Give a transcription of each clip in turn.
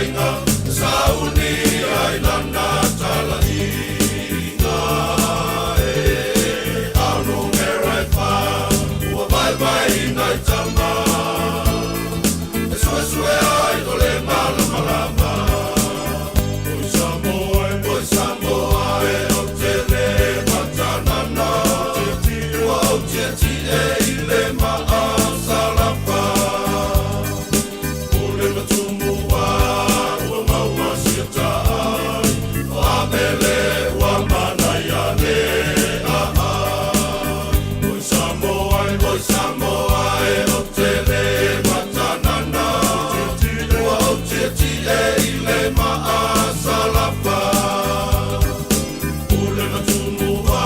aiga sauni ai lana talaiga e ao numera e fa ua vaevaeina i tama e suesue ai o le malamalama. Oi Samoa e, oi Samoa e, ou te le matanana ua ou tietie i le maasalapa o le matumua ua maua sia taai o Abele ua manaia le aai. Oi Samoa e, oi Samoa e, ou te le matanana ua ou tietie i le maasalapa o le matumua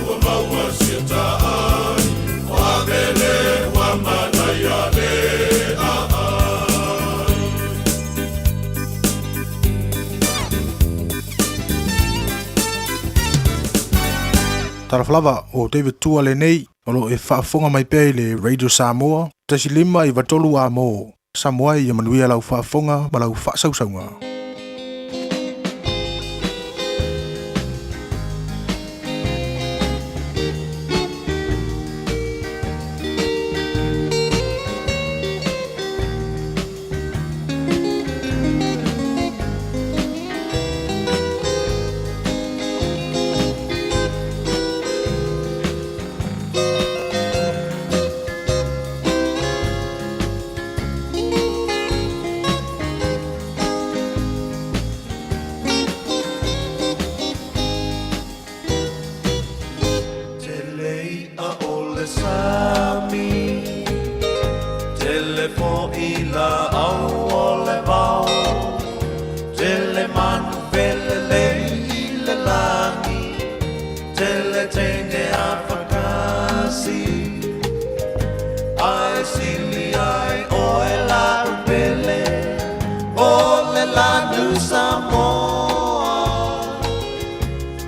ua maua sia taai o Abele ua manaia le aai. Talofa lava o David Tua lenei o lo e faafofoga mai pea i le Radio Samoa 1 5 93 a mo Samoa ia manuia lau faafofoga ma lau faasausauga. Tele i'a o le sami, tele fo'i la'au o le vao, tele manu felelei i le lagi, tele teine afakasi, ae sili ai oe la'u pele o le lanu Samoa.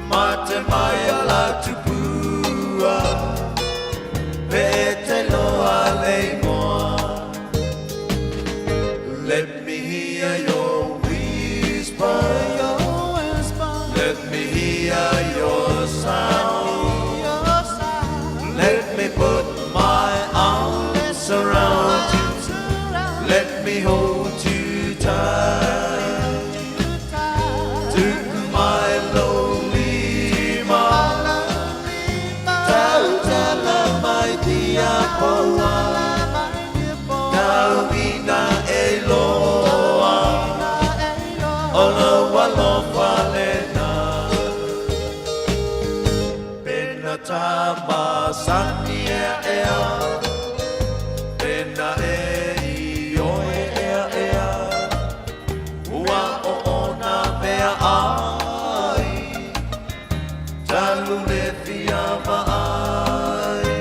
Mate mai a la tupua pe te loa le igoa. Let me hear your whisper. Let me hear your sound. Let me put my arms around you. Let me hold you tight. To my lonely ma tautala mai dia poa tau ina e loa o lou alofa lena pena tamasani ea ea pena e i oe ea ea ua o ona mea ai talu le fia vaai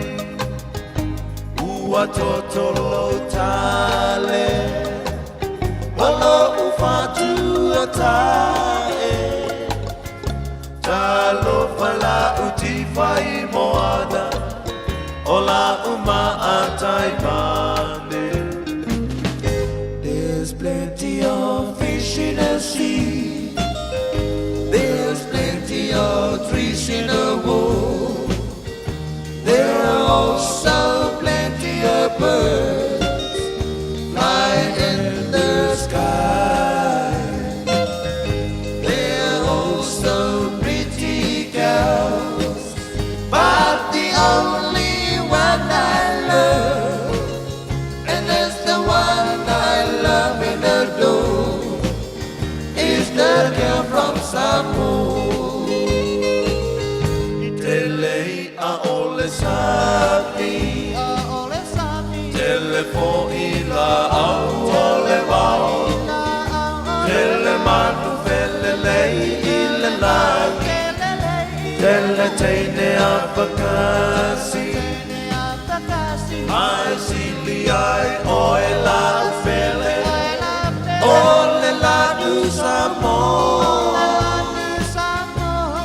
ua totolo tale o lo'u fatuatae talofa la'u tifai moana o la'u maatai mane. There's plenty of fish in the sea. There's plenty of trees in the wood. There are also plenty of birds flying in the sky. There are also pretty girls, but the only one I love, and that's the one I love and adore, is the girl from Samoa. Tele i'a o le sami, tele fo'i la'au o le vao, tele manu felelei i le lagi, tele teine afakasi, ae sili ai oe la'u pele o le lanu Samoa.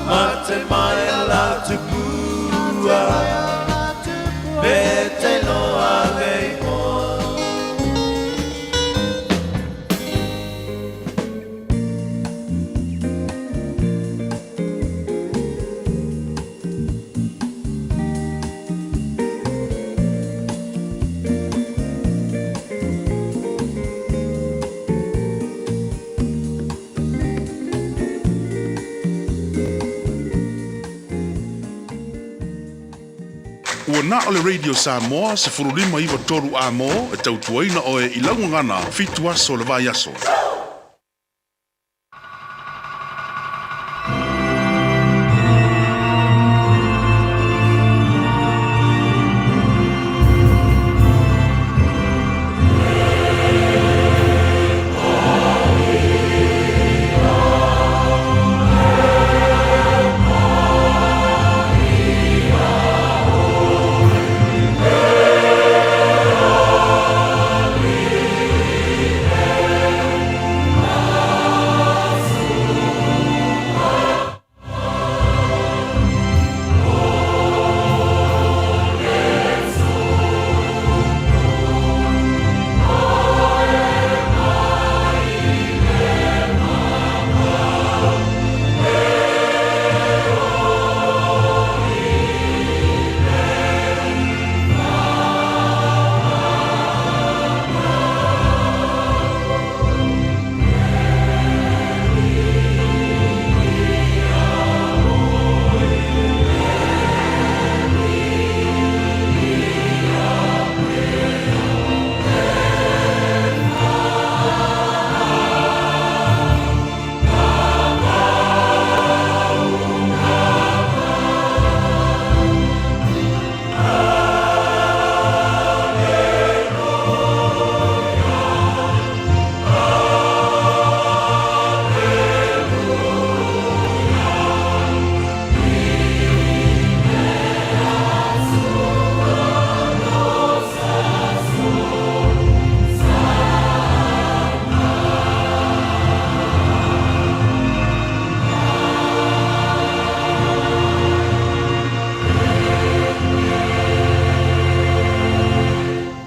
Mate mai la tupua pe te loa le igoa. Na o le Radio Samoa 15 93 A-mo e tautuaina oe i lau gagana 7 aso o le vaiaso.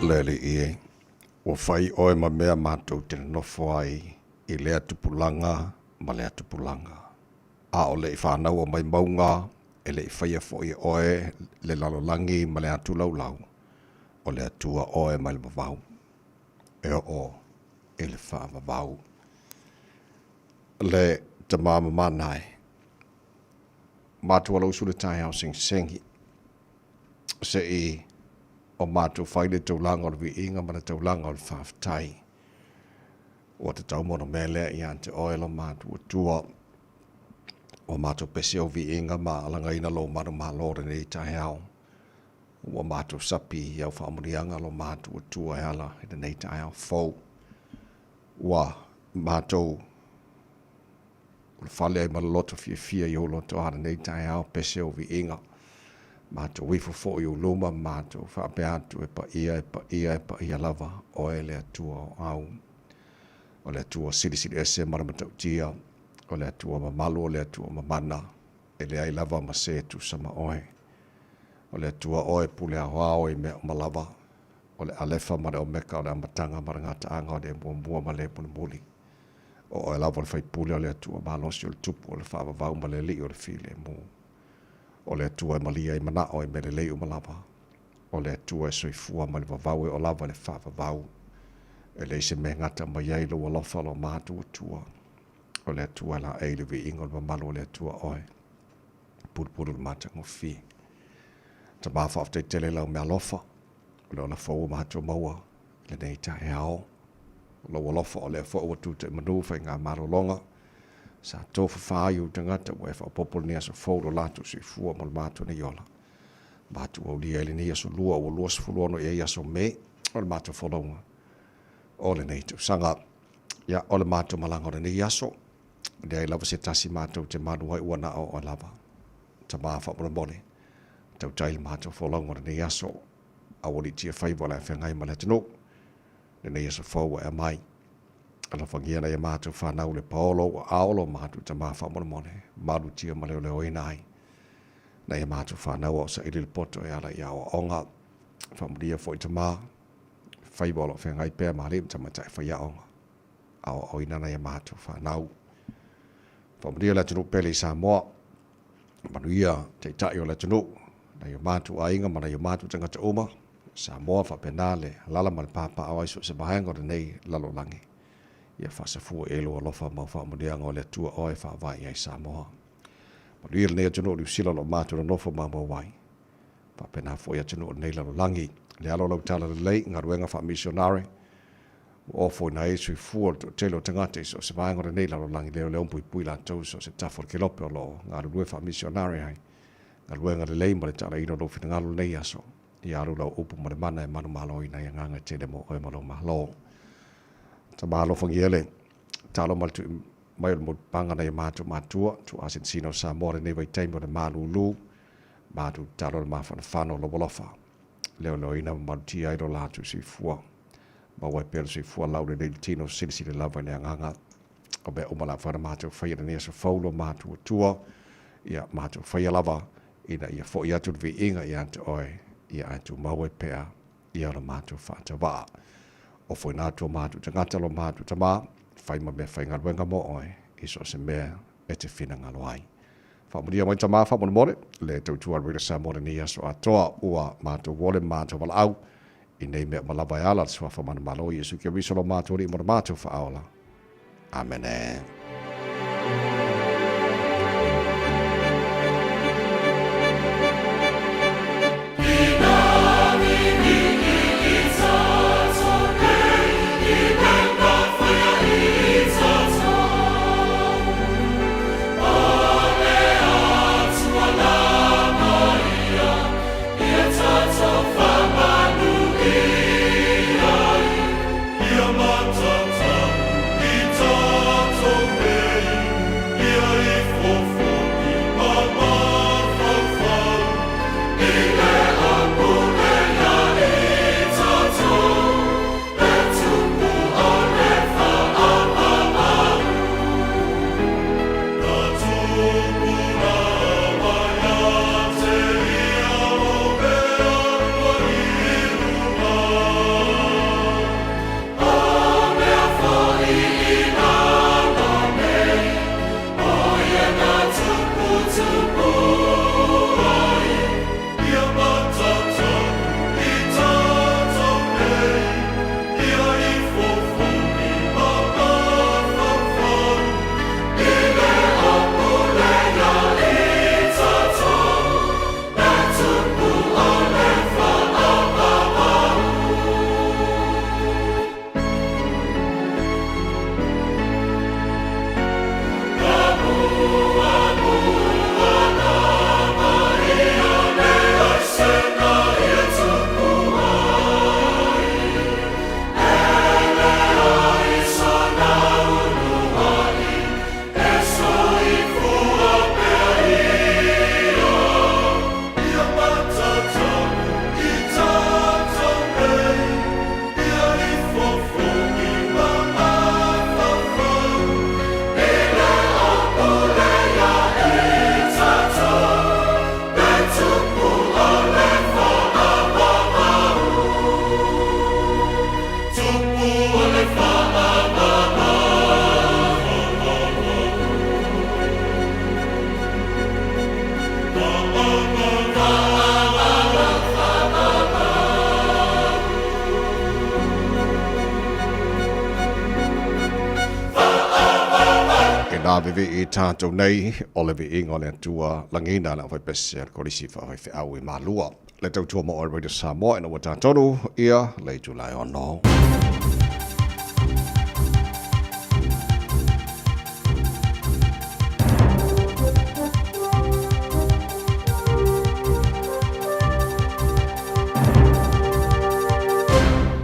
Le Alii e, ua fai oe ma mea matou te nonofo ai i lea tupulaga ma lea tupulaga. A o le i fanaua mai mauga, e le i faia foi e oe le lalolagi ma le atu laulau, o le Atua oe mai le vavau, e oo i le faavavau. Le tama mamana e, matou alausu le taeao segisegi, se i o matou fai le taulaga o le viiga ma le taulaga o le faafetai. Ua tatau mo le mea lea ia te oe lo matou Atua. Ua matou pese ou viiga ma alagaina lou manumalo lenei taeao. Ua matou sapi i au faamanuiaga lo matou Atua e ala i lenei taeao fou. Ua matou ulufale ai ma le loto fiafia i ou loto a lenei taeao pese ou viiga. Matou ifo foi i ou luma ma matou faapea atu e paia, e paia, e paia lava oe le Atua o au. O le Atua silisili ese ma le matautia, o le Atua mamalu, o le Atua mamana, e leai lava ma se tusa ma oe. O le Atua oe pule aoao i mea uma lava, o le Alefa ma le Omeka, o le Amataga ma le Gataaga, o le Muamua ma le Mulimuli. O oe lava o le Faipule o le Atua malosi, o le Tupu o le Faavavau ma le Alii o le Filemu. O le Atua e malie ai manao i mea lelei uma lava. O le Atua e soifua mai le vavau e oo lava i le faavavau. E leai se mea e gata mai ai lou alofa lo matou Atua. O le Atua e laei i le viiga o le mamalu o le Atua oe. Pulupulu le matagofie. Tama faafetai tele i lau meaalofa, o le ola fou ua matou maua i lenei taeao. O lou alofa o lea foi ua tuta i manu faigamalologa, sa tofafa ai ou tagata ua e faaopoopo lenei aso fou lo latou soifua ma lo matou nei ola. Matou aulia ai lenei aso lua ua 26 i ai aso Me o le matou folauga o lenei tausaga. Ia, o le matou malaga o lenei aso, leai lava se tasi matou te malu ai ua na o oe lava. Tama faamolemole, tautai le matou folauga o lenei aso, aualiitia faiva o le a feagai ma le atunuu. Lenei aso fou ua e aumai. Alofagia nai a matou fanau le paolo ua aolo matou tama faamolemole, malutia ma leoleoina ai. Nai a matou fanau a o saili le poto e ala i aoaoga. Faamanuia foi tama, faiva o lo o feagai pea ma alii ma tamaitai faiaoga. Aoaoina nai a matou fanau. Faamanuia le atunuu pele i Samoa. Manuia taitai o le atunuu, nai o matou aiga ma nai o matou tagata uma. Samoa faapena le alala ma le papaao ai so o se vaega o lenei lalolagi. Ia faasafua i ai lou alofa ma au faamanuiaga o le Atua oe e faavae i ai Samoa. Manuia lenei atunuu o Niu Sila o lo o matou nonofo maumau ai. Faapena foi atunuu o lenei lalolagi. Le alo o lau talalelei i galuega faamisionare, ua ofoina ai le soifua o le toatele o tagata i so o se vaega o lenei lalolagi leoleo ma puipui latou i so o se tafa o le kelope o lo o galulue faamisionare ai. Galuega lelei ma le taalaina o lou finagalo i lenei aso. Ia alu lau upu ma le mana e manumaloina ai agaga e tele mo oe ma lou Malo. Tama alofagia le talo ma le tui mai o le motupaga nai a matou matua, tuuasinasina o Samoa lenei vaitaimi o le malulu, matou tatalo le mafanafana o lou alofa, leoleoina ma malutia ai lo latou soifua. Maua ai pea le soifua laulelei i le tino, silasila lava i le agaga o mea uma lava na matou faia i lenei aso fou lo matou Atua, ia matou faia lava ina ia foi atu le viiga ia te oe, ia ae tumau ai pea ia lo matou faatavaa. Ofoina atu o matou tagata lo matou tama, fai ma mea faigaluega mo oe i so o se mea e te finagalo ai. Faamanuia mai tama faamolemole, le tautua a Radio Samoa lenei aso atoa, ua matou ole ma matou valaau i nei mea uma lava e ala le suafa manumalo o Iesu Keriso lo matou Alii ma lo matou Faaola. Amene. E nā vevee i tātou nei, o le veega o le Atua lagina le aufaipese a le Kolisi Faafaifeau i Malua. Le tautua mo All Radio Samoa ina ua tatonu ia le itula e ono.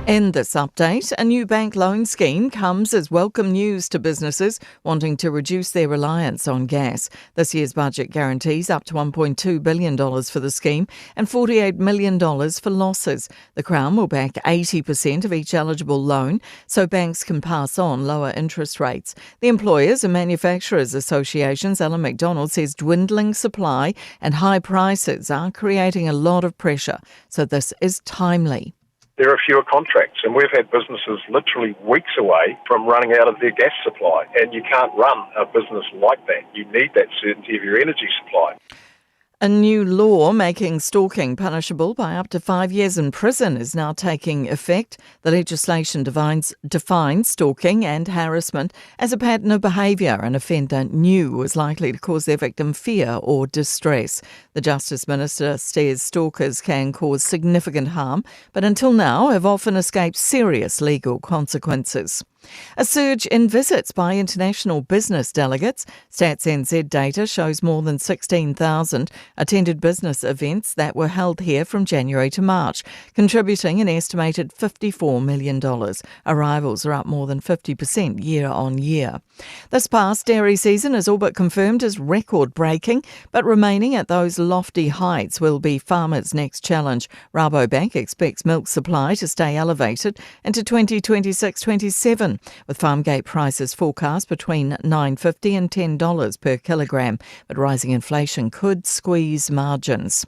In this update, a new bank loan scheme comes as welcome news to businesses wanting to reduce their reliance on gas. This year's budget guarantees up to $1.2 billion for the scheme and $48 million for losses. The Crown will back 80% of each eligible loan so banks can pass on lower interest rates. The Employers and Manufacturers Association's Alan McDonald says dwindling supply and high prices are creating a lot of pressure, so this is timely. There are fewer contracts, and we've had businesses literally weeks away from running out of their gas supply. And you can't run a business like that. You need that certainty of your energy supply. A new law making stalking punishable by up to 5 years in prison is now taking effect. The legislation defines stalking and harassment as a pattern of behaviour an offender knew was likely to cause their victim fear or distress. The Justice Minister says stalkers can cause significant harm, but until now have often escaped serious legal consequences. A surge in visits by international business delegates. Stats NZ data shows more than 16,000 attended business events that were held here from January to March, contributing an estimated $54 million. Arrivals are up more than 50% year on year. This past dairy season is all but confirmed as record-breaking, but remaining at those lofty heights will be farmers' next challenge. Rabobank expects milk supply to stay elevated into 2026-27, with farmgate prices forecast between $9.50 and $10 per kilogram, but rising inflation could squeeze margins.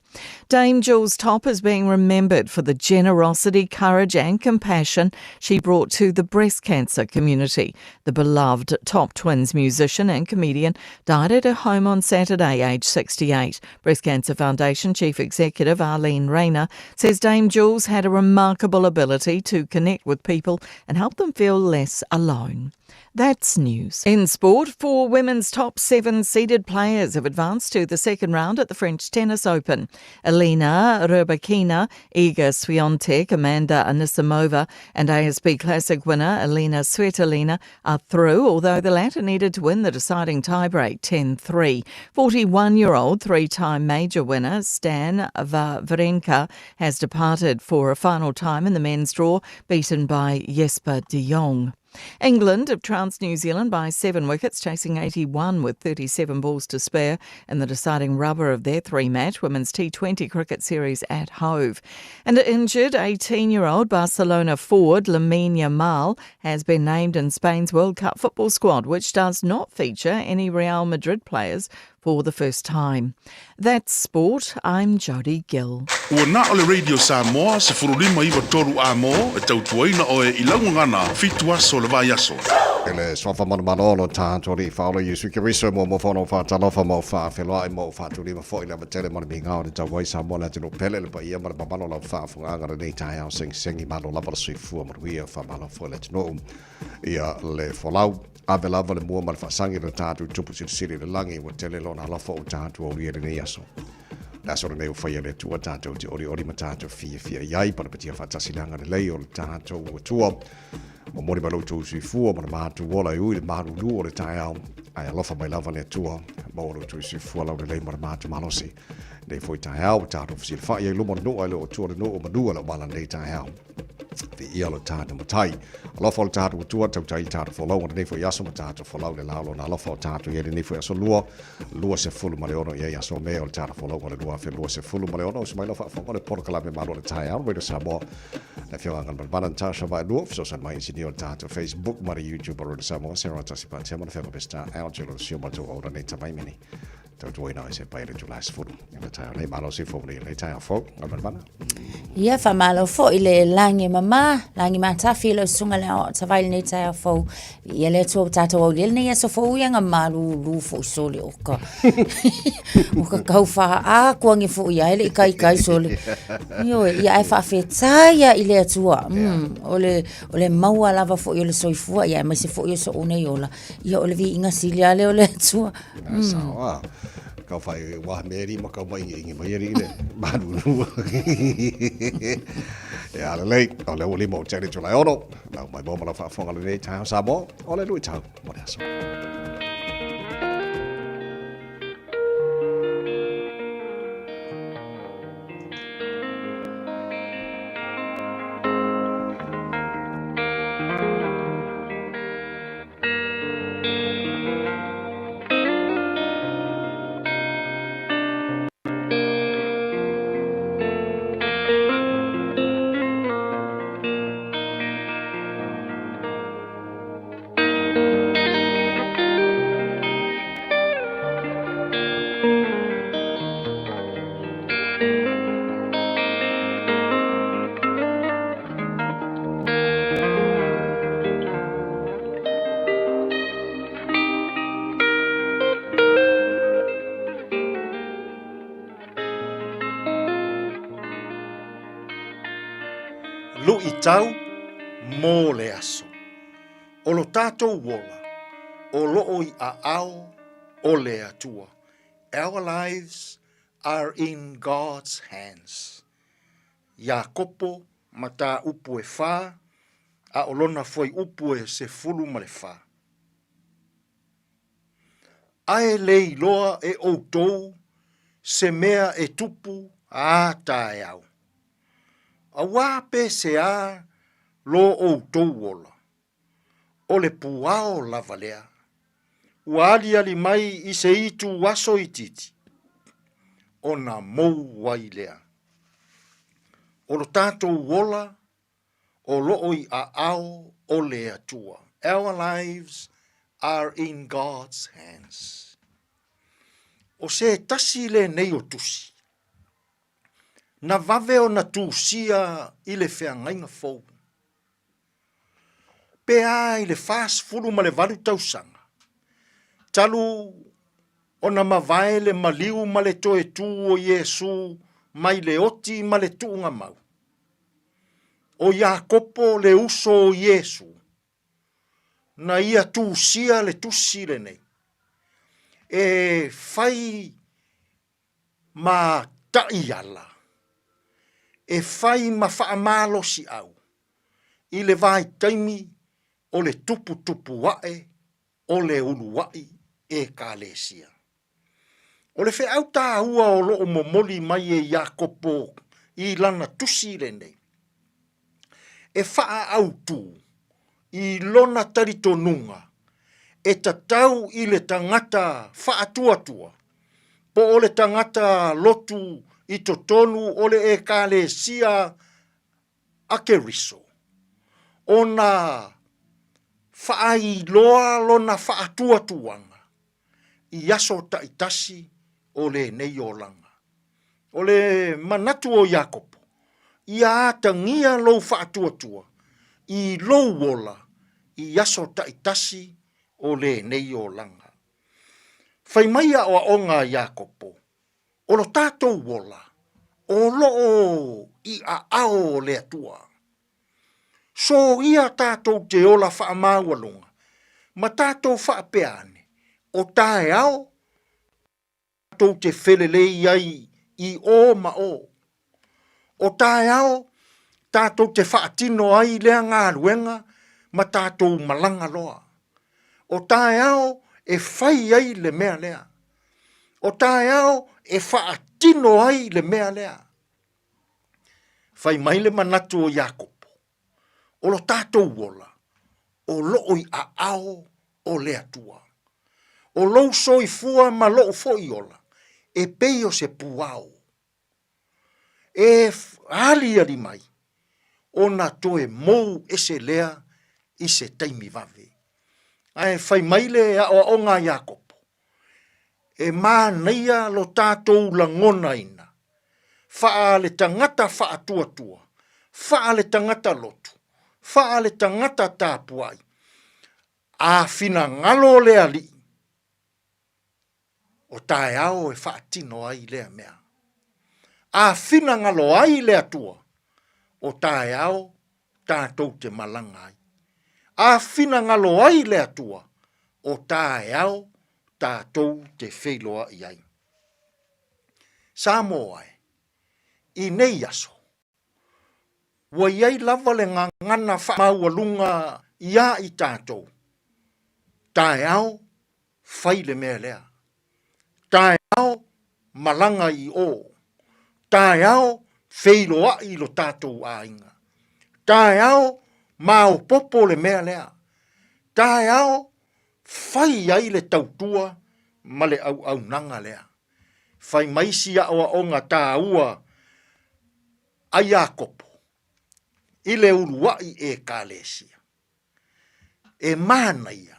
Dame Jules Topp is being remembered for the generosity, courage and compassion she brought to the breast cancer community. The beloved Topp Twins musician and comedian died at her home on Saturday, aged 68. Breast Cancer Foundation Chief Executive Arlene Rayner says Dame Jules had a remarkable ability to connect with people and help them feel less alone. That's news. In sport, 4 women's top 7 seeded players have advanced to the second round at the French Tennis Open. Elena Rybakina, Iga Swiatek, Amanda Anisimova and ASB Classic winner Elina Svitolina are through, although the latter needed to win the deciding tiebreak 10-3. 41-year-old 3-time major winner Stan Wawrinka has departed for a final time in the men's draw, beaten by Jesper de Jong. England have trounced New Zealand by 7 wickets, chasing 81 with 37 balls to spare in the deciding rubber of their 3-match Women's T20 cricket series at Hove. And injured 18-year-old Barcelona forward Lamine Yamal has been named in Spain's World Cup football squad, which does not feature any Real Madrid players for the first time. That's sport. I'm Jodie Gill. Ua na o le Radio Samoa, se furulima iwa toru a mo, e tautuaina oe i laugagana, 7 aso le vai aso. Ele sofa manumano lo tātou li whaolo Iesu Keriso mo mo whanau whātalofa mo whāwheloa i mo whātulima fo i lava tele mana mingao le tauai Samoa le atino pele le paia mana mamalo lau whaafunganga le nei taeao sengisengi malo lava le soifua manuia whamalo fo le atunuu ia le folau ave lava le mua ma le faasagi le tatou tupu silisili le lagi ua tele lona alofa o tatou aulia lenei aso. Le aso lenei ua faia le Atua tatou te olioli ma tatou fiafia i ai panapatia faatasi le agalelei o le tatou Atua. Momoli mai lo outou soifua ma le matou ola e ui le malulu o le taeao ae alofa mai lava le Atua maua lo outou soifua laulelei ma le matou malosi. Nei foi taeao ua tatou fesilafai ai luma o le nuu ae le o Atua le nuu o manua lau mala lenei taeao. Viia lo tatou matai. Alofa o le tatou Atua, tautai le tatou folau o lenei foi aso ma tatou folau le lao lona alofa o tatou i ai lenei foi aso lua, 26 i ai aso me o le tatou folau o le 2026. Uso mai lau faafofoga o le polokalame malo o le taeao, Radio Samoa. Le afioga Agalimanamana Natasha Vaelua, fesoasoani mai inisinia o le tatou Facebook ma le YouTube o Radio Samoa, Sarah Tasi Patea ma le afioga Peseta Angelo Sio matou aura nei tamaimeni. Tautuaina ai se pai le Tulae 10. Le taeao nei, malo sifo nei le taeao fou, Agalimanamana. Ia, faamalo foi le lagi mama, lagi matafi i lau susuga le aoao tavai lenei taeao fou. Ia le Atua ua tatou aulia lenei aso fou ia ga malūlū foi sole o ka o ka kau wha a kuangi foi ia ele i kai kai sole. Ioe, ia ae faafetai ia i le Atua. O le o le maua lava foi o le soifua ia aemaise foi o so'u nei ola. Ia o le viiga sili lava lea o le Atua. Sao a. Kau whai wā meri ma kau mai ingi mai eri le malūlū. Ia lelei, o le ua lima o tele Tulae ono, lau mai mo ma lau faafofoga lenei taeao Samoa, o le luitau mo le aso. tatau mo le aso. O lo tatou ola, o loo i aao o le Atua. Our lives are in God's hands. Iakopo mataupu e fa, a o lona fuaiupu e 14. Ae le iloa e outou se mea e tupu a taeao. Auā pe seā lo outou ola, o le puao lava lea, ua aliali mai i se itu aso itiiti, ona mou ai lea. O lo tatou ola o loo i aao o le Atua. Our lives are in God's hands. O se tasi lenei o tusi, na vave ona tusia i le feagaiga fou. Pe a i le 48 tausaga, talu ona mavae le maliu ma le toe tū o Iesu mai le oti ma le tuugamau. O Iakopo le uso o Iesu, na ia tusia le tusi lenei, e fai ma taiala, e fai ma faamalosiau i le vaitaimi o le tuputupu ae o le uluai Ekalesia. O le feau taua o loo momoli mai e Iakopo i lana tusi lenei, e faaautu i lona talitonuga e tatau i le tagata faatuatua po o le tagata lotu i totonu o le Ekalesia a Keriso ona faailoa lona faatuatuaga i aso taitasi o lenei olaga. O le manatu o Iakopo, ia atagia lou faatuatua i lou ola i aso taitasi o lenei olaga. Fai mai aoaoga a Iakopo, o lo tatou ola o loo i aao o le Atua. Soia tatou te ola faamaualuga ma tatou faapea ane, o taeao tatou te felelei ai i ō ma ō. O taeao tatou te faatino ai lea galuega ma tatou malaga loa. O taeao e fai ai le mea lea. O taeao e faatino ai le mea lea. Fai mai le manatu o Iakopo, o lo tatou ola, o loo i aao o le Atua. O lou soifua ma lou foi ola, e pei o se puao. E aliali mai, ona toe mou ese lea i se taimi vave. Ae fai mai le aoaoga a Iakopo, e manaia lo tatou lagonaina, faa le tagata faatuatua, faa le tagata lotu, faa le tagata tapuai, a finagalo le Alii, o taeao e faatino ai lea mea. A finagalo ai le Atua, o taeao tatou te malaga ai. A finagalo ai le Atua, o taeao tatou te feiloai ai. Samoa e, i nei aso, ua i ai lava le gagana faamaualuga iā i tatou, taeao fai le mea lea. Taeao malaga i o. Taeao feiloai i lo tatou aiga. Taeao maopopo le mea lea. Taeao fai ai le tautua ma le auaunaga lea. Fai mai si aoaoga taua a Iakopo i le uluai Ekalesia. E manaia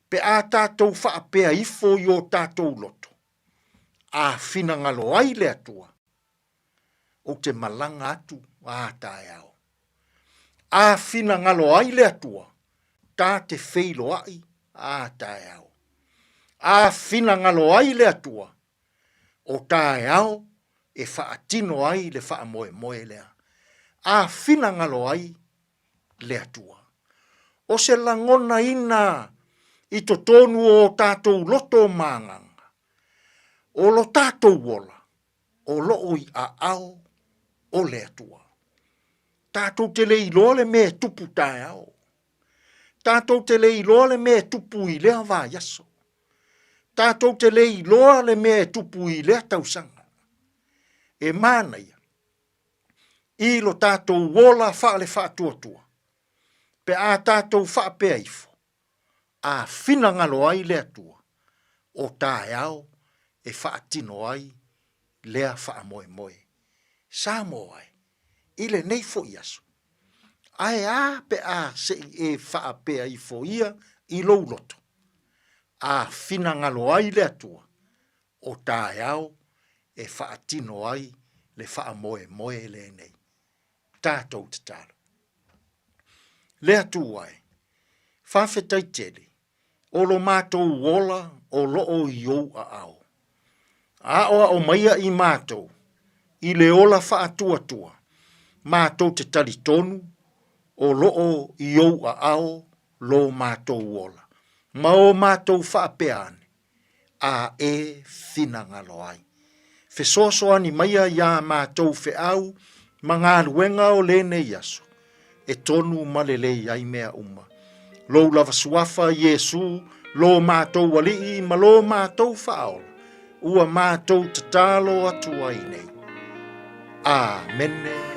pe a tatou faapea ifo i o tatou loto, a finagalo ai le Atua, ou te malaga atu a taeao. A finagalo ai le Atua, ta te feiloai a taeao. A finagalo ai le Atua, o taeao e faatino ai le faamoemoe lea. a finagalo ai le Atua. O se lagonaina i totonu o o tatou loto ma agaga, o lo tatou ola o loo i aao o le Atua. Tatou te le iloa le mea e tupu taeao. Tatou te le iloa le mea e tupu i lea vaiaso. Tatou te le iloa le mea e tupu i lea tausaga. E manaia i lo tatou ola faale-faatuatua pe a tatou faapea ifo, a finagalo ai le Atua, o taeao e faatino ai lea faamoemoe. Samoa e, i lenei foi aso, ae a pe a se i e faapea ifo ia i lou loto, a finagalo ai le Atua, o taeao e faatino ai le faamoemoe lenei. Tatou tatalo. Le Atua e, faafetai tele, o lo matou ola o loo i ou aao. Aoao maia i matou i le ola faatuatua, matou te talitonu o loo i ou aao lo matou ola, ma o matou faapea ane, a e finagalo ai. Fesoasoani maia iā matou feau ma galuega o lenei aso, e tonu ma lelei ai mea uma. Lou lava suafa, Iesu, lo matou Alii ma lo matou Faaola, ua matou tatalo atu ai nei. Amene.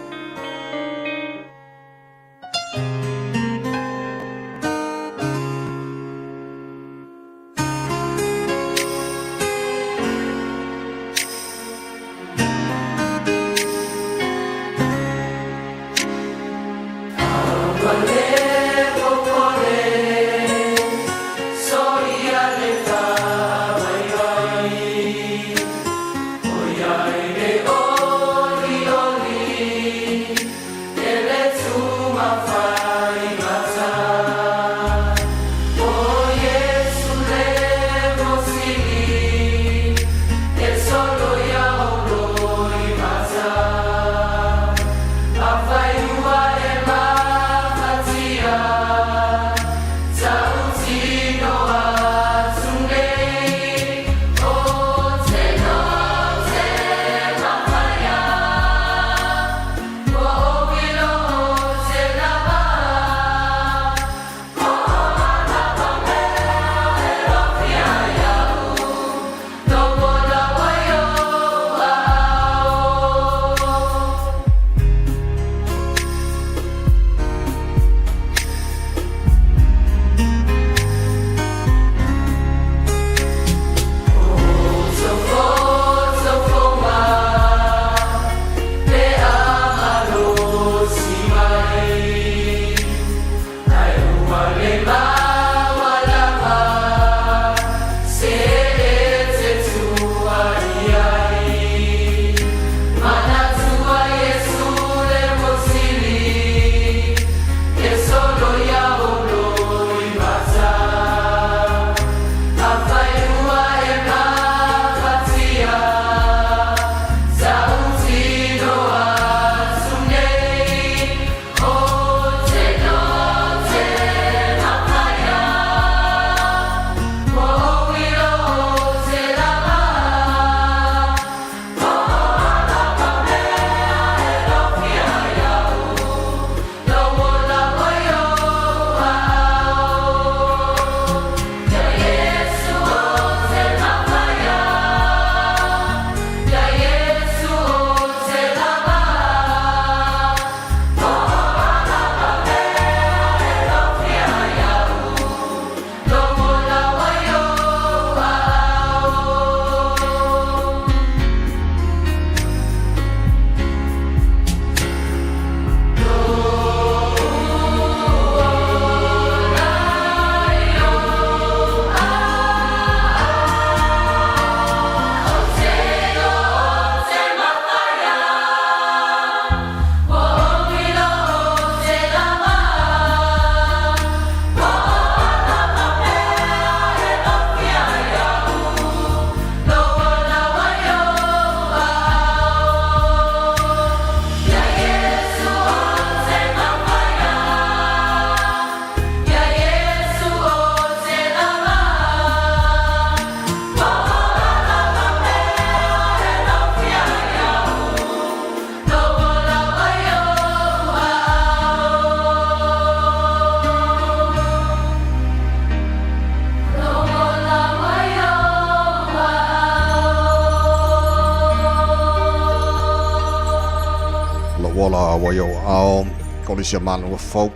faaauau ai ou aao, Kolisi a Malua Fou,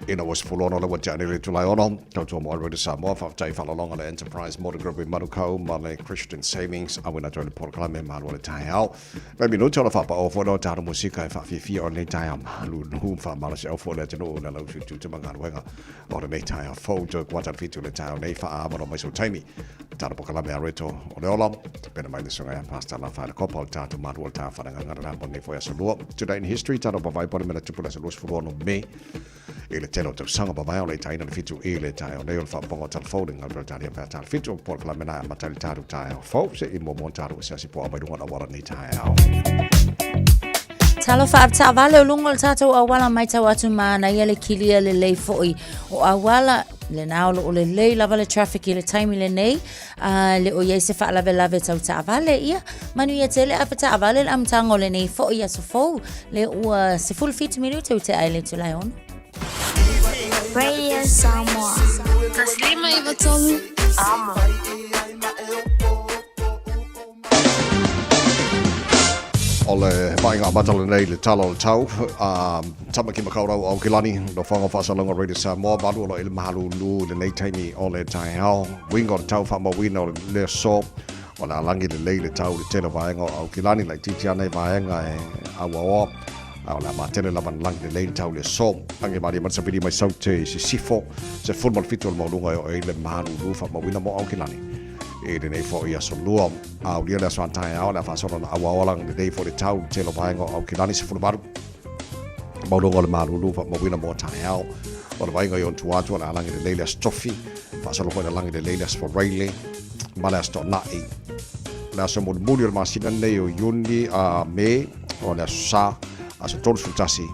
ina ua 16 le ua tea nei le itula e ono, tautua mo Radio Samoa, faafetai i faalologa le Enterprise Motor Group i Manukau ma le Christian Savings, auina atu ai le polokalame Malua le Taeao. Mai minute o le faapao foi lea o tatou musika e faafiafia o lenei taeao malulu faamalosiau foi le atunuu i le lausu tiute ma galuega o lenei taeao fou toe kuata le fitu le taeao nei faaavanoa mai sou taimi tatou polokalame a reto o le ola pena mai le susuga ia Pastor Lafaele Kopa o le tatou malu o le taeao faaleagaga lena mo lenei foi aso lua. Today in History tatou pavai po le mea na tupu i le aso 26 Me I le tele o tausaga mavae o le itaina le fitu i le taeao nei o le faafofoga o Tala Fou le Galu Peretania pe a tala fitu o polokalame na e amata ai le tatou taeao fou se i muamua ona tatou asiasi puaa mai luga o le auala nei taeao. Talofa avetaavale o luga o le tatou auala matau atu manaia le kilia lelei foi o auala lena o loo lelei lava le traffic i le taimi lenei a le o iai se faalavelave tau taavale ia manuia tele avetaavale le amataga o lenei foi aso fou le ua 17 minute ua tea ai le itula e ono. Radio Samoa. 153 Amo. O le vaaiga amata lenei i le tala o le tau, a Tamaki Makaurau o Aukilani, nofoaga o faasalalauga Radio Samoa, malu o lo o i le malulu i lenei taimi o le taeao. Uiga o le tau faamauina o le aso, o le a lagi lelei le tau i le tele o vaega o Aukilani, laitiiti ana i vaega e auaoa, a o le a matele lava na lagi lelei le tau i le aso. Lagi malie mai le sapili mai Saute i sisifo, 17 o le maualuga e oo ai le malulu faamauina mo Aukilani i lenei foi aso lua. A aulia le aso a taeao, o le a faasolo na auaoa lagi lelei foi le tau i le tele o vaega o Aukilani, 18 maualuga o le malulu faamauina mo taeao. O le vaaiga i ona tua atu, o le a lagi lelei le Aso Tofi, faasolo foi le lagi lelei le Aso Faraile ma le Aso Toonai. O le aso mulimuli o le masina lenei o Iuni a Me, o le Aso Sa, aso 31,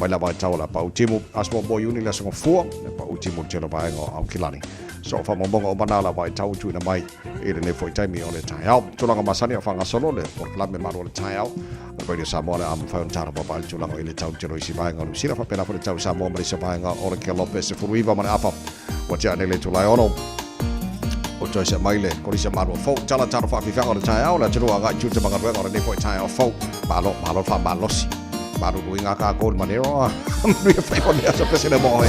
mai lava i tau o le a pau timu. Aso muamua o Iuni le Aso Gafua, le pau timu i le tele o vaega o Aukilani. So, faamaumauga uma na lava i tau tuuina mai i lenei foi taimi o le taeao. Tulaga masani o faagasolo le polokalame malu o le taeao. O Radio Samoa le a mafai ona tatou vaavaai i le tulaga o i le tau tele o isi vaega o Niu Sila faapena foi le tau Samoa ma le isi vaega o le Kelope 19 ma le afa. Ua tea nei le itula e ono. O toe se mai le kolisi a malua fou. Tala talo faafifiaga o le taeao le atunuu agai tiute ma galuega o lenei foi taeao fou. Malo, malo le faamalosi. Maluluiga kākou i le maneo. Manuia faiva o le aso pese le mo oe.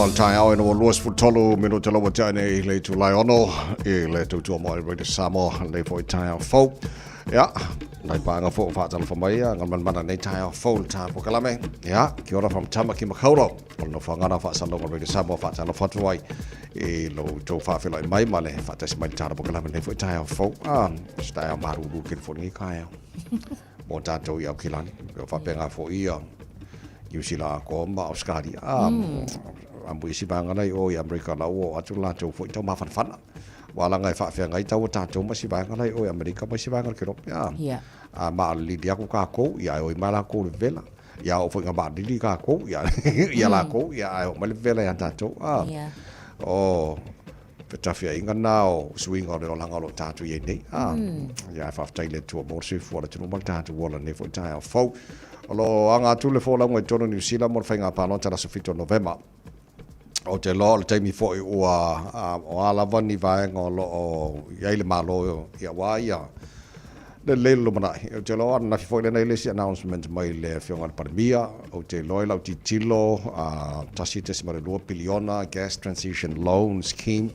le taeao ina ua 23 minute la ua tea nei le itulai ono i le tautua mai Radio Samoa lenei foi taeao fou. Ia, nai paanga fo whaatalofa mai ia, ngā manmana nei taeao fou le tā pokalame. Ia, kia ora from Tamaki Makaurau. O le nofoanga whaasalonga Radio Samoa whaatalofa atu ai i lo tau whaawhela i mai ma le whaatasi mai le tā pokalame nei foi taeao fou. Ah, se taeao maruru ke le fo nei kaeao. Mō tātou i Aukilani, o whapenga fo ia, Niu Sila ko ma Australia. Ah, mm. Amu isi vaega nei o i Amerika la ua atu latou foi tau mafanafana. Ua alaga e faafeagai tau o tātou ma si vaega nei o i Amerika ma isi vaega o le Kerope. Ah, yeah. A maalili aku kākou, ia e oi mai lakou le vela. Ia o foi nga maalili kākou, ia, ia lakou, ia ae o mai le vela ia tātou. Ah, yeah. O, fetafiaiga na o suiga o le olaga o lo o tatou i ai nei. Ah, ia e faafetai i le Atua mo le soifua o le atunuu ma le tatou ola nei foi taeao fou. O lo o aga atu le folauga i totonu o Niu Sila mo le faiga palota i le aso 7 o Novema. Ou te iloa o le taimi foi ua o a lava ni vaega o lo o i ai le Malo ia aua ia lelei le lumanai. Ou te iloa ananafi foi lena i le isi announcement mai le Afioga i le Palemia, ou te iloa i lau tilotilo $1.2 piliona gas transition loan scheme.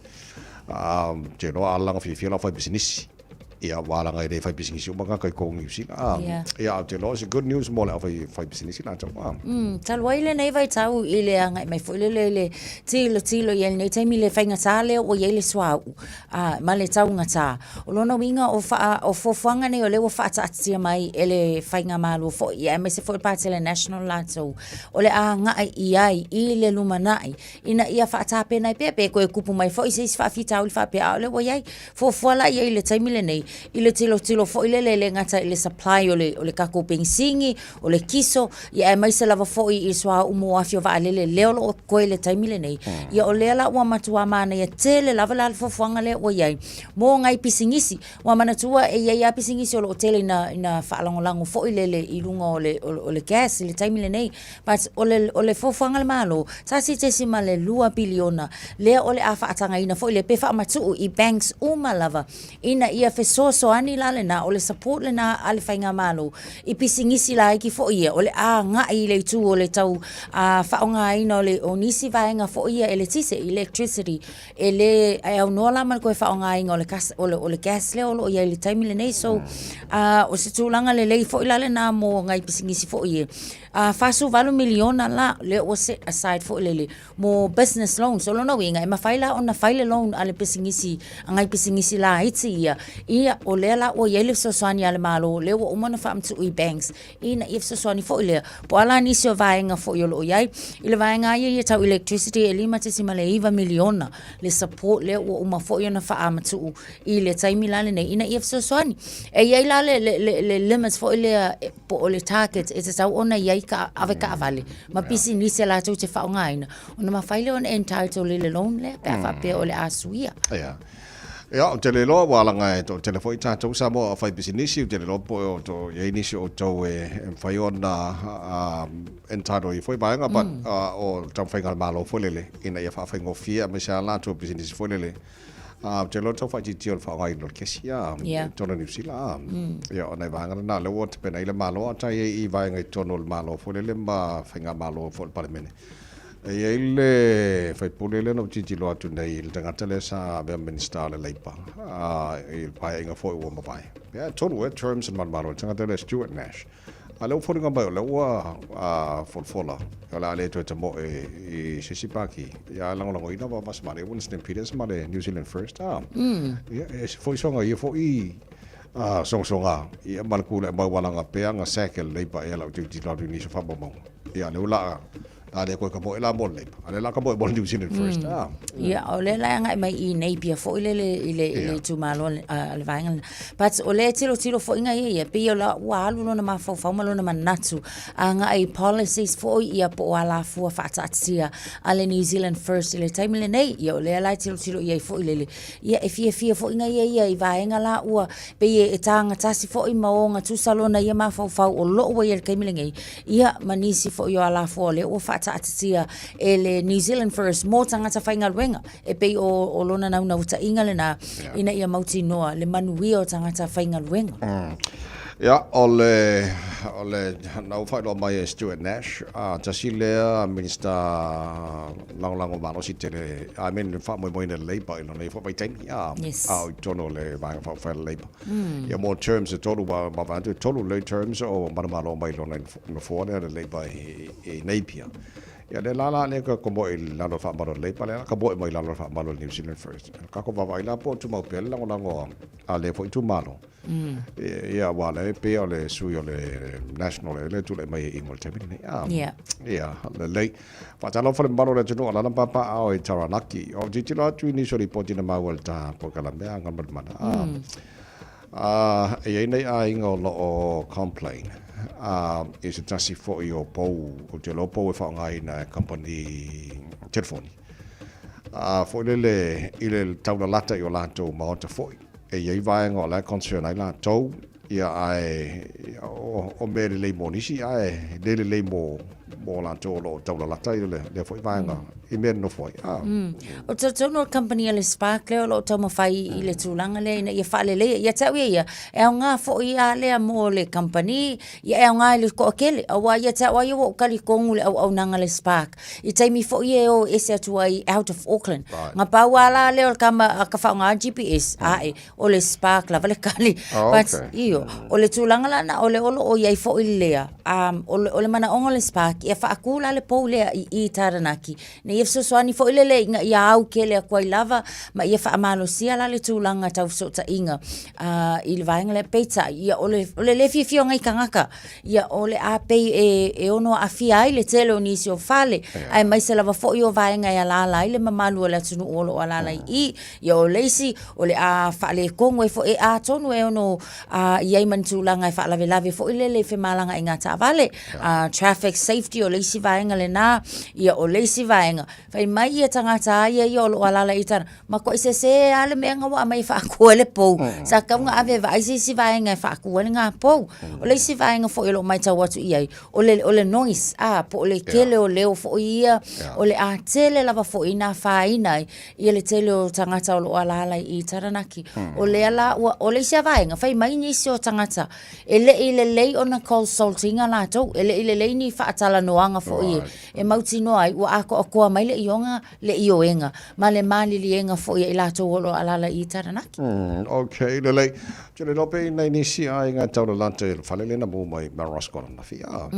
Ou te iloa a laga fiafia lau faipisinisi. Ia, aua leaga e le faipisinisi uma tagata i kou Niu Sila. Yeah. Ia, ou te iloa it's a good news mo le au faipisinisi latou. Talu ai lenei vaitau i le agai mai foi lele i le tilotilo i ai lenei taimi i le faigata lea ua i ai le suauu ma le taugata. O lona uiga o faa, o fuafuaga nei o lea ua faataatitia mai e le Faigamalo foi, ia aemaise foi le Pāti a le National latou, o le a agai i ai i le lumanai ina ia faatapena ai pea pe toe kupu mai foi se isi faafitauli faapea, a o lea ua i ai. Fuafua la i ai i le taimi lenei, i le tilotilo foi lele e le gata i le supply o le, o le tatou penisini, o le kiso, ia aemaise lava foi i le suauu mo afi o vaalele lea o lo o totoe i le taimi lenei. Ia o lea la ua matua manaia tele lava la le fuafuaga lea ua i ai mo nai pisinisi. Ua manatua e i ai lava pisinisi o lo o tele ina, ina faalagolago foi lele i luga o le, o le gas i le taimi lenei. But o le, o le fuafuaga a le Malo, $1.2 piliona lea o le a faatagaina foi lea pe faamatuu i banks uma lava ina ia fesoasoani la lena, o le support lena a le Faigamalo i pisinisi laiti foi ia, o le a agai i le itu o le tau faaaogaina o le, o nisi vaega foi ia eletise, electricity, e le e aunoa la ma le toe faaaogaina o le kas, o le, o le gas lea o lo o i ai i le taimi lenei. So, o se tulaga lelei foi la lena mo nai pisinisi foi ia. $48 miliona la lea ua set aside foi lele mo business loans. O lona uiga, e mafai la ona fai le loan a le pisinisi, a nai pisinisi laiti ia, ia o lea la ua i ai le fesoasoani a le Malo, lea ua uma ona faamatuu i banks ina ia fesoasoani foi lea. Po o a la nisi o vaega foi o lo o i ai. I le vaega lava ia ia tau electricity e $5.9 miliona le support lea ua uma foi ona faamatuu i le taimi la lenei ina ia fesoasoani. E i ai la le, le, le, le limit foi lea po o le target e tatau ona i ai ka avetaavale ma pisinisi a latou te faaaogaina, ona mafai lea ona entitle i le loan lea pe a faapea o le a suia. Ia. Ia, ou te le iloa, ua alaga e toatele foi tatou Samoa faipisinisi, ou te le iloa po o to i ai nisi o outou e mafai ona entitle i ia foi vaega, but o le taumafaiga a le Malo foi lele ina ia faafaigofie aemaise lava latou pisinisi foi lele. Ou te iloa le tau faaitiitia o le faaaogaina o le kesi i totonu o Niu Sila. Ia, o nai vaega na, lea ua tapena ai le Malo, a ta i ai i vaega i totonu o le Malo foi lele ma Faigamalo foi o le Palemene. E i ai le faipule lea na ou tilotilo atu nei i le tagata lea sa avea ma Minisita o le Leipa i le paeaiga foi ua mavae. Ia, tonu e terms and manumalo, le tagata lea Stuart Nash. A lea ua foliga mai o lea ua folafola, o le a le toe tamoe i se isi pāti. Ia, e lagolagoina ma Masamane, Winston Peters ma le New Zealand First. Ia, e ese foi soga ia foi sogasoga, ia ma le kulaʻi mau alaga pea ga sack e le Leipa ea lau tilotilo atu i nisi o faamaumauga. Ia, lea ua laa A le koe ka moe la mo le Leipa. A le la ka moe mo le New Zealand First. Ah. Ia, o lea la e agai mai i Napier foi lele i le, i le itumalo a le vaega lena. But o lea e tilotilo foi ngai ia, e pei o la ua alu lona mafaufau ma lona manatu agai i policies foi ia po o alafua faataatitia a le New Zealand First i le taimi lenei. Ia o lea la e tilotilo i ai foi lele. Ia e fiafia foi ngai ia ia i vaega la ua pei e tagatasi foi ma ogatusa lona ia mafaufau o lo o ua i ai i le taimi lenei. Ia, ma nisi foi o alafua o lea ua faataatitia e le New Zealand First mō tagata faigaluega, e pei o, o lona naunautaiga lena, yeah. ina ia mautinoa le manuia o tagata faigaluega. Ia, o le o le na ua faailoa mai e Stuart Nash, tasi lea Minista Lagolago malosi tele, I mean faamoemoeina e le Labour i lona ia foi vaitaimi, Yes. a o i totonu o le Vaega Faaupufai a le Labour. Ia mo terms e tolu, ua vaai atu e tolu lelei terms o manumalo mai lona nofoa lea o le Labour i Napier. Ia lea la la lea ka komoe i lalo o le faamalu a le Labour, lea la kamoe mai lalo o le faamalu a le New Zealand First. Kako vaavaai la po o tumau pea le lagolago a lea foi itumalo. Ia, aua o lea e pei o le sui o le National ea lea e tulai mai e i mo le taimi lenei. Ah, Ia. Ia, lelei. Faatalofa le mamalu o le atunuu o alaala ma papaaao i Taranaki. O tilotilo atu i nisi o lipoti na maua i le ta polokalame a Galumalemana. Ah, ah, e i ai nai aiga o lo o complain ah, i se tasi foi o pou, ou te iloa pou e faaaogaina e kamupani telefoni. Ah, foi lele i le taulalata i o latou maota foi. E i ai vaega o la e concern ai latou, ia ae o mea lelei mo nisi ae le lelei mo mo latou o lo o taulalata i lea foi vaega i mea e nonofo ai. Ah. O te talitonu o le kamupani a le Spark lea o lo o taumafai i le tulaga lea ina ia faaleleia. Ia te au ia ia, e aoga foi lava lea mo le kamupani, ia e aoga i le toatele. Aua ia te au lava ia ua ou talitonu i le auaunaga a le Spark. I taimi foi e o ese atu ai out of Auckland. Right. Nga pau a la lea o le kama a ka whaonga GPS, mm. ae, o le Spark lava le kali. Oh, But, okay. iyo, o le tūlanga la na o le olo o iai foi lea, um, o, le, o le manaonga o le Spark, ia whaakū la le pou lea i i Taranaki. Ne ia fesoasoani foi lele ina ia au kele aku ai lava, ma ia whaamalosia la le tūlanga tau fesootaiga uh, i le vaenga lea peitai, ia o le, o le le fiafia o ngai tangata, Ia, o le a pei e, e ono aafia ai le tele o nisi o fale, aemaise lava foi o vaega e alaala ai le mamalu o le atunuu o lo o alaala i i. Ia, o le isi, o le a faaletonu ai foi, e atonu e ono a, i ai ma ni tulaga e faalavelave foi lele i femalagaaiga taavale. A, traffic safety, o le isi vaega lena. Ia, o le isi vaega, fai mai ia tagata a ia ia o lo o alaala i tana, Matuai sese lava le mea na ua aumai e faatu ai le pou. Sa tatau ona ave e vaai se isi vaega e faatu ai lena pou. O le isi vaega foi o lo o matau atu i ai, o le, o le noise, a, po o le tele o leo foi ia, o le a tele lava foi ina afaina ai ia le tele o tagata o lo o alaala i Taranaki. O lea la ua, o le isi lava vaega, fai mai nisi o tagata, e le i lelei ona consult ina latou, e le i lelei ni faatalanoaga foi e mautinoa ai ua atoatoa mai le ioga le ioega ma le maliliega foi a i latou o lo o alaala i Taranaki. Ok, lelei. Ou te le iloa pe i nai nisi aiga e taulalata i le fale lea na mu mai Melrose Court ananafi, a.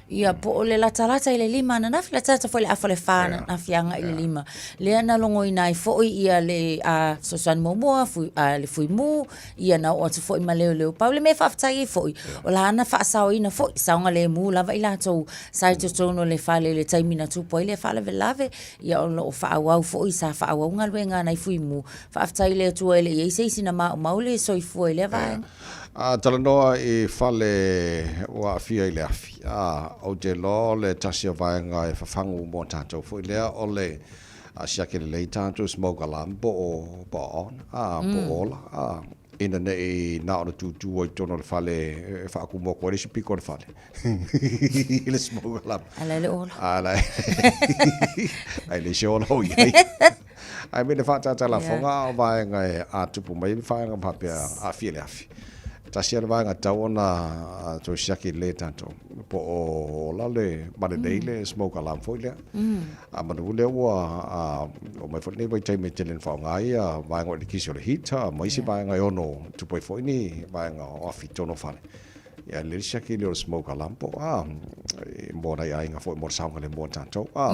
Ia, po o le latalata i le lima ananafi, latalata foi i le afa o le fa ananafi agai i le lima. Lea na logoina ai foi ia le fesoasoani muamua, fui, le fuimu, ia na oo atu foi ma leoleo. Pau le mea e faafetai ai foi, o lana faasaoina foi, saogalemu lava i latou sa i totonu o le fale i le taimi na tupu ai lea faalavelave, ia o lo o faaauau foi, sa faaauau galuega a nai fuimu. Faafetai i le Atua e le i i ai se isi na maumau le soifua i lea vaega. A talanoa i fale ua aafia i le afi, a, ou te iloa o le tasi o vaega e fafagu mo tatou foi lea o le siaki lelei tatou smoke alarm po o, po o on, a, po o ola, a, ina ne i na ona tūtū ai i totonu o le fale e faakumu atu ai le isi pito o le fale i le smoke alarm. A la e le ola. A la e le se ola o i ai. Ae me le whātātā la whonga o vaenga e a tupu mai le whaenga whapea a fia le afi. Tasi ana vaenga tau ona tau siaki le tātou. Po o ola le marelei le smoke alarm foi lea. A manu lea ua oo mai foi lenei vaitaimi e tele ina faaaoga ai ia vaega o eletisi o le heater ma isi vaega e ono tupu ai foi ni vaega o afi i totonu o fale. Ia lelei siaki lea o le smoke alarm po o a mo nai aiga foi mo le saogalemu o tatou. A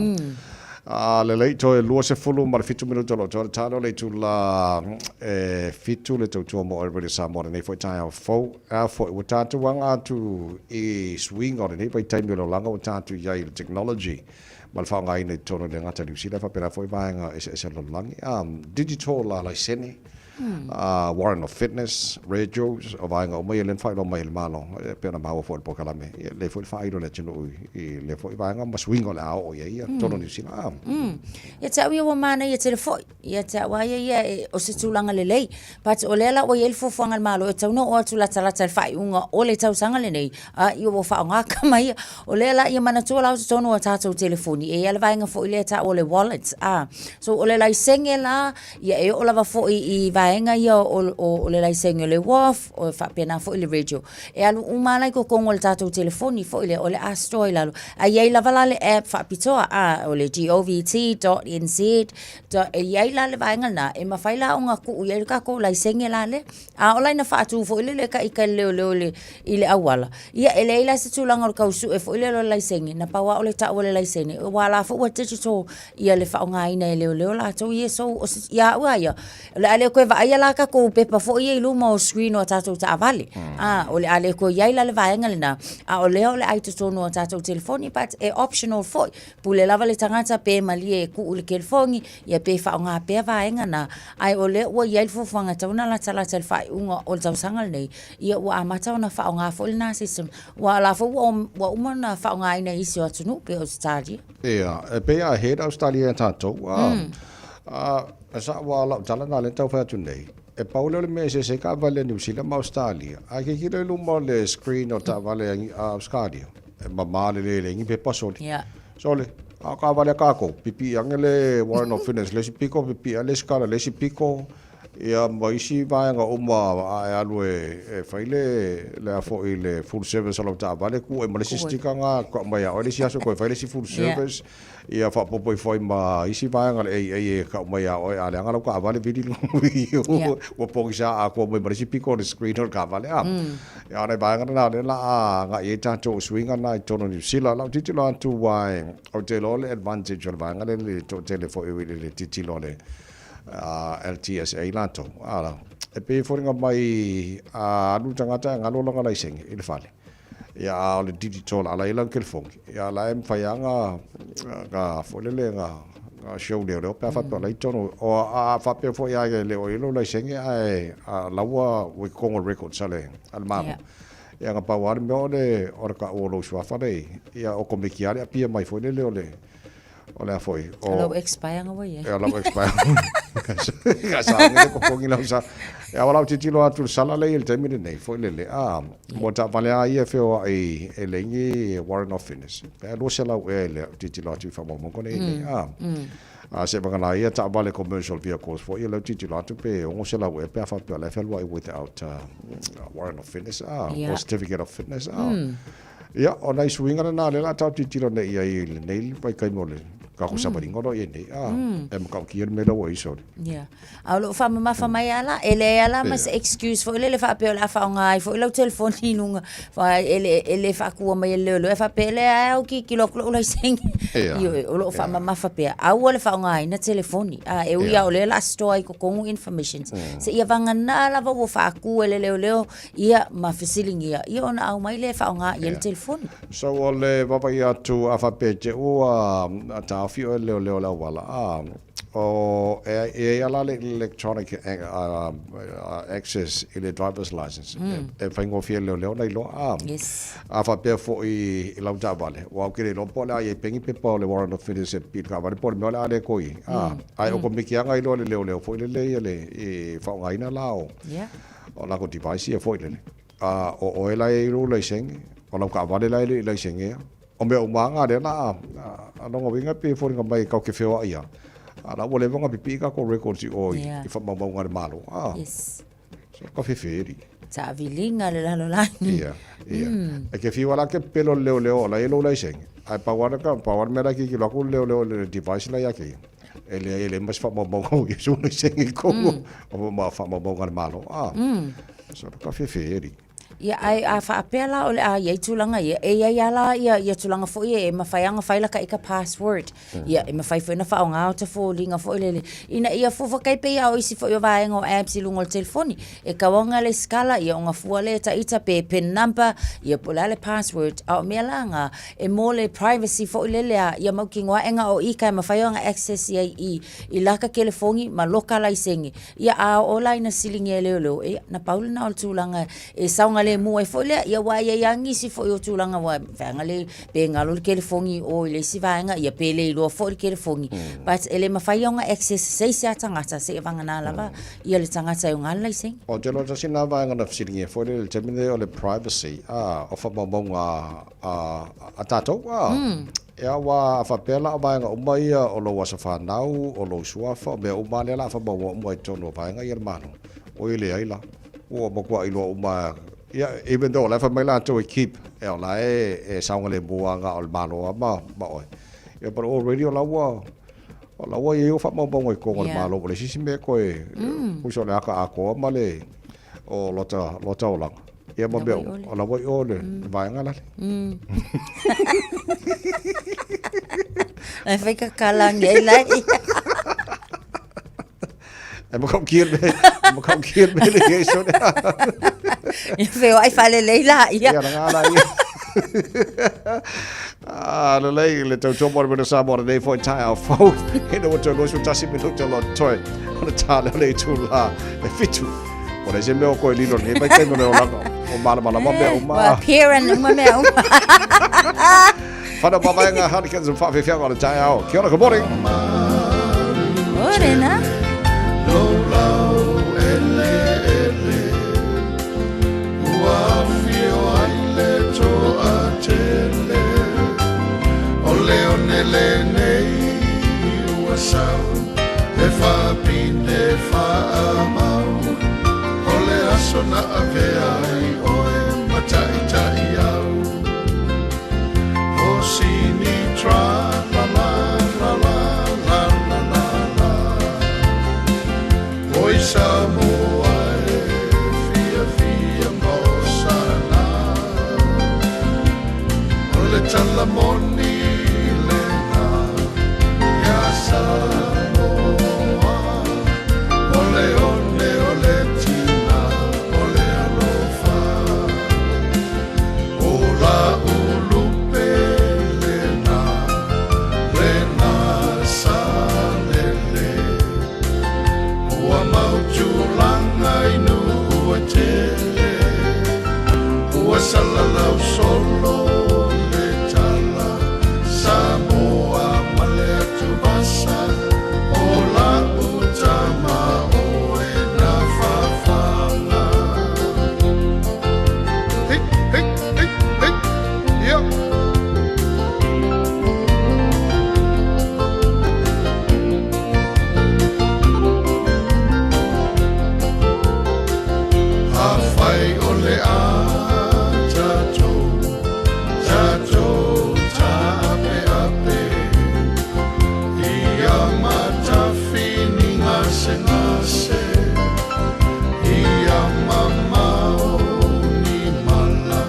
a lelei toe 27 minute o lo o toe le talo le itula e 7 le tautua mo Oe Radio Samoa lenei foi taeao fou. A foi ua tatou aga atu i suiga o lenei vaitaimi o le olaga ua tatou i ai i le technology ma le faaaogaina i totonu e le gata i Niu Sila faapena foi vaega eseese o le lalolagi. Digital laisene, warrant of fitness, radios, o vaega uma ia lea na faailoa mai e le Malo e pei ona maua foi i le polokalame. Ia lelei foi le faailo i le atunuu i lea foi vaega ma suiga o le a oo i ai ia totonu o Niu Sila. Ia te au ia ua manaia tele foi. Ia te au lava ia ia e, o se tulaga lelei. But o lea la ua i ai le fuafuaga a le Malo e tatau ona oo atu latalata i le faaiuga o le tausaga lenei, a ia ua faaaoga kama ia. O lea la ia manatua la o totonu o tatou telefoni, e i ai le vaega foi lea e taua o le wallet, a. So o le laisene la, ia e oo lava foi i vaega vaega ia o, o, o le laisene o le WAF, o faapena foi le radio. E alu uma lava la i totonu o le tatou telefoni foi lea, o le a store i lalo. Ae i ai lava la le app faapitoa, a, o le govt.nz, e i ai la le vaega lena, e mafai la ona tuu i ai le tatou laisene la lea. A oo la ina faatu foi lele e taita i le leoleo i le, i le auala, ia e leai la se tulaga o le tau sue foi lele o le laisene, na pau lava o le tau o le laisene, aua o la foi ua digital ia le faaaogaina e leoleo latou ia. So, o se, ia au lava ia, o le a le toe vaaia la tatou pepa foi ia i luma o screen o a tatou taavale. A, o le a le toe i ai la le vaega lena, a o lea o le a i totonu o a tatou telefoni, but e optional foi. Pule lava le tagata pe malie e tuu i le telefoni, ia pe faaaoga pea vaega na, ae o lea ua i ai le fuafuaga e tatau ona latalata i le faaiuga o le tausaga lenei, ia ua amata ona faaaoga foi lena system, aua o la foi ua ua uma ona faaaogaina e isi o atunuu pei o Ausetalia. Ia, e pei a ahead Ausetalia ia tatou, a, a, e sao aua o lau tala lena lea e tau fai atu nei, e pau lea o le mea e eseese ai taavale a Niu Sila ma Ausetalia, ae tilotilo i luma o le screen o taavale a Ausetalia, E mama lelei e leai ni pepa sole. Yeah. Sole, a o taavale a tatou, pipii ane le warrant of fitness le isi pito, pipii ane le isi kala le isi pito, ia ma isi vaega uma a e alu e fai le, le a foi le full service o lau taavale, tuu ai ma le isi sticker na tau mai ia oe le isi aso toe fai le isi full service. Yeah. Ia faaopoopo ifo ai ma isi vaega le AA e kau mai ia oe a leaga lau taavale vili ua pogisa atoa mai ma le isi pito o le screen o le taavale a. Ia o nai vaega na lea la a agai ai tatou suiga na i totonu o Niu Sila. Lau tilotilo atu aua ou te iloa le advantage o le vaega lea i le toatele foi i le tilotilo a le LTSA latou. E pei e foliga mai a alu le tagata e galo lana laisene i le fale. Ia a o le digital a la i ai lau telefoni, ia la e mafai lava ona foi lele ona show leoleo pe a faapea o la e i totonu. O a faapea foi lava e le o i ai lou laisene ae la ua i totonu o le records a le Malo. Ia na pau lava le mea o le taua o lou suafa lea i i, ia okomeki lava le appear mai foi lele o le O le a foi? O lau expire nga ua i ai. O lau expire. Ka sa ngi ko pongi lau sa. E awa lau titilo atu le sala le i le taimi lenei foi lele. A, mo taavale a ia e feoai e leai ni warrant of fitness. Pe 200 ea i le tilotilo atu i faamaumauga nei nei. A, a se vagana ia taavale commercial vehicles foi ia lau tilotilo atu pe 600 ea pe a faapea o la e fealuai without warrant of fitness a, or certificate of fitness a. Ia, o nai suiga lena lea o le a tatou tilotilo nei i ai i lenei vaitaimi o le tatou savaliga o lo o i ai nei, a, e matautia le mea lea ua i ai sole. Ia. A o lo o faamamafa mai lava la, e leai lava la ma se excuse foi lele faapea o le a faaaoga ai foi lau telefoni i luga, e le, e le faatua mai e le leoleo, e faapea, e leai lava ou tilotilo atu lou laisene. Ia. Ioe, o lo o faamamafa pea, aua le faaaogaina telefoni. A, e ui lava o lea o le a store ai i totonu informations, seia vagana lava ua faatu e le leoleo Ia, ma fesiligia, ia ona aumai lea e faaaoga i ai le telefoni. So o le vaavaai atu a faapea e te ua taofi oe leoleo le auala, a, o, e i ai lava la le electronic access i le driver's license, e faigofie i le leoleo ona iloa, a. Yes. A faapea foi i lau taavale, aua ou te le iloa po o le a i ai pea ni pepa o le warrant of fitness e pipii i le taavale po o le mea o le a le toe i ai, a. Ae okomeki lava ona iloa e le leoleo foi lele ia le, e faaaogaina la o. Yeah. O lako device ia foi lele. A o oe la e i lou laisene, o lau taavale la e le i laisenea. O mea uma lava na lea la a lona uiga e pei e foliga mai tatou te feoai lava, a la ua leva ona pipii tatou records i o i faamaumauga a le Malo. A, Yes. so ka fefeeli. Taaviliga le lalolagi. Ia, ia. E ke fiu lava la ke pepelo le leoleo o la e i lou laisene, ae pau lava le pau lava le mea la e tilotilo atu le leoleo i le device la ia te ia. E leai e leai ma se faamaumauga o Iesu na senge i tonu o ma faamaumauga a le Malo. A, so ka fefe e Ia, ae a faapea la o le a i ai tulaga ia, e i ai lava la ia, ia tulaga foi ia e mafai lava ona fai laka ika password. Ia, e mafai foi ona faaaoga ota foliga foi lele, ina ia fuafua tai pei lava o isi foi o vaega o apps i luga o le telefoni. E tau lava ona lesitala, ia ona fua lea e ta ita pe pin number, ia po o le a le password. A o mea la na, E mo le privacy foi lele a ia mautinoa aʻe o ika e mafai ona access i ai i i laka kelefoni ma loka laisene. Ia a oo la ina siligia e leoleo, ia na pau lena o le tulaga e saogalemu ai foi lea. Ia aua e i ai lava nisi foi o tulaga ua vaega le pe galo le kelefoni i o i le isi vaega, ia pe le iloa foi le kelefoni. But e le mafai ona access e se isi lava tagata seia vagana lava ia le tagata e ona le laisene. Ou te iloa tasi lena vaega na fesiligia foi lea i le taimi lenei o le privacy, a, o faamaumauga a tatou. Ia, aua a faapea la o vaega uma ia o lou aso fanau, o lou suafa, o mea uma lava lea o le a faamaumau uma i totonu o vaega ia a le Malo, oi e leai la. Ua matuai iloa uma, ia, even though o la e fai mai latou e keep, ia o la e saogalemu lava na o le Malo lava ma oe. Ia but already o la ua, o la ua i ai ou faamaumauga i totonu o le Malo, ua leai se isi mea e toe, tusa o le ata atoa ma le, o lota, lota olaga. Ia ma mea uma, o la ua i o le vaega lale. Ai fai kakalangi ai lai. E makau kia le mea, e makau kia le mea le ia iso lea. Ia feo ai whalelei la ia. Ia la la ia. Ah, lelei le tautua mo le mea Samoa lenei foi taeao fou. Ina ua toe 21 minuta lo toe. O le tā leo le itu la e fitu. O le se mea o koe lilo nei vaitaimi o le olaga. O malamalama mea uma. Ua appearance uma mea uma. Whana mavaenga Harlikins and whaawhiwhianga o le taeao. Kia ora, good morning. Morena. E whapine whaamau O le aso na avea ai oe Mataitai au O sini tra la la la la la la la la Oi Samoa e fia fia mo sana O le tala moni lena ia Samoa O le one o le tina o le alofa O la ulupe lena lena salele Ua mau tulaga i nuu e tele Ua salalau solo le tala Samoa ma le atuvasa O lau tama oe na fafaga Hey, hey, hey, hey, yeah. Afai o le a tatou, tatou taapeape Ia matafi ni gasegase Ia mamao ni mala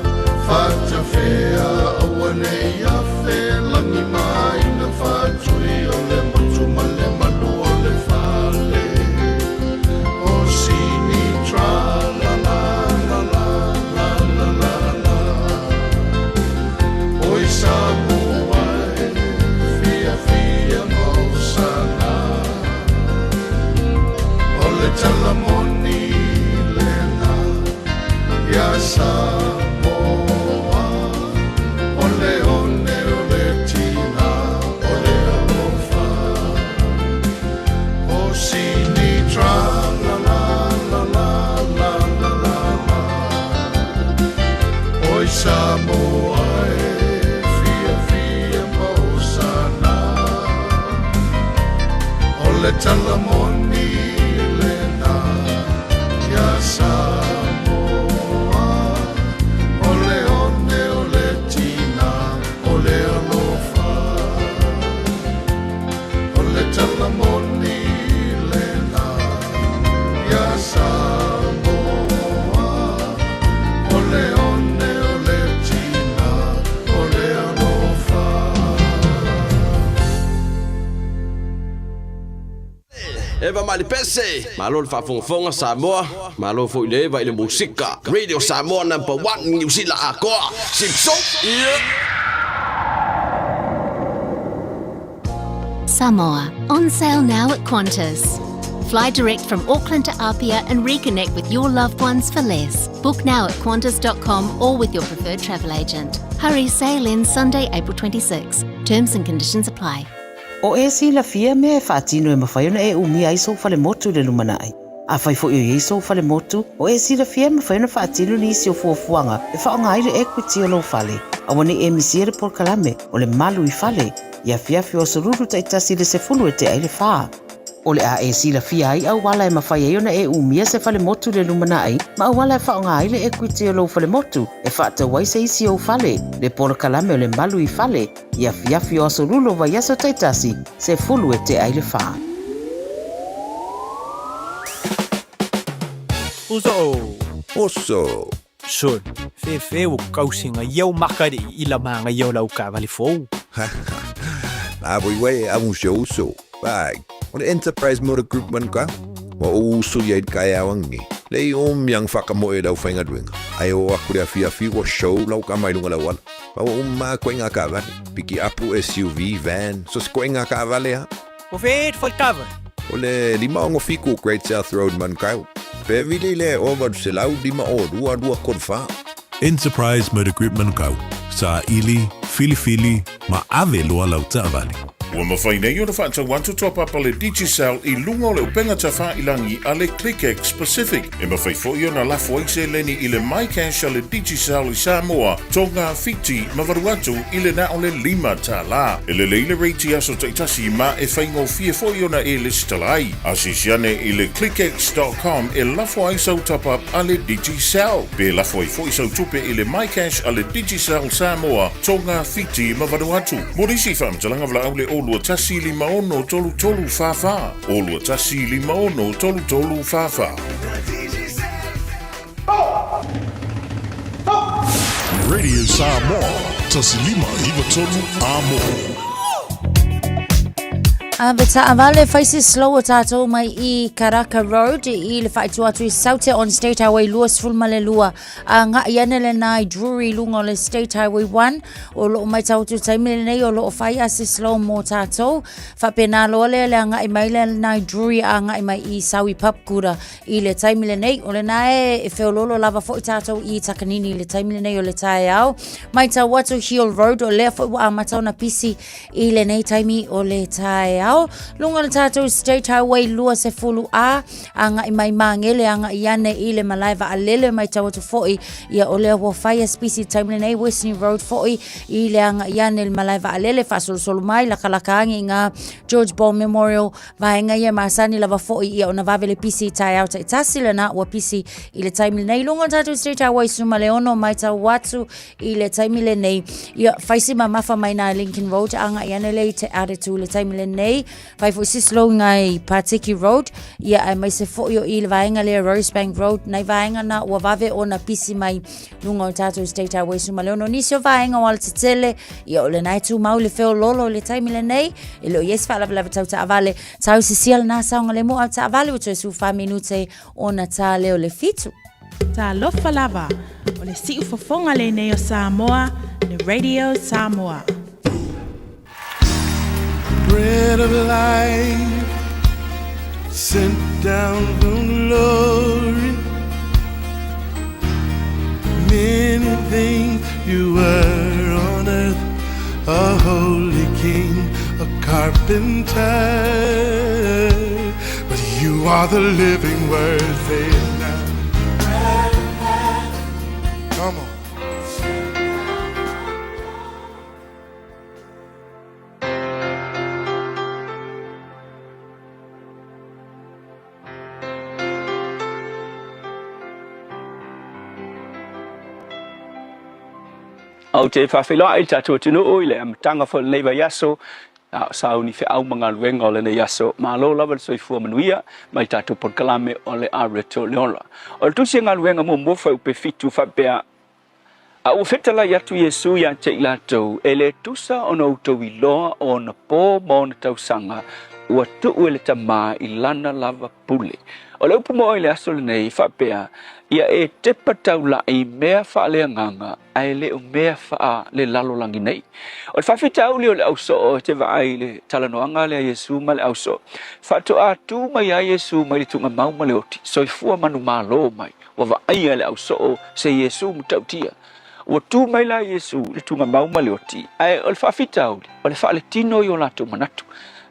Fatafea aua ne i afe lagi ma aiga faatui O le motu ma le malu o le fale O sini tra la la la la la la la la Oi Samoa e fia fia mau sana O le tala moni lena ia Samoa O le one o le tina o le alofa O sini tra la la la la la la la la Oi Samoa e fia fia mau sana O le tala moni lena ia Samoa O le one o le tina o le alofa O le tala moni lena ia Samoa O le one o le tina o le alofa Eva Malipese, malo le faafogafoga Samoa, malo foi le Eva i le musika. Radio Samoa number one Niu Sila atoa. Sipso, yeah. Samoa, on sale now at Qantas. Fly direct from Auckland to Apia and reconnect with your loved ones for less. Book now at qantas.com or with your preferred travel agent. Hurry, sail in Sunday, April 26. Terms and conditions apply. O e silafia mea e faatino e mafai ona e umia ai sou falemotu i le lumanai. Afai foi o i ai sou falemotu, o e silafia e mafai ona faatino nisi o fuafuaga e faaaoga ai le equity o lou fale. Aua ne i e misia le polokalame o le Malu i Fale i afiafi o Aso Lulu taitasi i le 10 e tea i le fa. O le a e silafia ai auala e mafai ai ona e umia se falemotu i le lumanai ma auala e faaaoga ai le equity o lou falemotu e faatau ai se isi ou fale, le polokalame o le Malu i Fale i afiafi o Aso Lulu o vaiaso taitasi, 10 e tea i le fa. Uso! Oso! Son, fefe ua kausi nga iau makari i la manga iau lau kavali fou. La voi wei a un show uso. Bai, o le Enterprise Motor Group man ka. Wa o uso ia i kai awangi. Le i o miang whakamoe lau whainga duenga. Ai o aku le afi afi wa show lau ka mai lunga lau ala. Ma wa umma koe ngā kavale. Piki apu SUV, van, so se koe ngā kavale ha. O fe e whai kava. O le 567 Great South Road Manukau. Pe vili le o 852 234. Enterprise Motor Group Manukau, Saili, Filifili ma ave loa lau taavale. Ua mafai nei ona faatau atu toa papa le Digicel i luga o le upega tafailangi a le ClickX Pacific. E mafai foi ona lafo ai seleni i le MyCash a le Digicel i Samoa, Tonga, Fiti ma Vanuatu i le na o le $5. E lelei le rate i aso taitasi ma e faigofie foi ona e lesitala ai. Asiasi ane i le clickx.com e lafo ai sau top-up a le Digicel. Pe lafo ai foi sau tupe i le MyCash a le Digicel Samoa, Tonga, Fiti ma Vanuatu. Mo nisi faamatalaga valaau le 021 56 33 44, 021 56 33 44. Radio Samoa, 1593 Amo. Ave taavale fai se slow o tātou mai i Karaka Road i le whaetu atu i Saute on State Highway 22 a ngā i ane le nā i Drury lunga o le State Highway 1 o loo mai tau tu taimi le nei o loo fai a se slow mō tātou whapena loa lea le a ngai mai le nā i Drury a ngai mai i Saui Papkura I le taimi lenei, o lena e, e feololo lava foi tātou i Takanini i le taimi lenei o le taeao. Mai tau atu Hill Road, o lea foi ua amata ona pisi i lenei taimi o le taeao. Lunga le tātou State Highway 20A, a ngai mai Māngere, a ngai ane i le malae vaalele mai tau atu foi, ia o lea ua whai a spisi taimi lenei Westney Road foi i le anga i ane le malae vaalele, faasolosolo mai, lakalaka angi i ngā George Ball Memorial Vaega ia masani lava foi ia ona vave le pisi i taeao taitasi lena ua pisi i le taimi lenei. Lunga o tātou Street Highway suma le ono mai tau atu i le taimi lenei. Ia whaisi mamafa mai nā Lincoln Road anga i ane lei te aretu le taimi lenei. Whai foi si slow ngai Patiki Road. Ia ai mai se foi o i le vaega lea Rosebank Road. Nei vaega nā ua vave ona pisi mai luga o tātou State Highway suma le ono. Nisi o vaega o alatetele, ia o lena e tumau le feololo i le taimi lenei, e le o i ai se faalavelave tau taavale. Tau sisia lena saogalemu au taavale ua toe 14 minute ona tā leo le fitu. Talofa lava, o le siufofoga lenei o Samoa, le Radio Samoa. Bread of life sent down from glory. Many things you were on earth, a holy king, a carpenter. But you are the living word, say it now. Come on. Ou te faafeiloai i le tatou atunuu i le amataga foi o lenei vaiaso, a o sauni feau ma galuega o lenei aso. Malo lava le soifua manuia mai tatou polokalame o le Areto le Ola. O le tusi galuega muamua fuaiupe 7 faapea, A ua fetalai atu Iesu ia te i latou, E le tusa ona outou iloa o ona po ma ona tausaga, ua tuu e le Tama i lana lava pule. O le upu moe i le aso lenei, faapea, Ia e tepa taulai i mea faaleagaga, ae le o mea faalelalolagi nei. O le faafitauli o le ausoo e te vaai i le talanoaga lea a Iesu ma le ausoo, faatoa tu mai ai Iesu mai le tuugamau ma le oti, soifua manumalo mai. Ua vaaia e le ausoo se Iesu matautia. Ua tu mai la Iesu i le tuugamau ma le oti, ae o le faafitauli, o le faaletino i o latou manatu.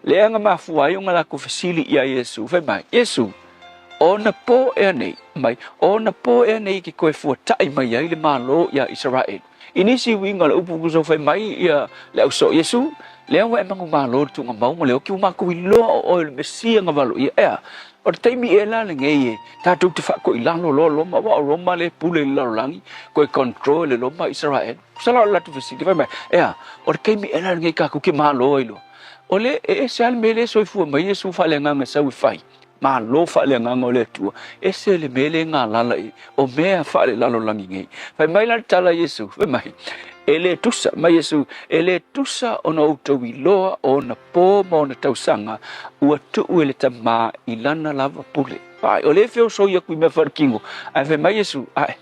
Lea na mafua ai ona latou fesili ia Iesu, fai mai, Iesu, o ona po ea nei? Mai, o ona pō ea nei ke toe fuataʻi mai ai le Malo iā Isaraelu. I nisi uiga o le upu ua fai mai ia le ausoo Iesu, Lea ua e manumalo i le tuugamau ma le oki, ua matou iloa o oe o le Mesia na valoia. Ea, o le taimi ea la lenei e tatou te faatoilalo loa Roma, aua o Roma lea e pule i le lalolagi, toe control e le Roma Isaraelu. Tusa la o le latou fesili, fai mai, Ea, o le taimi ea la lenei tatou te malo ai loa? O le e ese lava le mea lea e soifua mai Iesu faaleagaga e sau e fai. Malo faaleagaga o le Atua, ese le mea lea e galala i o mea faalelalolagi nei. Fai mai la le tala a Iesu, fai mai, E le tusa, mai Iesu, e le tusa ona outou iloa o ona pō ma ona tausaga ua tuu e le Tamā i lana lava pule. Ai, o lea e feosoi aku i mea faalekino, ae fai mai Iesu, Ae,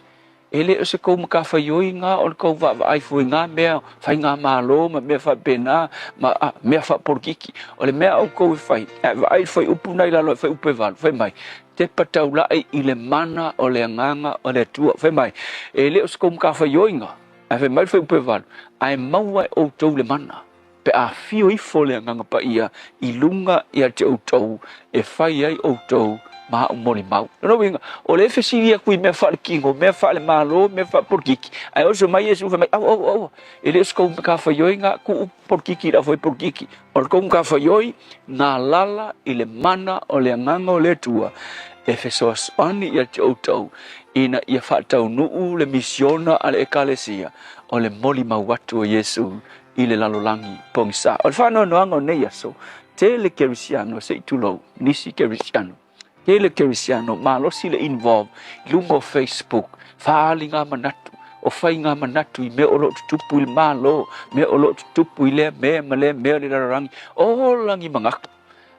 E le o se kou matafaioi na o le kou vaavaai fua i na mea faigamalo ma mea faapena ma mea faapolokiki. O le mea a outou e fai, ae vaai i le fuaiupu na i lalo i le fuaiupu e 8, fai mai, Tepa taulai i le mana o le Agaga o le Atua. Fai mai, e le o se kou matafaioi na, ae fai mai le fuaiupu e 8, ae maua e outou le mana, pe a afio ifo le Agaga Paia i luga ia te outou e fai ai outou ma au molimau. Lona uiga, o lea e fesili atu i mea faalekino, mea faalemalo, mea faapolokiki, ae oso mai Iesu fai mai, Aua, aua, aua, e le o se kou matafaioi na tuu polokiki i le afai polokiki. O le kou matafaioi, galala i le mana o le Agaga o le Atua e fesoasoani ia te outou ina ia faataunuu le misiona a le Ekalesia o le molimau atu o Iesu i le lalolagi pogisa. O le faanoanoaga o nei aso, tele kerisiano, se i tulou, nisi kerisiano, tele kerisiano malosi le involve i luga o Facebook, faaali ngā manatu, o fai ngā manatu i mea o lo o tutupu i le Malo, mea o lo o tutupu i lea mea ma lea mea o le lalolagi, ola ni manatu,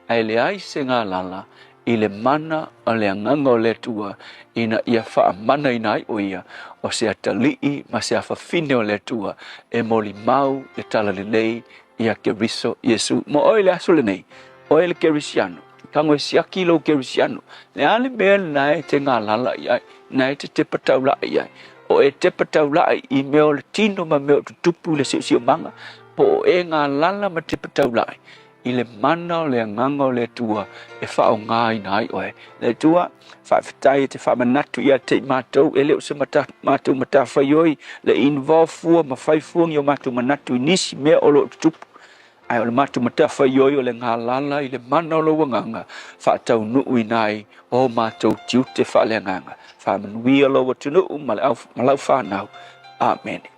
ae leai se galala i le mana o le Agaga o le Atua ina ia faamanaina ai o ia o se atalii ma se afafine o le Atua e molimau le talalelei ia Keriso Iesu. Mo oe i le aso lenei, oe le Kerisiano, tago e siaki lou Kerisiano, le a le mea lena e te galala i ai, na e te tepa taulai i ai? O e tepa taulai i mea o le tino ma mea o tutupu i le siosiomaga, po o e galala ma tepa taulai i le mana o le Agaga o le Atua e faaaogaina ai oe. Le Atua, faafetai e te faamanatu ia te i matou, e le o se mata, matou matafaioi le involve fua ma fai fua ni o matou manatu i nisi mea o lo o tutupu. Ae o le matou matafaioi o le galala i le mana o lou Agaga, faataunuuina ai o matou tiute faaleagaga. Faamanuia lou atunuu ma le au, ma lau fanau. Amene.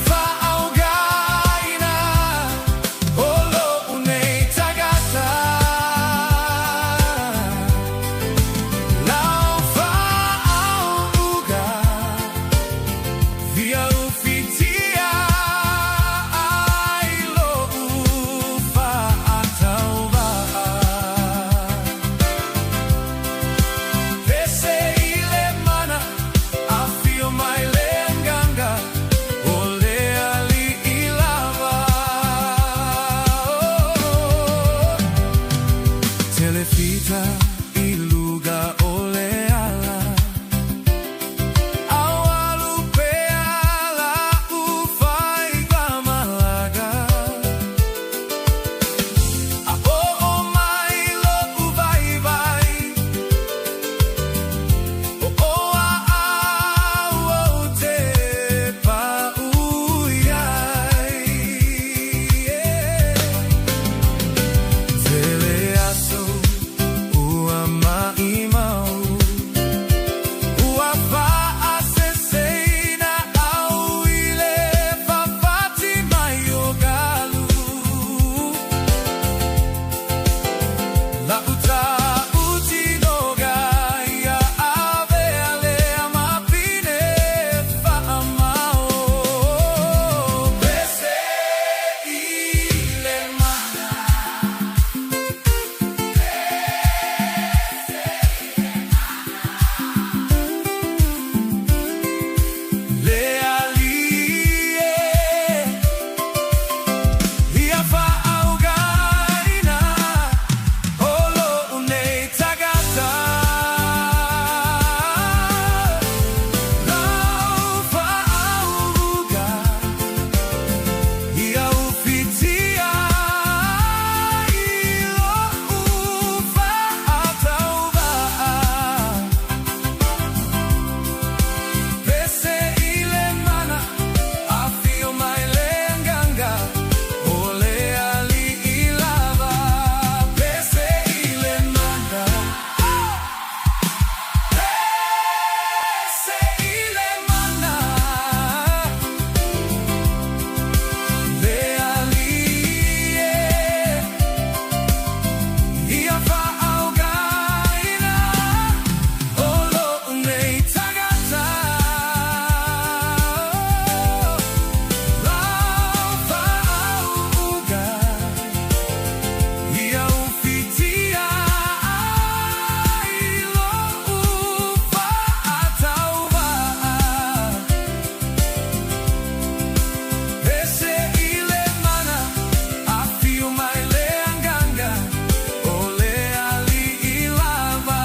Whaaogaina o lo'u nei tagata. Lau whaaoga Via ufitia ai lo'u whaatauvaa. Pese i le mana, afio mai le Agaga, o le Alii lava. Telefita i luga o le ala, Aualu pea la'u faiva malaga. A oo mai lo'u vaivai, O o a au ou te pa'u i ai. Tele aso ua ma'imau, Ua fa'aseseina au i le fafati mai o galu. La'u ta'utinoga ia avea lea ma pine fa'amao. Pese i le mana. Le Alii e ia fa'aogaina o lo'u nei tagata. Lau fa'auga ia ufitia i lo'u fa'atauvaa. Pese i le mana, afio mai le Agaga, o le Alii lava. Pese i le mana. Pese i le mana. Le Alii e ia fa'aogaina o lo'u nei tagata. Lau fa'auga ia ufitia ai lo'u fa'atauvaa. Pese i le mana, afio mai le Agaga, o le Alii lava.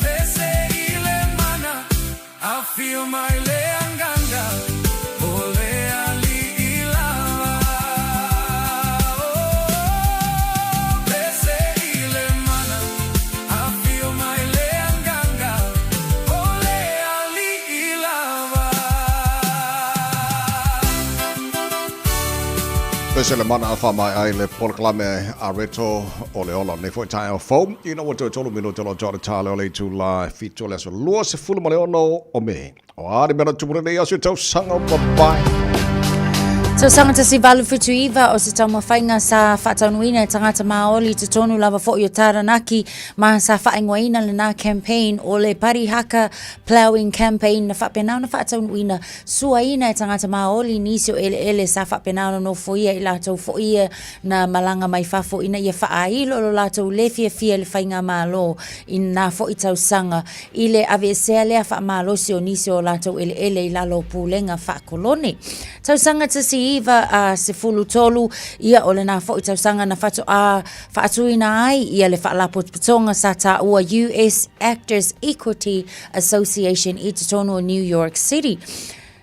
Pese i le mana, afio mai le Agaga, o le Alii lava. Pese i le mana, afio mai le Agaga, o le Alii lava. Pese le mana wha ai le polokalame a reto o le ola nei foi taeao fou. Ina ua toe 3 minuta lo tore tale o le itula e 7 o le aso 26 o Me. O a ni mea na tupu lenei aso i tausaga ua mavae. Tausaga 1879 o se taumafaiga sa faataunuuina e tagata Māori i totonu lava foi o Taranaki ma sa faaigoaina lena campaign o le Parihaka Ploughing Campaign na faapena ona faataunuuina suaina e tagata Māori nisi o eleele sa faapena ona nofoia i latou foi ia na malaga mai fafo ina ia faailo lo latou le fiafia i le faigamalo i na foi tausaga i le aveesea lea faamalosi o nisi o latou eleele i lalo o pulega faakolone. Tausaga 1913, ia o lena foi tausaga na faatoa faatuina ai ia le faalapotopotoga sa taua US Actors Equity Association i totonu o New York City.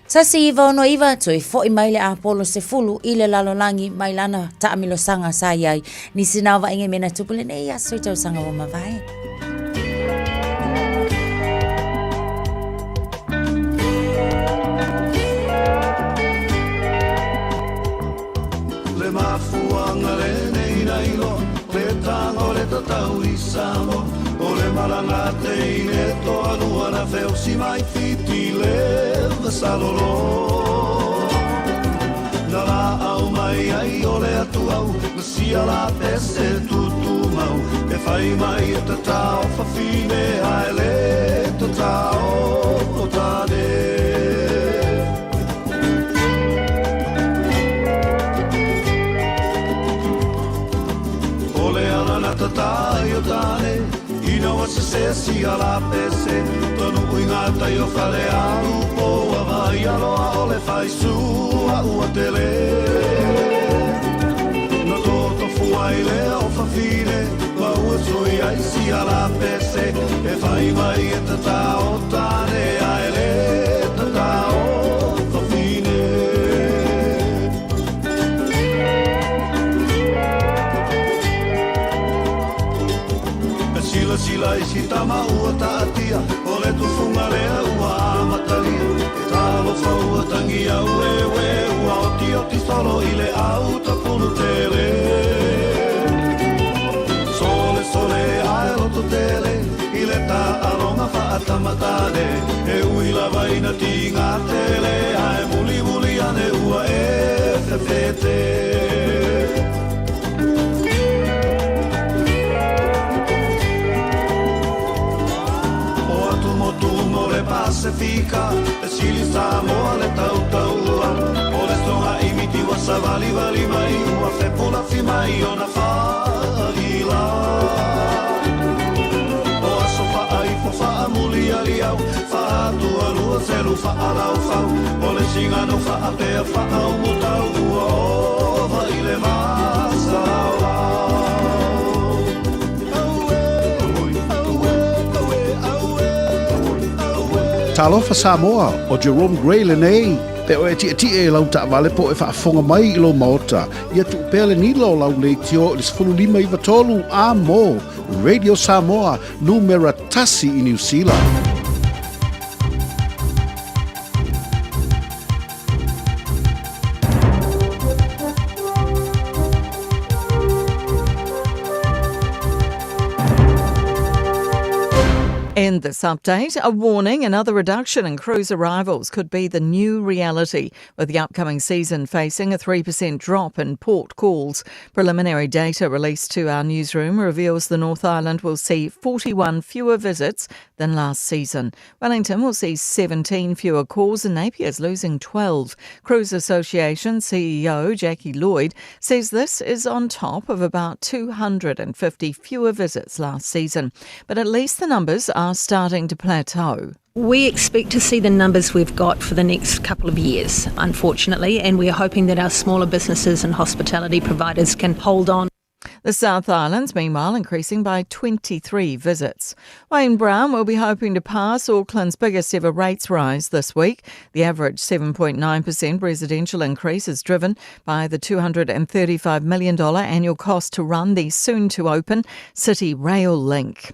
1969, toe foi mai le Apollo 10 i le lalolagi mai lana taamilosaga sa i ai. Nisi na o vaaiga i mea na tupu lenei aso i tausaga ua mavae. Le mafuanga lenei na iloa Le taga o le tatau i Samoa O le malaga teine toalua na feosi mai Fiti le salolo Na laau mai ai o le atuau Na sia la pese tutumau E fai mai e tatao fafine Ae le tatao o tane O le ala na tata ai o tane Ina ua sese sia la pese Tonu ui ngā tai o whare aru po Ua vai aloa o le whaisua ua tele Na tōtofu ai lea o fafine Ma ua tui ai sia la pese E whai mai e tata o tane Ae le tata o fafine E silasila i si tama ua taatia O le tufuga lea ua amatalia E talofa ua tangi aueue Ua otioti solo i le au tapulu tele Sole sole ae loto tele I le taaloga faatamatane E ui lava ina tiga tele Ae mulimuli ane ua e fefete O atumotu mo le Pasefika E sili Samoa le tautaua O le soga i miti ua savalivali mai Ua fepulafi mai ona faaila O aso faaifo faamulialiau Faatualua selu faalaufau O le sigano faapea faaumutau Ua ova i le vasalaolau Talofa Samoa, ʻo Jerome Gray lenei. Pe o e tietie i lau taavale po o e faafofoga mai i lou maota, ia tuu pea le nila o lau leitio i le 15 93 a mo Radio Samoa, numera tasi i Niu Sila. In this update, a warning another reduction in cruise arrivals could be the new reality, with the upcoming season facing a 3% drop in port calls. Preliminary data released to our newsroom reveals the North Island will see 41 fewer visits than last season. Wellington will see 17 fewer calls and Napier's losing 12. Cruise Association CEO Jackie Lloyd says this is on top of about 250 fewer visits last season. But at least the numbers are starting to plateau. We expect to see the numbers we've got for the next couple of years, unfortunately, and we are hoping that our smaller businesses and hospitality providers can hold on. The South Islands, meanwhile, increasing by 23 visits. Wayne Brown will be hoping to pass Auckland's biggest ever rates rise this week. The average 7.9% residential increase is driven by the $235 million annual cost to run the soon to open City Rail Link.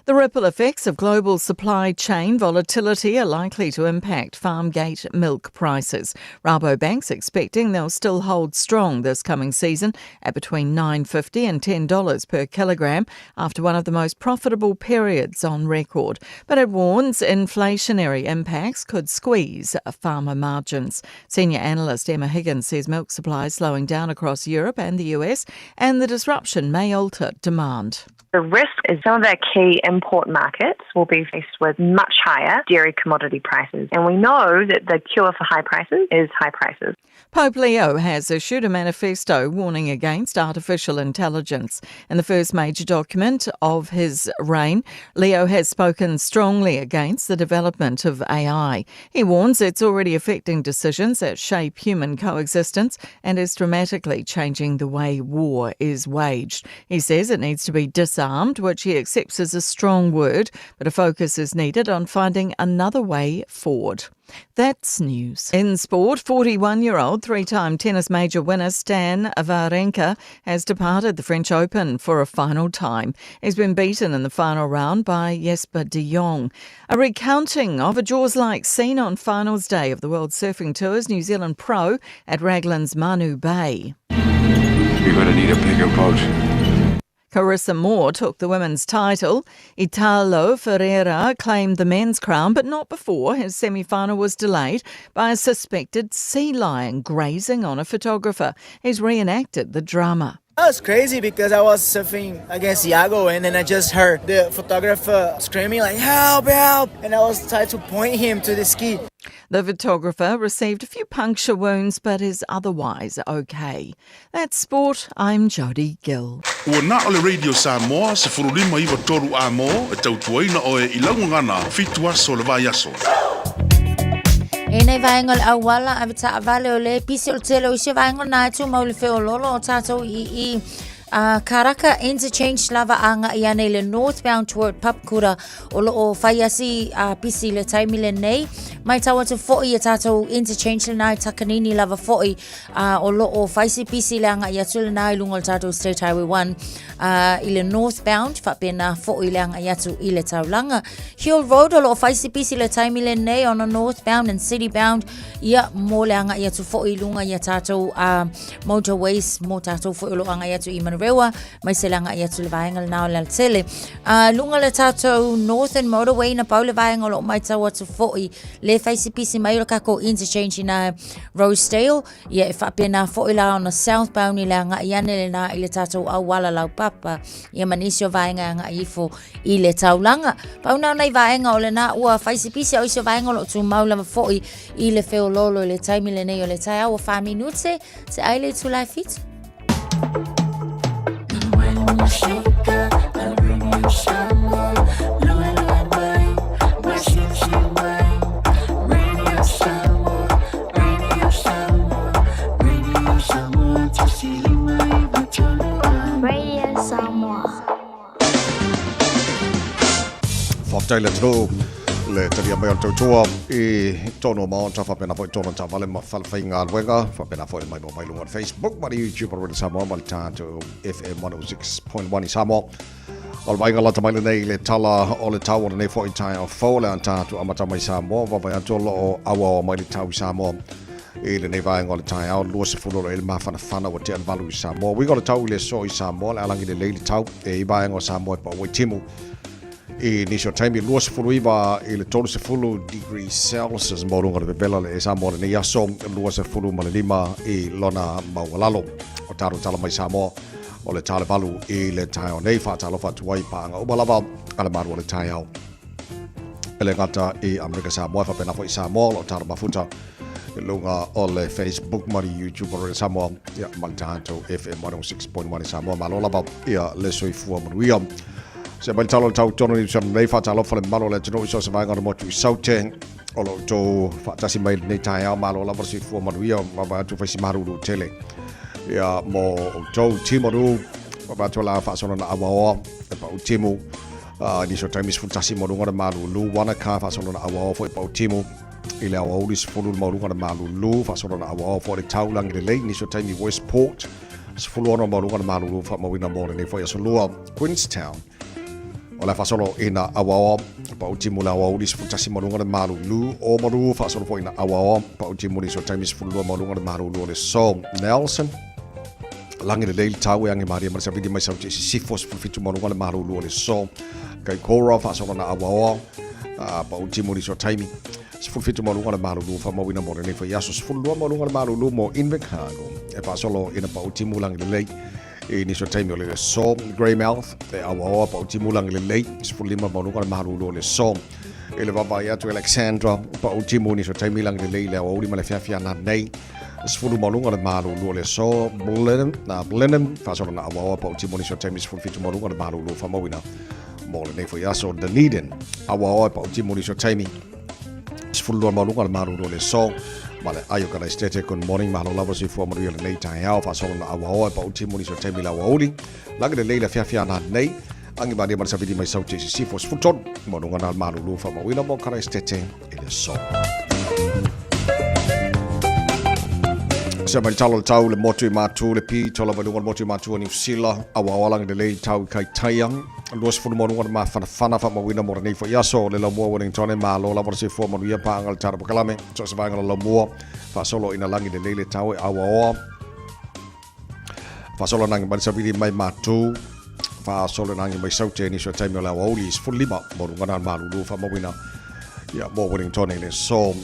The ripple effects of global supply chain volatility are likely to impact farmgate milk prices. Rabobank's expecting they'll still hold strong this coming season at between $9.50 and $10 per kilogram after one of the most profitable periods on record. But it warns inflationary impacts could squeeze farmer margins. Senior analyst Emma Higgins says milk supply is slowing down across Europe and the US, and the disruption may alter demand. The risk is some of our key import markets will be faced with much higher dairy commodity prices. And we know that the cure for high prices is high prices. Pope Leo has issued a manifesto warning against artificial intelligence. In the first major document of his reign, Leo has spoken strongly against the development of AI. He warns it's already affecting decisions that shape human coexistence and is dramatically changing the way war is waged. He says it needs to be disarmed, which he accepts as a strong word, but a focus is needed on finding another way forward. That's news. In sport, 41 year old three time tennis major winner Stan Wawrinka has departed the French Open for a final time. He's been beaten in the final round by Jesper de Jong. A recounting of a Jaws like scene on finals day of the World Surfing Tour's New Zealand Pro at Raglan's Manu Bay. You're going to need a bigger boat. Carissa Moore took the women's title. Italo Ferreira claimed the men's crown, but not before his semi final was delayed by a suspected sea lion grazing on a photographer. He's reenacted the drama. That was crazy because I was surfing against Iago and then I just heard the photographer screaming like help, help and I was trying to point him to the ski. The photographer received a few puncture wounds but is otherwise okay. That's sport. I'm Jody Gill. Ua na o le Radio Samoa 1593 A mō e tautuaina oe i lau gagana fitu aso o le vaiaso. Enei vaega o le auala ave taavale o le pisi o le tele o isi vaega na e tumau le feololo o tātou i i uh, Karaka interchange lava anga i ane le northbound toward Papakura o lo o whai asi a pisi le taimi le nei. Mai tau atu fo'i e tātou interchange le nai Takanini lava fo'i uh, o lo o whaisi pisi le anga i atu le nai lunga o le tātou State Highway 1 uh, i le northbound whapena fo'i le anga i atu i le taulanga. Hill Road o lo o whaisi pisi le taimi le nei on a northbound and city bound ia mō le anga i atu fo'i lunga i a tātou uh, motorways mō tātou fo'i o lo anga i atu i Manurewa mai se le anga i atu le vaenga le nao le tele. Lunga le tātou Northern Motorway na pau le vaenga o lo mai tau atu fo'i le whaisi pisi mai o le kako interchange i nā Rosedale ia e whapena fo'i la ona southbound i le anga i ane le nā i le tātou auala lau papa ia manisi o vaenga anga ifo i le taulanga. Pau nā nei vaenga o le nā ua whaisi pisi au isi o vaenga o lo tū mau lava fo'i i le wheololo i le taimi le nei o le tai au o wha minute te ai le tūlai fitu. Radio Samoa. Faafetai le atunuu le talia mai o le tautua i tonu o maota faapena foi tonu taavale ma falefaigaluega faapena foi le maimoa mai luga o le Facebook ma le YouTube o Radio Samoa ma le tatou FM 106.1 i Samoa. O le vaaiga lata mai lenei i le tala o le tau o lenei foi taeao fou o le a tatou amata mai Samoa vaavaai atu o lo o auaoa mai le tau i Samoa i lenei vaega o le taeao 20 o lo o i le mafanafana ua tea le valu i Samoa. Uiga o le tau i le aso i Samoa le alagi lelei le tau e i vaega o Samoa e pau ai timu i nisi o taimi 29 i le 30 degrees Celsius mo luga o le vevela le e Samoa lenei aso 25 i lona maualalo. O tātou tala mai Samoa o le talevalu i le taeao nei faatalofa atu ai paaga uma lava a le malu o le taeao. E le gata i Amerika Samoa, faapena foi Samoa, o lo o talo mafuta i luga o le Facebook ma le YouTube o le Samoa, ia, ma le tatou FM 106.1 i Samoa. Malo lava, ia, le soifua manuia. Se mai le talo o le tau tonu i usa nei faatalofa le mamalu o le atunuu i so o se vaega o le motu i Saute o lo outou faatasi mai lenei taeao. Malo lava le soifua manuia, vaavaai atu fai si malulu tele. Ia, mo outou timaru, vaavaai atu la faasolo na awaoa, e pau timu. Nisi o taimi 11 mo luga o le malulu, Wanaka faasolo na auaoa foi pau timu i le aoauli 10 mo luga o le malulu, faasolo na auaoa foi le taulangi lelei, nisi o taimi Westport 16 mo luga o le malulu faamauina mo lenei foi aso lua Queenstown. O le faasolo ina auaoa pau timu le aoauli 11 mo luga o le malulu, Oamaru faasolo foi ina auaoa pau timu nisi o taimi 12 mo luga o le malulu o le so Nelson. Lagi lelei le tau e agi malie ma le savili mai Saute i sisifo 17 ma luga le malulu o le so. Kaikoura faasolo na auaoa pau timu nisi o taimi 17 ma luga le malulu faamauina mo lenei foi aso 12 ma luga le malulu mo Invercargill e faasolo ina pau timu lagi lelei i nisi o taimi o le so Greymouth e auaoa pau timu lagi lelei 15 ma luga le malulu o le so i le vaavaai atu Alexandra pau timu nisi o taimi lagi lelei le aoauli ma le feafia nei 10 ma luga le malulu o le aso Blenheim, na Blenheim faasolo na auaoa pau timu nisi o taimi 17 ma luga le malulu faamauina mo lenei foi aso Dunedin auaoa pau timu nisi o taimi 12 ma luga le malulu o le aso ma le aio kana stete good morning malo lava soifua manuia lenei taeao faasolo na auaoa pau timu nisi o taimi le aoauli lagi lelei le feafia na nei agi malie ma le savili mai Saute i sisifo 13 ma luga na malulu faamauina mo Karaistete i le aso. Se mai talo le tau le motu i mātū le pito lava i luga le motu i mātū o Niu Sila aua alangi lelei tau i Kaitaia 20 mo luga le mafanafana faamauina mo lenei foi aso le laumua Wellington e malo lava le soifua manuia paaga le tala pakalame so se vaega o le laumua faasolo ina lagi lelei le tau e auaoa faasolo nagi mai le savili mai mātū Faasolo ina agi mai Saute i nisi o taimi o le aoauli 15 maualuga na o le malulu faamauina ia mo Wellington i le aso.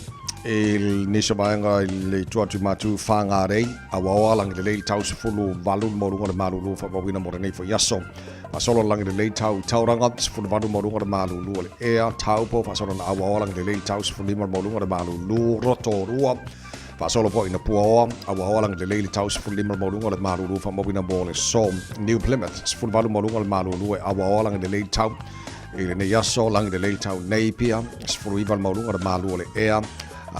I nisi o vaega i le itu atu i Matu Whangarei, Awaoa, lagi lelei le tau 18 maualuga o le malulu faamauina mo lenei foi aso. Faasolo lagi lelei tau i Tauranga, 18 maualuga o le malulu o le ea, Taupo, faasolo na Awaoa lagi lelei le tau 15 maualuga o le malulu, Rotorua, Faasolo foi ina Puaoa, Awaoa lagi lelei le tau 15 maualuga o le malulu faamauina mo le aso. New Plymouth, 18 maualuga o le malulu e Awaoa lagi lelei le tau i lenei aso, lagi lelei le tau Napier, 19 le maualuga o le malu o le ea.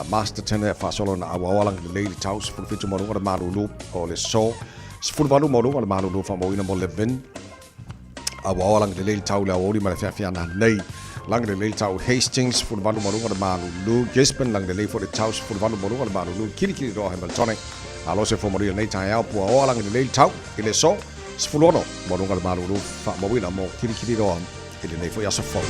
Masterton e faasolo ina Awaoa lagi lelei le tau 17 maualuga o le malulu o le aso. 18 maualuga o le malulu faamauina mo Levin, Awaoa lagi lelei le tau le aoauli ma le feafiana nei. Lagi lelei le tau Hastings, 18 maualuga o le malulu. Gisborne, lagi lelei foi le tau 18 maualuga o le malulu. Kirikiri roa Hamiltone. Alo se fua manuia lenei taeao Puaoa lagi lelei le tau i le aso 16 maualuga o le malulu faamauina mo Kirikiri roa i lenei foi aso fou.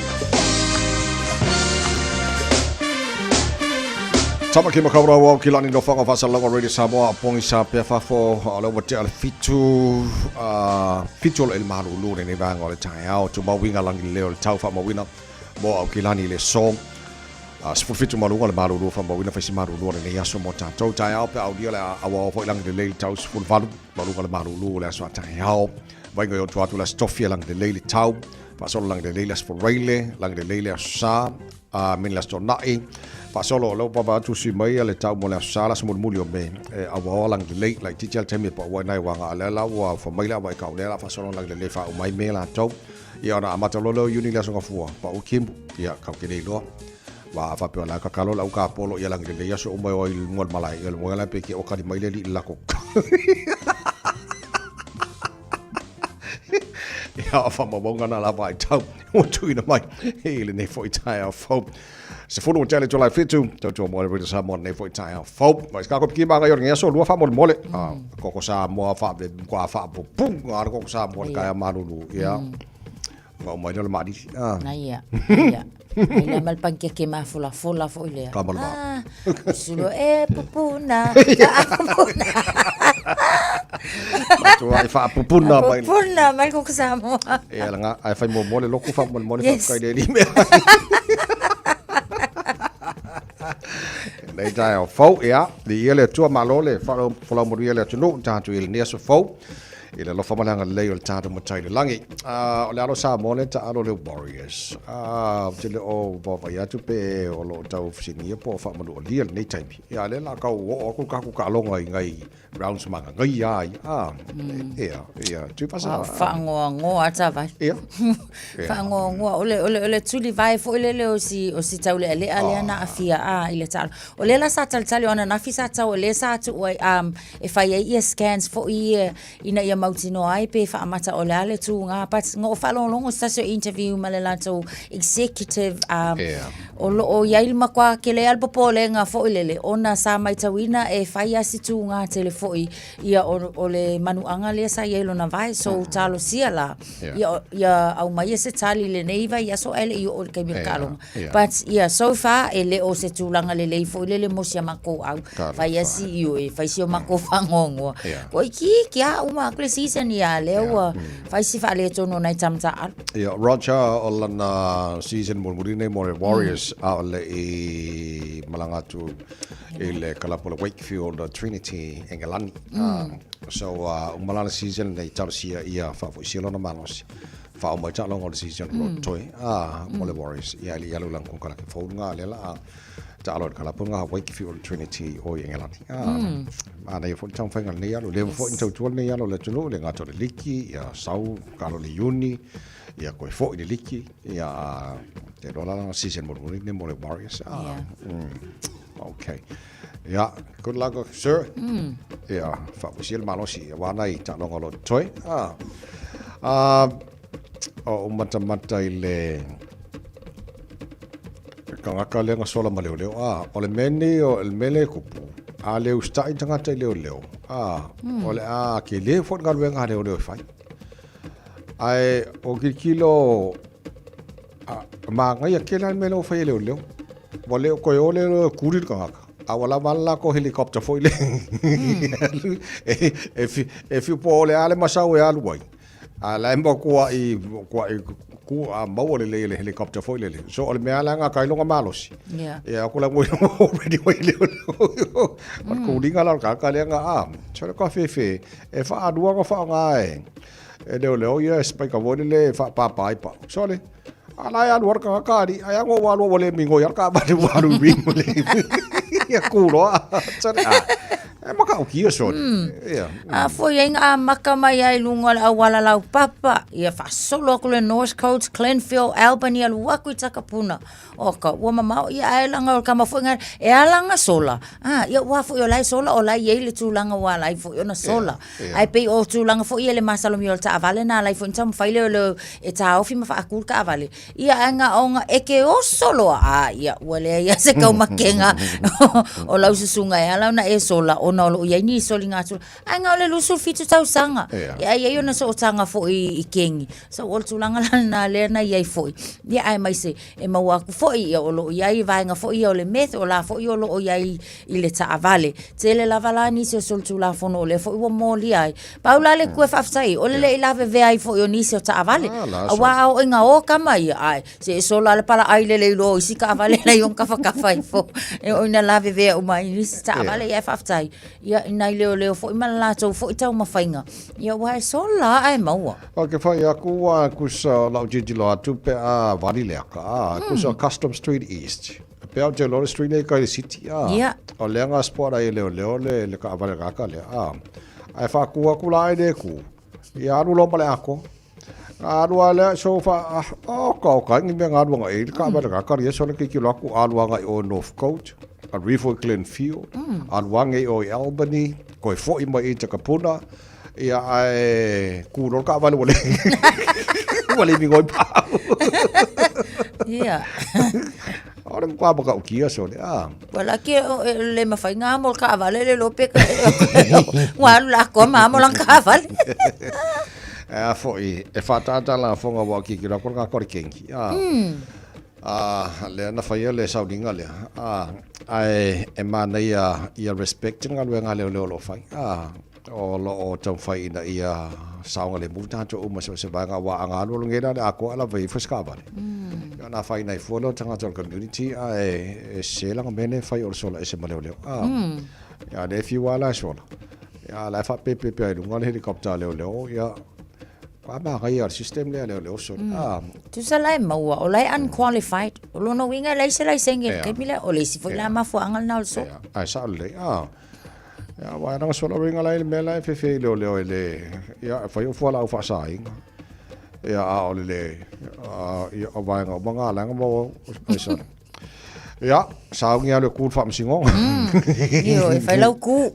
Tamaki Makaurau au ki lani nofoanga o faasalalauga Radio Samoa pogisa pea fafo o le ua tea le fitu fitu o le malulu lenei vaega o le taeao tumau uiga lagi lelei o le tau faamauina mo au ki lani i le aso 17 maluga o le malulu faamauina faisi malulu o lenei aso mo tatou taeao pe aulia le auao foi lagi lelei le tau 18 maluga o le malulu o le aso a taeao Vainga i o atu le Aso Tofi e lagi lelei le tau, faasolo lagi lelei le Aso Faraile, lagi lelei le Aso Sa, a me le Aso Toonai. Faasolo o lea ua vava atu sui mai le tau mo le Aso Sa, le aso mulimuli o Me, e auaoa lagi lelei, laitiiti lava le taimi e pau ai nai uaga a lea la ua ufa mai le awa i kau lea la faasolo lagi lelei faauma ai Me latou. Ia ona amata loa lea o Iuni i le Aso Gafua, pau Kimu, ia kau ke le iloa. Wa a faapea o le a kakalo le au kapolo ia lagi lelei aso uma e o ai i luga o le malae, ia le moe la pe ke o kali mai le alii i le lako. Ia o faamaumauga na lava ai tau ua tuuina mai i lenei foi taeao fou. 10 o tele July 7, tautua mo le Radio Samoa lenei foi taeao fou. Vai ska ko piki manga i o lenei aso lua faamolemole. Koko Samoa wha kwa whaapupu, ngā koko Samoa le kaea malulu. Ia. Ngā umai le maali. Na ia, ia. Ai la mal pankeke mafolafola foi lea. Ka malama. Ah, sulo e pupuna. Pupuna. Matua i whaapupuna mai. Pupuna mai koko Samoa. E ala ngā, ai whai mo mole loku wha mo mole yes. wha kai mea. Nei tai o fau, ia, li ia le tua malo le whalau maru ia le atunu, tātu i le nia so fau. I le alofa ma le agalelei o le tatou Matai i le lagi. O le alo Samoa lea taalo le Warriors. Ou te le o vaavaai atu pe o lo o tau fesiligia po o faamanualia lenei taimi. Ia, lea la kau oo aku kaku kaaloga i ngai rounds magagai ai. Ia, ia, Tuivasa. Wow, faangoangoa tavai. Ia. Faangoangoa. O le, o le, o le tulivae foi lele o si, o si taulealea lea na aafia a i le taalo. O lea la sa talitali o ananafi sa tau o lea sa tuu ai um, e fai ai ia scans foi ia ina ia mautinoa ai pe faamata o le a le tūgā but na ou faalogologo se tasi o interview ma le latou executive um, Yeah. o lo o i ai le matua tele lava le popolega foi lele ona sa matauina e fai lava si tūgā tele foi ia o, o le manuaga lea sa i ai lona vae so talosia la Yeah. ia, ia aumaia se tali i lenei vaiaso ae le i oo i le taimi o le Yeah, taaloga yeah. But yeah, so far e le o se tulaga lelei foi lele mo si a makou au. Talofa. Fai a si io e fai si o makou fagoagoa. Yeah. Ko itiiti a uma aku le season ia lea ua fai si faaletonu o nai tama taaalo. Ia, Roger o lana season mulimuli nei mo le Warriors a o le i malaga atu i le kalapu o le Wakefield Trinity Engelani. So uma lana season nei talosia ia faafoisia lona malosi. Faauma ai taaloga o le season o lo o totoe mo le Warriors. Ia e le i alu i lana konekarate fou lena lea la a taalo i le kalapu lena Wakefield Trinity o i Engelani. Manaia foi le taumafaiga o lenei alo. Leva foi na tautua lenei alo i le atunuu, e le gata o le liki, ia sau taalo i le Iuni, ia toe foi i le liki, ia te iloa la lana season mulimuli lenei mo le Warriors. Okay. Ia, good luck, sir. Ia, faafoisia le malosi aua nai taaloga o lo o totoe. O ou matamata i le tagata lea na sola ma leoleo. O le mea nei, o le mea lea e tupu, a le usitai le tagata i leoleo, o le a tele foi le galuega a leoleo e fai. Ae o tilotilo, manaia tele lava le mea lea ua fai e leoleo. Ua le o toe o le e kuli le tagata, a ua lava le latou helicopter foi lea e fiu po o le a le masau e alu ai. A la e makuaʻi, makuaʻi ku a maua lelei e le helicopter foi lele. So o le mea la nga kai longa malosi. Yeah. Ia aku la ngoi already oi le o le kulinga la o le kaka lea nga a. So le ka fefe e whaalua nga whaonga e. E leo leo ia e spaika voi lele e whaapapa ai pa. So le a la e alu ara ka kari ai ango wa alu wale mingo ia ka vale wa alu ringo le. Ia kuloa. So le a. E maka o kia so. Ia. A foi ai nga amaka mai ai luga o le auala laupapa, ia faasolo aku le North Coast, Glenfield, Albany, alu aku i Takapuna. O ka ua mamao ia ae laga o le kama foi nga e ala nga sola. A ia ua foi o la e sola o la e i ai le tulaga ua ala ai foi ona sola. Ae pei o tulaga foi ia le masalomia o le taavale na ala ai foi ona taumafai lea o le e taofi ma faaku le taavale. Ia ae na ona e ke oso loa, a ia ua leai lava se taumakega o lau susuga e ala ona e sola ona o lo o i ai ni soligatulafono. Ae na o le 27 tausaga. Ia e i ai ona sootaga foi i kegi. So o le tulaga la lena lea na i ai foi. Ia aemaise e maua aku foi ia o lo o i ai vaega foi ia o le meth, o la foi o lo o i ai i le taavale. Tele lava la nisi o solitulafono o lea foi ua molia ai. Pau la le kue faafetai, o le le i lavevea ai foi o nisi o taavale. Ah, la, Auā a oo ina o tama ia, ae se e sola le palaai lele i loa o isi taavale la i ona kafakafa ifo. E oo ina lavevea uma ai nisi taavale, ia ae faafetai. Ia, i nai leoleo foi ma le latou foi taumafaiga, ia aua e sola ae maua. Ou te whai aku a kusa lau tilotilo atu pe a vali le aka, a kusa Custom Street East. Pe au te loa le street nei kai le city, a. O lea nga spot ai e leoleo le le kaavale kaka lea, a. Ae whaaku aku la ai le ku. Ia alu loa ma le ako. Nga alu a lea, so wha, ah, oh, ka o kai ngi mea nga alu anga e, le kaavale kaka ria, so le kikilo aku alu anga i o North Coast, a Rivo i Glenfield, alu anga i o i Albany, koe foi mai i Takapuna, Ia, ae kū loa le taavale ua le ua le migoi pau. Ia. O le matua matautia sole, a. Ua laki o e le mawhai ngā mo le taavale le lope ka ua alu la koa ma mo lana taavale. E a foi, e whātātā la whonga wa ki ki rako ngā kore kenki. A, a, lea na whaia le sauniga lea. A, ae e mānaia ia respect ngā lue ngā leo leo lo whai. A, O lo o taumafai ina ia saogalemu tatou uma so o se vaega aua a galue nei la le atoa lava i ifo se taavale. Ia ona fai nai fua lea o tagata o le community ae e sese lana mea lea e fai o le sola ese ma leoleo. A ia lea e fiu lava la e sola. Ia a la e faapepepe ai i luga le helicopter a leoleo ia a manaia le system lea a leoleo sole. A Tusa la e maua, o la e unqualified. O lona uiga e leai se laisene i le taimi lea. O le isi foi la mafuaaga lena o le sola. Ae sao lelei. A Ia, aua e sola uiga la i le mea la e fefe i leoleo e le, ia, e fai o fualaau faasaina. Ia, a o le le, a, ia, o vaega uma ngā laga ma o, ai sole. Ia, sauni alu e ku le faamasinoga. Io, e fai lau ku.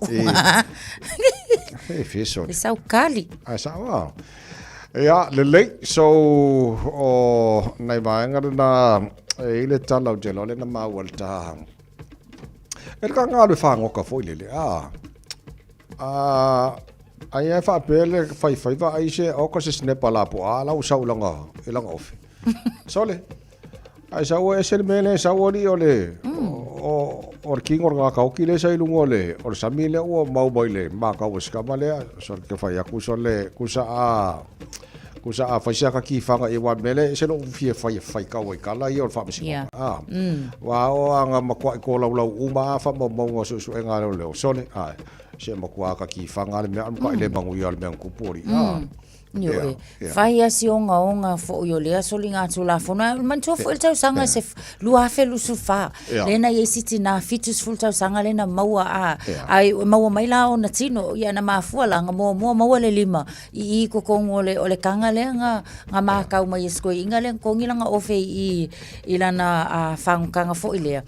E fe sole. E saukali. Ai sao a. Ia, lelei, so, o nai vaega lena, e i le tala o te loa le na maua le taha. E le ka le whangoka foi lele, a. A, ai e whaapea le whaiwhaiva ai se o ka se snepa la po a lau sau langa, e langa ofe. Sole, ai sau e se le mele sau oli o le, o, o le kingo ngā kauki le sa i lunga o le, o le sami le ua mau mai le mā kau e sikama lea, so ke whai aku sole, kusa a, Kusa a whai aka ki whanga i wa mele, se lo fia whai e whai kau ai kala ia o le whaamasinga. Yeah. Ah. Wa o anga makua i ko lau lau uma a wha mau maunga su su e ngā leo leo. Sole, ai, se makua aka ki whanga le mea, amuka i le mangu ia le mea ngupori. Ah. Io e. Fai a si onga onga fo i o lea soli ngā tūlafono. Ai, manatua foi le tausaga se 2024. Lena i ai si tinā 70 tausaga lena maua a. Ai, maua mai la ona tino, ia na mafua la, nga muamua maua le lima. I i kokongu o le, o le kanga lea nga, nga makau mai e skoiinga lea kongi langa ofe i i lana a fagokanga foi lea.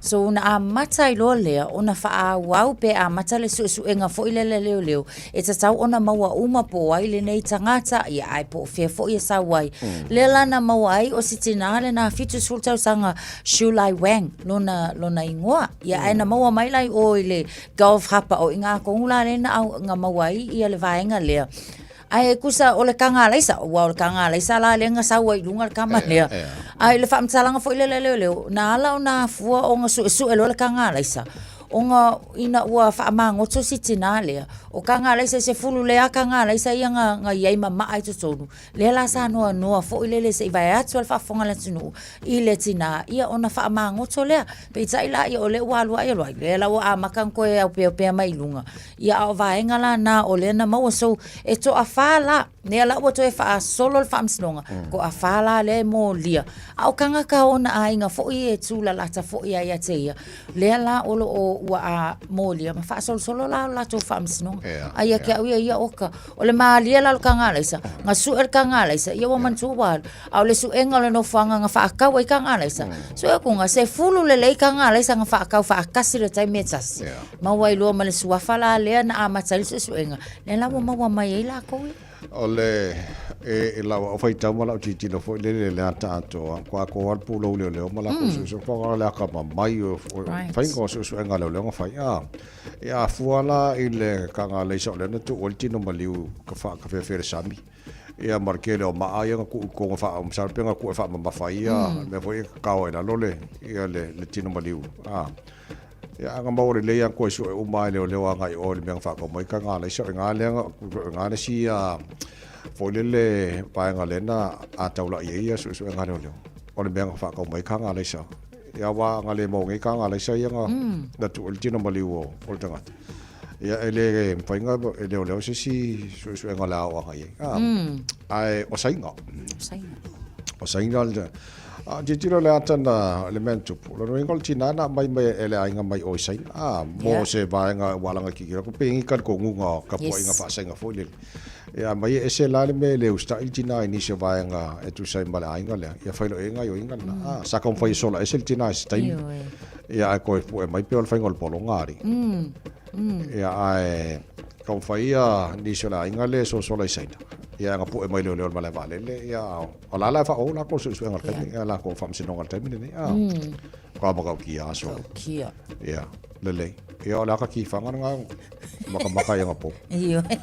So na amata ai loa lea ona faaauau pe amata le suesuega foi lea le leoleo e tatau ona maua uma po o ai lenei tagata ia ae po o fea foi e sau ai. Lea la na maua ai o si tinā lena 70 tausaga Xu Lai Wang lona lona ingoa ia ae na maua mai la i o i le Gulf Hapa o i ngā kongu la lena au nga maua ai ia le vaega lea. Ae kusa o le kanga alaisa, ua o le kanga alaisa la lea nga sau ai i luga le kama lea. Ae i le faamatalaga foi lea le leoleo, na ala ona afua o nga suesue loa le kanga alaisa. Ona ina ua faamagoto si tinā lea, o Kagalaisa i 10 lea Kagalaisa ia na, na i ai ma maa i totonu, lea la sa noanoa foi lele se i vae atu a le faafofoga a le atunuu i le tinā, ia ona faamagoto lea. Peitai la, ia o lea ua alu ae alu ae, lea la ua amata ona toe aupeaupea mai i luga, ia a o vaega la na o lea na maua. So, e toafa la, lea la ua toe faasolo le faamasinoga, toafa la lea e molia, a o tagata o ona aiga foi e tulalata foi lava ia te ia, Lea la o lo o ua a molia ma faasolosolo la o latou faamasinoga. Yeah, Ai ia ke au ia ia oka. O le malie la o le Kagalaisa, na su'e le Kagalaisa, ia ua manatua ua alu. A o le su'ega o le nofoaga na faatau ai Kagalaisa, su'e atu 10 lelei Kagalaisa na faatau faatasi i le taimi e tasi. Maua ai loa ma le suafa la lea na amata ai le suesuega, lea la ua maua mai ai latou ia. O le e lau au faitau ma lau tilotilo foi lele i le ata atoa, kua atoa le pulou leoleo ma latou suesuega, pau lava le akamamai o faiga o suesuega a leoleo na fai. A, e afua la i le Kagalaisa o lea na tuu ai le tino maliu ka feafea i le sami, ia ma le tele o maa ia na tuu i totonu e masalo pe na tuu e faamamafa ai ia mea foi ia e tatao ai i lalo le tino maliu. A. Ia a na maua lelei lava koe sue uma e leoleo agai i o i le mea na faatau mai ka galaisa o i ina lea o i ina le isi foi lele vaega lea na a taulai ai ia suesuega a leoleo o le mea na faatau mai ka galaisa. Ia aua a na le maua nei ka galaisa ia na na tuu ai le tino maliu o le tagata. Ia e le mafai na e leoleo se isi suesuega o le a oo agai ai. Ae o Saina. O Saina le A tilotilo le ata na le mea na tupu. O lona uiga o le tina na aumai mai e le aiga mai o i Saina. A, mo yeah. se vaega ua alaga ki ko pengi ka talitonuga o tapuaiga yes. faasaina foi lele. Ia aumai e ese la le mea e le usitai le tina i nisi o vaega e tusa ai ma le aiga lea. Ia fai loa i ai gaoioiga lena. A, sa taumafai e sola ese le tina i se taimi. Ia ae toe pue mai pei o le faiga o le pologa alii. Ia ae taumafai ia nisi o le aiga lea e sosola i Saina. Ia ana pue mai leoleo i le malae vaalele, ia o la la e faaoo lakou suesuega i le taimi, ia lakou faamasinoga i le taimi lenei. A, ka matautia aso. Matautia. Ia, lelei. Ia o le aka kifaga lena makamaka i anapo. Ioe.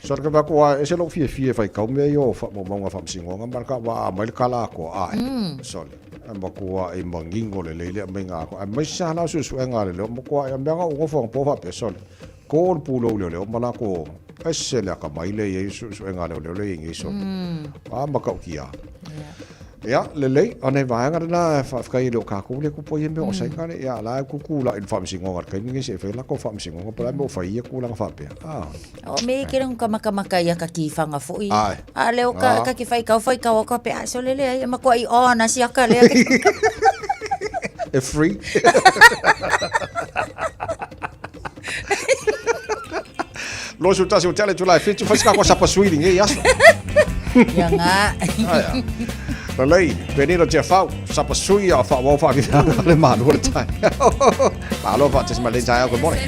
So le ka ko a ese lou fiafia e faitau mea ia o faamaumauga faamasinoga ma le ka wa aumai le kala atoa ae. Sole. E matuai manino lelei le aumaiga atoa. Aemaise sa la o suesuega a le leo matuai a mea na ou nofo anapo faapea sole. Ko le pulou leoleo ma lakou ese le akamai lea e i ai suesuega a leoleo lea e i ai nei sole. A matautia. Ia, lelei, o nai vaega lena e faafetai e le o tatou lea e tupu ai ia mea o Saina lea. Ia, la e tutulai i le faamasinoga i le taimi lenei se i fai latou faamasinoga po o le a le mea ua fai ai ia tulaga faapea. A. O me ke ka makamaka ia ka kifaga foi. Ai. A leo ka ka ki faitau faitau atu pe a sole leai e matua i on a siaka lea. E free. 21 o tele July 7 fai se kako sapa sui lenei aso. Ia ngā. Aia. Lelei, Benito Tiafau, sapa sui a whaawau whaakitanga le mānu o le tai. Malo whaatesi mai le tai au, good morning.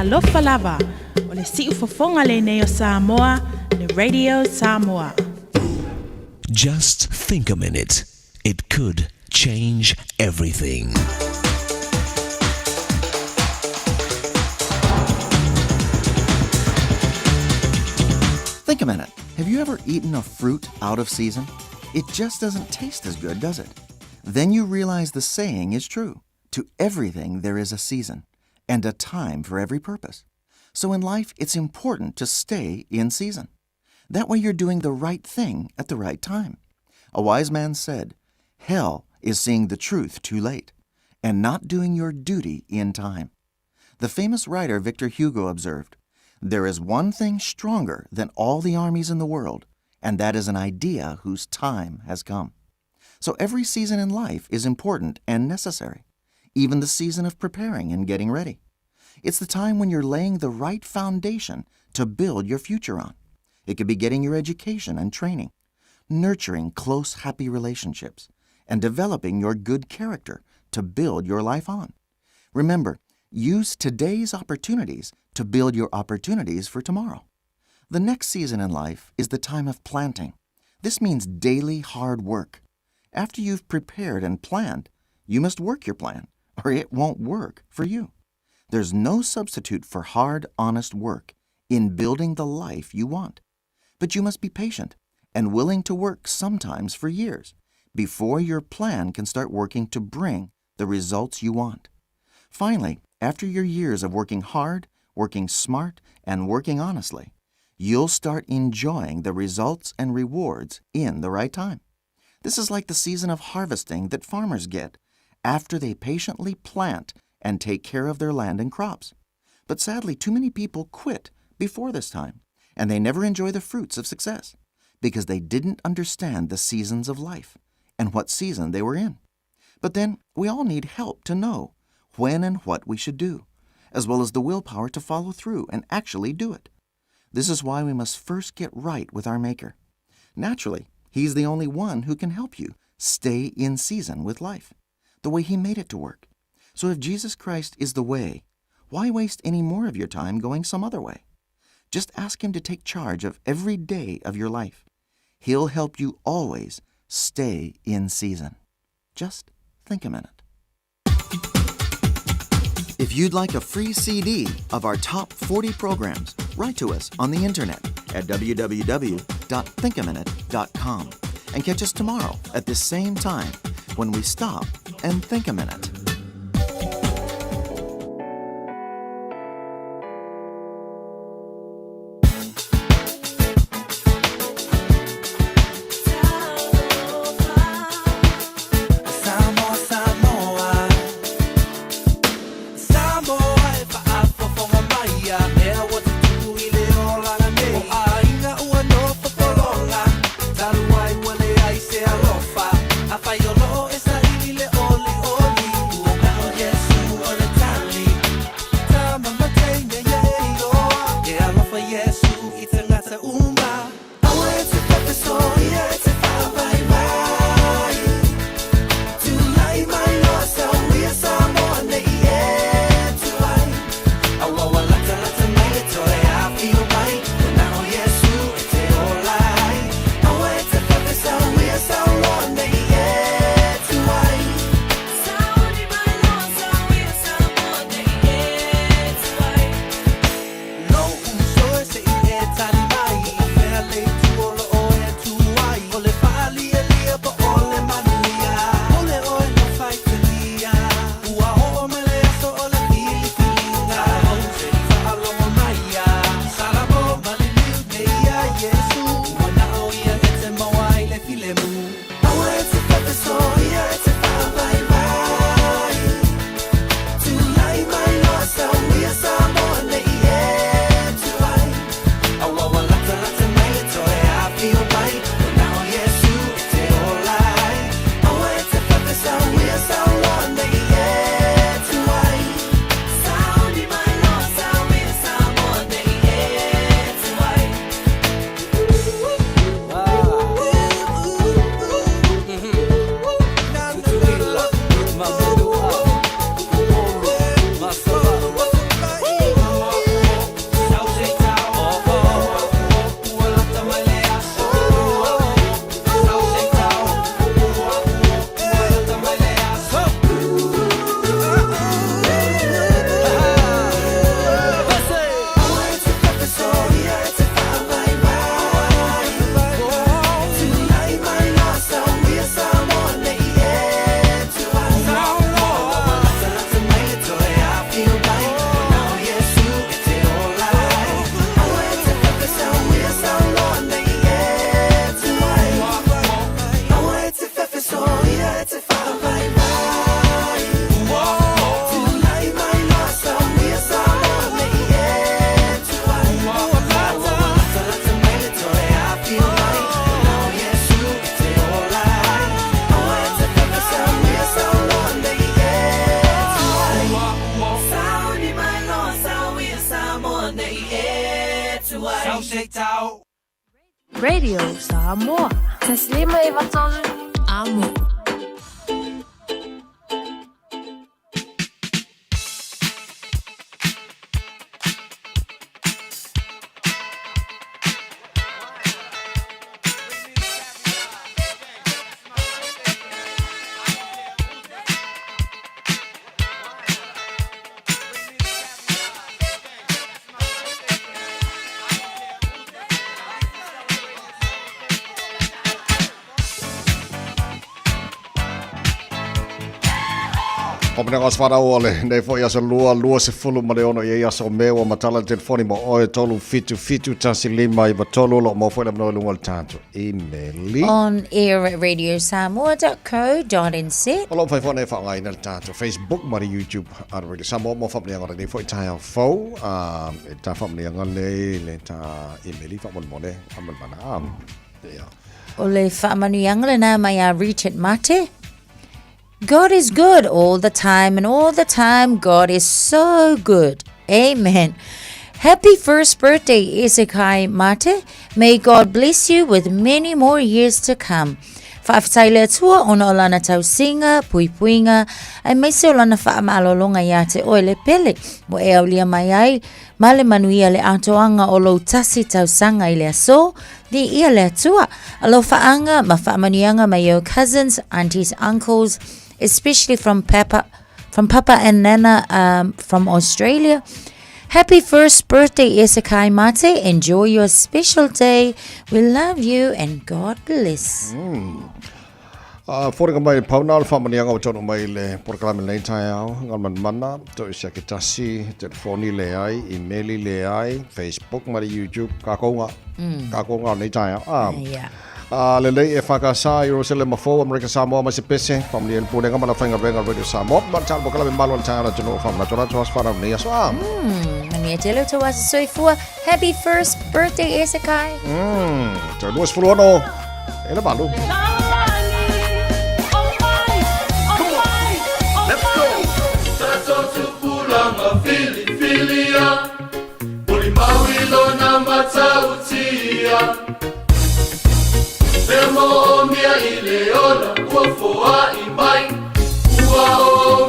Talofa lava, o le siufofoga lenei o Samoa, le Radio Samoa. Just think a minute. It could change everything. Think a minute. Have you ever eaten a fruit out of season? It just doesn't taste as good, does it? Then you realize the saying is true. To everything there is a season and a time for every purpose. So in life, it's important to stay in season. That way you're doing the right thing at the right time. A wise man said, Hell is seeing the truth too late and not doing your duty in time. The famous writer Victor Hugo observed, There is one thing stronger than all the armies in the world, and that is an idea whose time has come. So every season in life is important and necessary, even the season of preparing and getting ready. It's the time when you're laying the right foundation to build your future on. It could be getting your education and training, nurturing close, happy relationships, and developing your good character to build your life on. Remember, use today's opportunities to build your opportunities for tomorrow. The next season in life is the time of planting. This means daily hard work. After you've prepared and planned, you must work your plan, or it won't work for you. There's no substitute for hard, honest work in building the life you want. But you must be patient and willing to work sometimes for years before your plan can start working to bring the results you want. Finally, after your years of working hard, working smart, and working honestly, you'll start enjoying the results and rewards in the right time. This is like the season of harvesting that farmers get after they patiently plant and take care of their land and crops. But sadly, too many people quit before this time, and they never enjoy the fruits of success because they didn't understand the seasons of life and what season they were in. But then we all need help to know when and what we should do, as well as the willpower to follow through and actually do it. This is why we must first get right with our Maker. Naturally, He's the only one who can help you stay in season with life, the way He made it to work. So if Jesus Christ is the way, why waste any more of your time going some other way? Just ask Him to take charge of every day of your life. He'll help you always stay in season. Just think a minute. If you'd like a free CD of our top 40 programs, write to us on the internet at www.thinkaminute.com and catch us tomorrow at this same time when we stop and think a minute. Samoa, Samoa Samoa e faafofoga mai a mea ua tutupu i le olaga nei O aiga ua nofo pologa Talu ai ua leai se alofa Afai o loo e saili le olioli Radio Samoa. 1593 Amo. O mena ngos whanau o le nei fo i aso lua, lua se fulu ma le ono i aso me ua matala le telefoni mo oe tolu fitu fitu tasi lima i tolu lo mo fo i le manoa lunga le tātou imeli. On air at radiosamoa.co.nz. O lo fai fo nei whaangai na le tātou Facebook ma le YouTube a Radio Samoa mo whamanianga le nei fo i tai au fau. E tā whamanianga le le tā imeli whamon mone amal mana am. Yeah. O le whaamanuianga le nā mai a Richard Mate. God is good all the time, and all the time God is so good. Amen. Happy first birthday, Isekai Mate. May God bless you with many more years to come. Whaafetai le atua ona o lana tausinga, puipuiga, ai maise o lana whaamalolonga ia te oe le pele, mo e aulia mai ai, ma le manuia le atoanga o lou tasi tausaga i le aso, li ia le atua. Alofaanga ma faamanuiaga mai your cousins, aunties, uncles, especially from Papa, from Papa and Nana from Australia. Happy first birthday, Isekai Mate. Enjoy your special day. We love you and God bless. Fōringa mai pauna o le whamanianga o tono mai le porokalame nei tai ao, ngā mana, to isi ake tasi, telefoni le ai, emaili le ai, Facebook ma le YouTube, ka kounga, ka kounga o nei tai ao. Yeah. Le lei e whakasa i Rosele Mafo, Amerika Samoa, mai se pese, whamani el pūnenga mana whainga renga Radio Samoa, ma talo kalame malo le tai ala tino whamana tona toas whanau nei aso. Mania tele o asa soifua. Happy first birthday, Isekai. Te lua sefulu ono, e le malu. Let's go! Tato tupulanga filifilia, Mulimawi lona matautia. Te moomia i le ola, ua foa i mai, ua o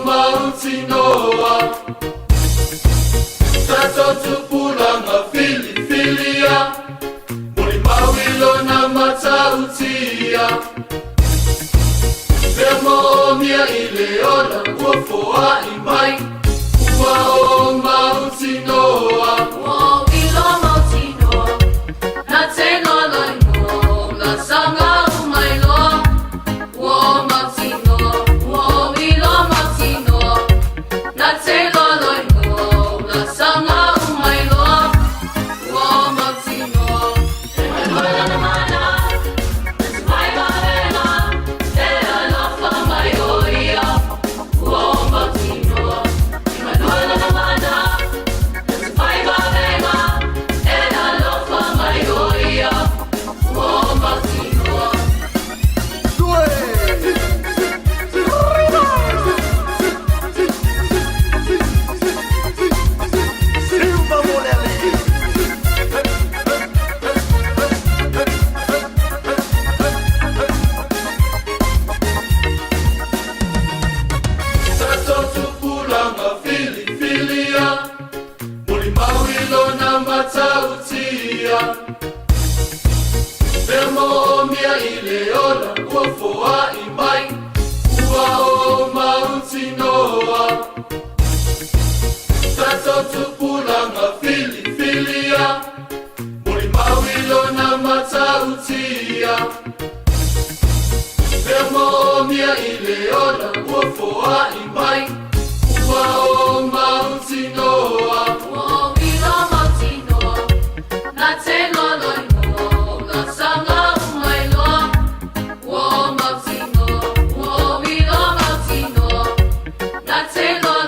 mautinoa. Tato tupulanga filifilia, Mulimawi lona matautia. Te moomia i le ola, ua foa i mai, ua o mautinoa. Ua ilo mautinoa, na te lolo ingoa, la sanga umai loa. Ua mautinoa, ua ilo mautinoa, na te lolo ingoa, la sanga umai loa. Ua mautinoa, e mana na mana, e mai vavena, e alofa mai o ia. Ua mautinoa, e mana na mana, e mai vavena, e alofa mai o ia. Ua mautinoa. Tato tupulanga filifilia, Mulimawi lona matautia. Te moomia i le ola, ua foa i mai, ua o mautinoa. Tato tupulanga filifilia, Mulimawi lona matautia. Te moomia i le ola, ua foa i mai, ua o mautinoa. Ua ilo mautinoa, na te lolo ingoa, la sanga umai loa. Ua mautinoa, ua ilo mautinoa, na te lolo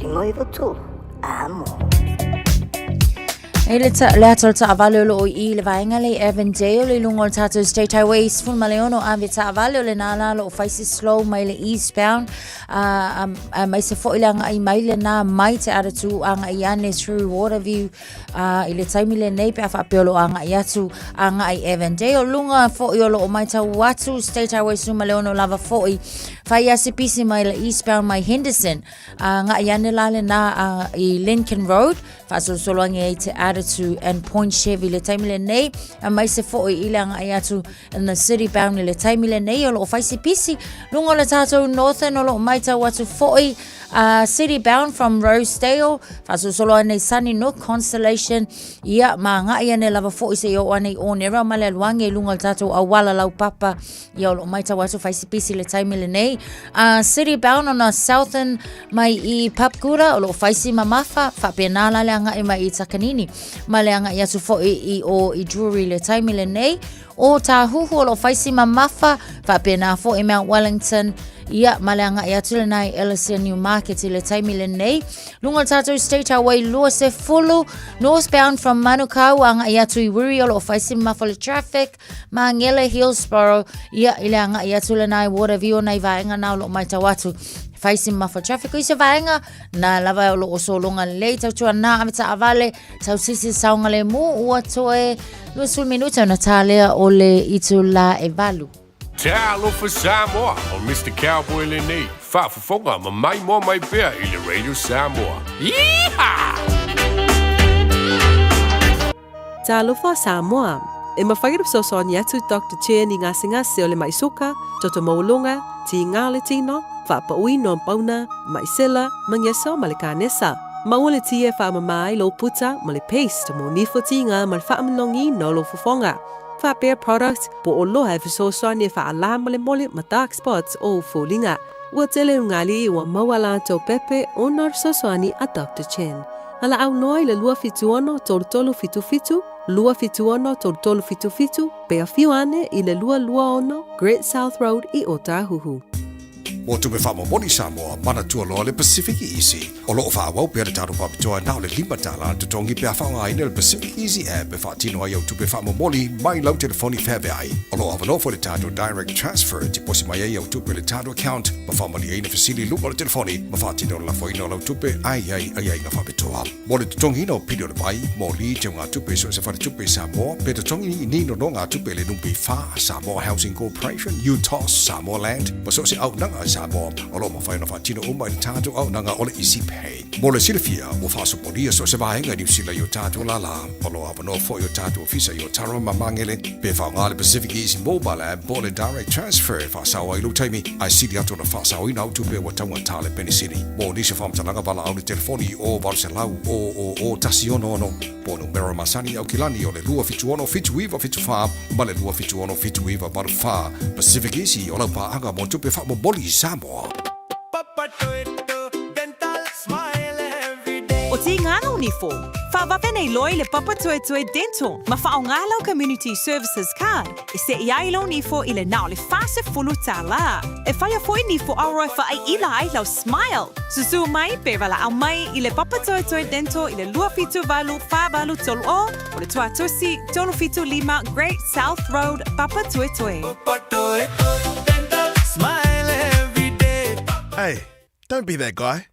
5 93 Amo. E le, ta, le ata o le taavale o loo i le vaega le Avondale i luga o le tatou State Highway 16 ave taavale o le nālā loo faisi slow mai le eastbound a mai se foi le agai mai le nā mai te aratū agai ane through Waterview i le taimi lenei pe a faapea o loo agai atu agai Avondale o luga foi o loo matau atu State Highway 16 lava foi fai asipisi mai le eastbound mai Henderson agai ane la le nā i Lincoln Road faasolosolo age ai te Attitude and Point Chevy le taimi lenei a mai se foi i le agai atu in the city bound i le taimi lenei o loo fai se pisi luga o le tātou Northern o loo maitau atu foi city bound from Rosedale faasolosolo ane Sunny Nook Constellation ia ma agai ane lava foi se i oo ane i Onera ma le alu age i luga o le tātou auala laupapa Ia o loo maitau atu fai se pisi le taimi lenei. City bound ona southern mai i Papakura o loo fai si mamafa faapena la le agai mai i Takanini ma le agai atu foi i o i Drury le taimi lenei. O Tāhuhu o loo fai si mamafa faapena foi Mount Wellington ia ma le agai atu lena i Ellison Newmarket i le taimi lenei. Luga o le tātou State Highway 20 northbound from Manukau agai atu i Wiri o loo fai si mamafa le traffic Māngere Hillsborough, ia, i le agai atu lena i Waterview ona i vaega na o loo maitau atu. Whai si mafa traffic i se vaega, nā lava o loo sologa lelei tautua nā ave taavale, tau sisi saoga le mu, ua toe 20 minuta ona tā lea o le itulā e valu. Talofa Samoa, o Mr. Cowboy lenei, faafofoga ma maimoa mai pea i le Radio Samoa. Yeehaw! Talofa Samoa! E mafai ona fesoasoani atu Doctor Chen i gasegase o le ma'i suka, toto maualuga, tiga o le tino, faapauina o pauna, ma'i sela, magiso ma le kanesa. Maua le ti e faamama ai lou puta ma le paste mo nifo tiga ma le faamanogiina o lou fofoga. Faapea product po o loa e fesoasoani e faalā molemole ma dark spots o ou foliga. Ua tele ugali ua maua latou pepe ona o le fesoasoani a Doctor Chen. Valaau loa i le 276 3377, 276 3377, pe afio ane i le 226 Great South Road i Ōtāhuhu. Mo tupe faamomoli Samoa, manatua loa le Pacific Easy. O lo o faaauau pea le tatou faapitoa na o le $5 le totogi pe a faaaogaina le Pacific Easy app e faatino ai au tupe faamomoli mai lau telefoni feaveai. O lo o avanoa foi le tatou Direct Transfer e tiposi mai ai au tupe i le tatou account ma faamalieina fesili i luga o le telefoni ma faatino le lafoina o lau tupe a i ai aiaiga faapitoa. Mo le totogiina o pili o le vai, moli, teugatupe i so o se faletupe i Samoa, pe totogi ni nonogatupe i le NPF, Samoa Housing Corporation, UTOS, Samoa Land, ma so o se auaunaga a Samoa, o lo o mafai ona faatino uma i le tatou auaunaga o le Easy Pay. Mo le silafia, ua faasopolia so o se vaega i Niu Sila i o tatou lālā. O lo o avanoa foi o tatou ofisa i Otara ma Magele, pe faaaoga le Pacific Easy Mobile App po o le Direct Transfer e faasao ai lou taimi, ae sili atu ona faasaoina au tupe ua taugata le penisini. Mo nisi o faamatalaga valaau le telefoni i o 800 000 166 po o numera masani i Aukilani o le 276 7974 ma le 276 7984. Pacific Easy o lau paaga mo tupe faamomoli i Samoa. O Tīngana o Nifo, Whaavawe nei loa i le papa tuetue dental ma whaonga lau Community Services Card e seʻi ai lou nifo i le na o le $40. E whaia foi nifo aroa e whaaiila ai lau smile. Susu mai pe valaau mai i le papa tuetue dental i le 278 4830 o le Tuatusi 375 Great South Road, Papatoetoe. Hey, don't be that guy.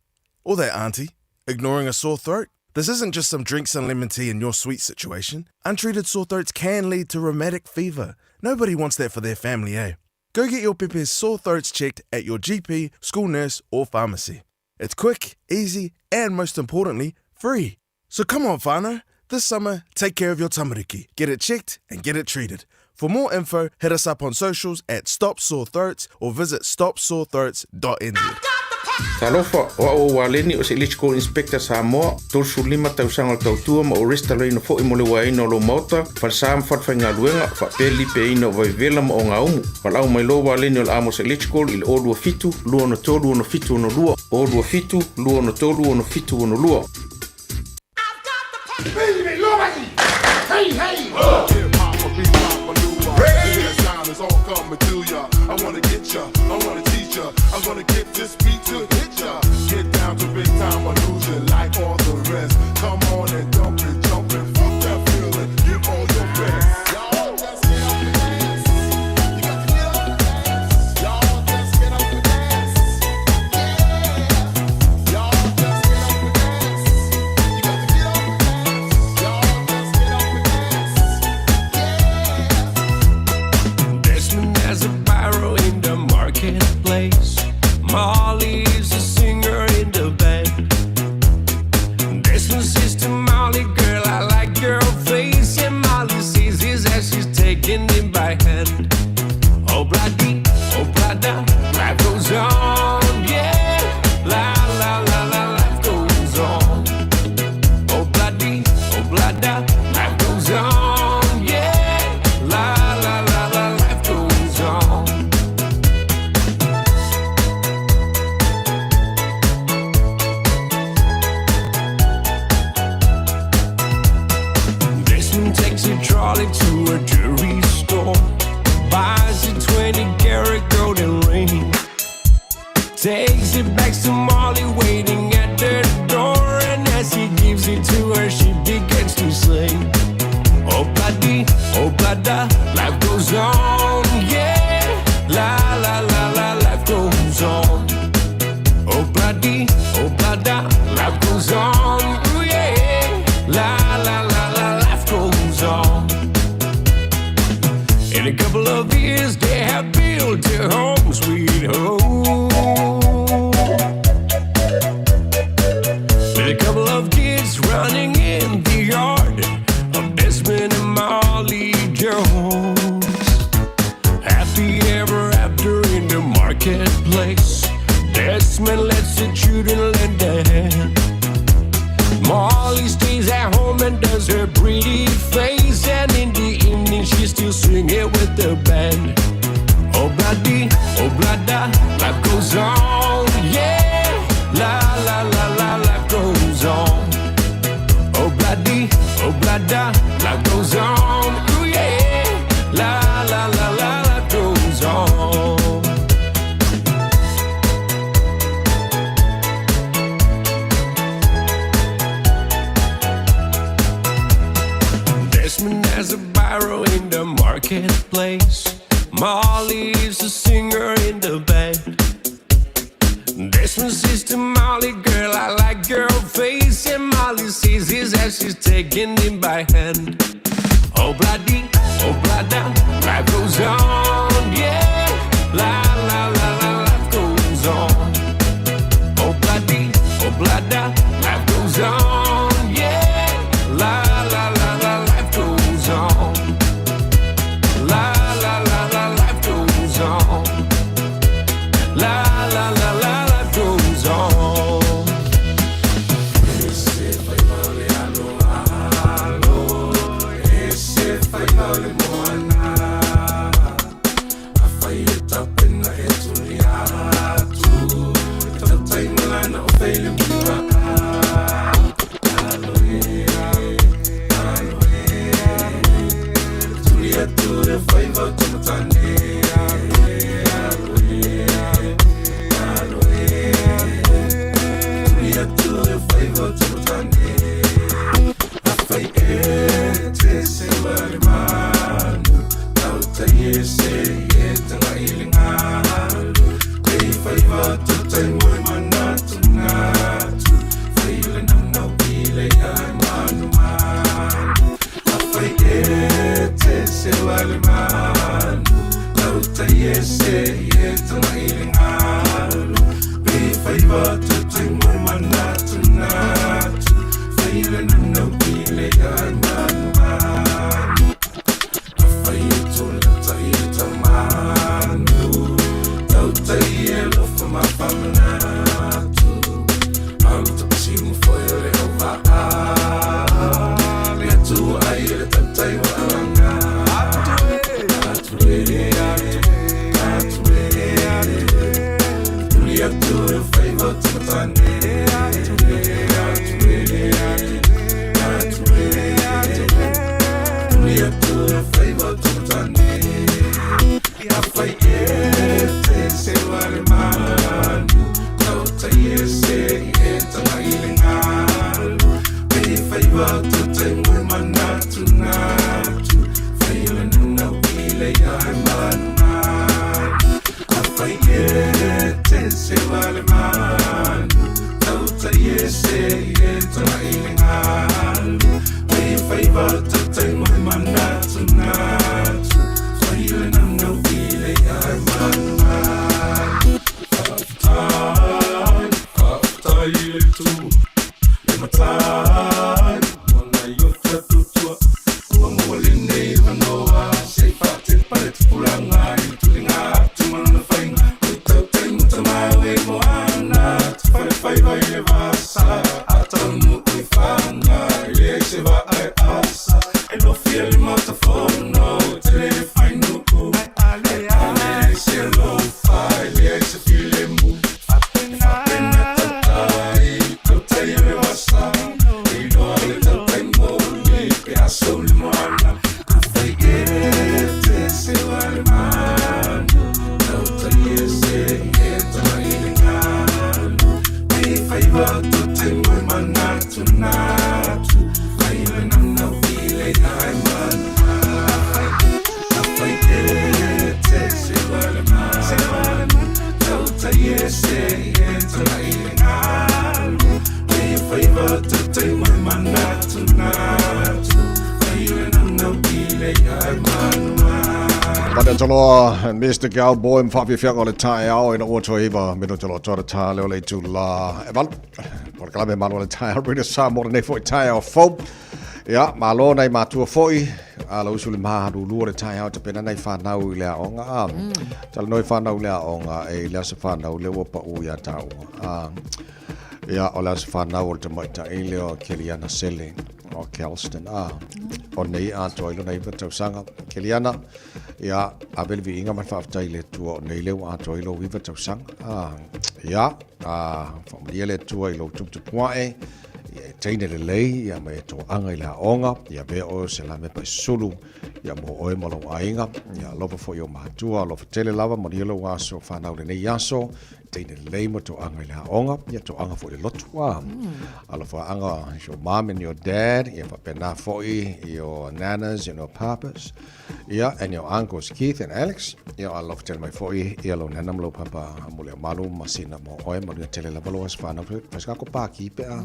Or that auntie, ignoring a sore throat. This isn't just some drinks and lemon tea in your sweet situation. Untreated sore throats can lead to rheumatic fever. Nobody wants that for their family, eh? Go get your pepe's sore throats checked at your GP, school nurse, or pharmacy. It's quick, easy, and most importantly, free. So come on, whānau. This summer, take care of your tamariki. Get it checked and get it treated. For more info, hit us up on socials at Stop Sore Throats or visit stopsorethroats.nz. Talofa, o au o Waleni o se Electrical Inspector Samoa, 35 tausaga o le tautua ma o restalaina foi mo le uaeina o lou maota, falesa ma falefaigaluega, faapea le lipeaina o vaivevela ma ogaumu. Valaau mai loa Waleni o le Amos Electrical i le 027 263 6762, 027 263 6762. Hey, hey! Hip hop, a bebop, a new That sound is all coming to ya. I wanna get ya, I wanna teach shoot ya. I'm gonna get this beat to hit ya. Get down to big time or lose your like all the rest. Come on and dump it, jump it, fuck that feeling. Give all your best. Y'all just get up and dance. You got to get up and dance. Y'all just get up and dance. Yeah. Y'all just get up and dance. You got to get up and dance. Y'all just get up and dance. Desmond has a barrow in the marketplace. Molly is a singer in the band. Desmond says to Molly, girl, I like your face. And Molly sees his as she's taking him by hand. Oh, bloody, oh, blada, life goes on, yeah. La, la, la, la, life goes on. Oh, bloody, oh, blada, life goes on, yeah. La, la, la, la, life goes on. Desmond takes a trolley to a jewelry store, buys a 20 karat golden ring, takes it back to Molly waiting at the door, and as he gives it to her, she begins to sing. Oh bloody, oh blada, life goes on, yeah. La la la la, life goes on. Oh bloody, oh blada, life goes on, ooh, yeah. La la la la, life goes on. In a couple of years, they have built a home, sweet home. With a couple of kids running in the yard of Desmond and Molly Jones. Happy ever after in the marketplace. Desmond lets the children lend a hand. Molly stays at home and does her pretty face. And in the evening, she's still singing with the band. Oh, bloody, oh, blada, life goes on, yeah. La, la, la, la, life goes on. Oh, bloody, oh, blada, life goes on, ooh, yeah. La, la, la, la, life goes on. Desmond has a barrow in the marketplace. Molly is a singer in the band. Desmond says to Molly, girl, I like your face. And Molly sees his as she's taking him by hand. Oh, bloody, oh, blada, life goes on, yeah. La, la, la, la, life goes on. Oh, bloody, oh, blada, life goes on, yeah. La, la, la, la, life goes on. La, la, la, la, life goes on. La, la, la, la, life goes on. matai Moana i ota tutua Ua maua lenei avanoa Se i faatepa le tupulaga I le tuliga atu ma lona faiga O i tautai ma tamau e moana Tufalefaiva i le vasa A taunuu i faga E leai se vaa e asa E lofia le Maota Fono E tele le fainuu Ae a leai se alofa E leai se filemu E faapena tautai Tautai o le vasa E iloa le tautai moni Pe a sou le moana Afai e te seua le manu Tautai ese e tamai le galu Nei faiva o tautai mo manatunatu Fai le naunau i le ai manu Afai e te seua le manu Tautai ese e tamai le galu Nei faiva o tautai mo manatunatu Fai le naunau i le ai manu Mataloa, Mr. Cowboy, mawhawhiwhianga o le taeao ina ua toe iwa minuta loa toa tā leo le itu la e valu. Polokalame malo le taeao, Radio Samoa lenei foi taeao fou. Ia, malo nai matua foi, a lau usu le mahalulu o le taeao tapena nai whanau i le aoga. A, talanoa i whanau i le aoga, e i le aso whanau le ua pau ia tāua. A, ia, o le aso whanau o le tamaitai lea o Keliana Sele o Kelston. A, o nei atoa i lona iwa tausaga. Keliana, ia, ave le viiga ma le faafetai i le Atua o nei lea ua atoa ai lou iwa tausaga. A, ia, a, faamanuia le Atua i lou tuputupuae, ia e teine lelei, ia ma e toaga i le aoga, ia avea oe o se lamepa i sulu, ia mo oe ma lou aiga, ia alofa foi i ou matua, alofa tele lava, manuia lou aso fanau lenei aso, teine lelei ma toaga i le aoga, ia toaga foi i le lotu. A, alofaaga your mom and your dad, ia faapena foi your nanas and your papas, ia and your uncles Keith and Alex, ia alofa tele mai foi ia lou nana ma lou papa mo le malu ma sina mo oe, manuia tele lava lou aso fanau, fai se kako pāki pe a.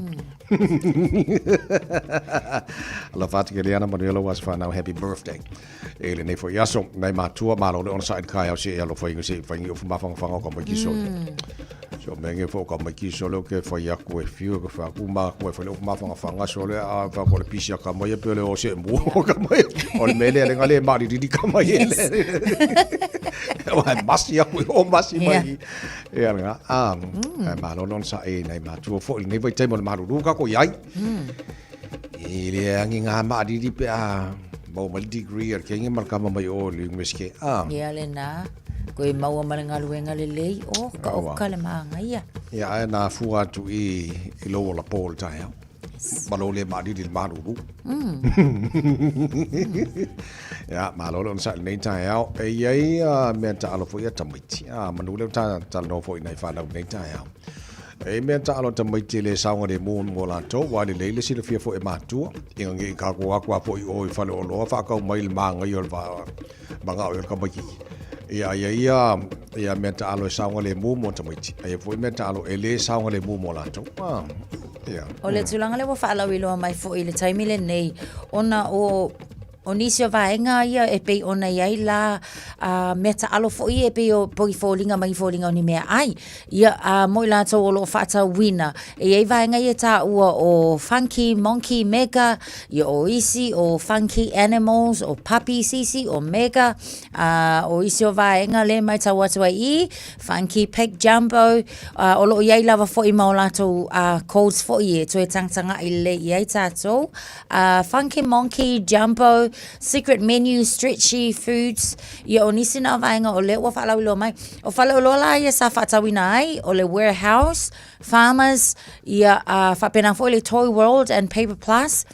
Alofa atu Keliana, manuia lou aso fanau, happy birthday. E lenei foi aso, nai matua, malo le ona sa i le taeao se e alofa inga se i whaingi ofu mawhangawhanga o ka mai kiso. So me nge fo ka mai kiso leo ke whai aku e whiu e ka whai aku ma aku e whai le ofu mawhangawhanga so le a wha ko le pisi a ka mai e pe le o se mua o ka mai. O le mele le ngale ma riri ka mai e le. O hai masi aku i o masi mai. E ala nga. A, malo le ona sa e nai matua fo i lenei vaitaimi o le malulu ka ko iai. E le angi ngā maariri pe a maua mai le degree a le kenge ma le kama mai o le university. Ah. Ia le nā, koe maua ma le galuega lelei, o ka oka le māgaia. Ia ae nā fua atu i, i lou ola pō le taeao. Yes. Ma lou le maariri le malulu. Ia, malo le onosai lenei taeao. E iai a mea taalo foi a tamaiti. A, manu leo ta talanoa foi nai whanau lenei taeao. E mea taalo tamaiti e le saogalemu mo latou, ua lelei le silafia foi e matua, ina ne i kako aku a foi o i fale oloa faakau mai le magaia o le va magao i o le tamaititi. Ia aia ia ia mea taalo e saogalemu mo tamaiti, aia foi mea taalo e le saogalemu mo latou. Ah, ia. O le tulaga lea ua faalauiloa mai foi i le taimi lenei, ona o O nisi o vaega ia e pei ona i ai la a mea taalo foi ia e pei o poi foliga mai foliga o ni mea ai. Ia a mo i latou o loo faatauina, e i ai vaega ia e taua o Funky Monkey Mega, ia o isi o Funky Animals, o Puppies isi, o Mega, a o isi o vaega le matau atu ai i Funky Pig Jumbo, a o loo i ai lava foi ma o latou a codes foi e toe tagatagai lelei i ai tatou. Funky Monkey, Jumbo, Secret Menu, Stretchy Foods, ia o nisi na o vaega o lea ua faalauiloa mai. O faleoloa la ia sa faatauina ai, o le Warehouse, Farmers, ia a faapena foi le Toy World and Paper Plus.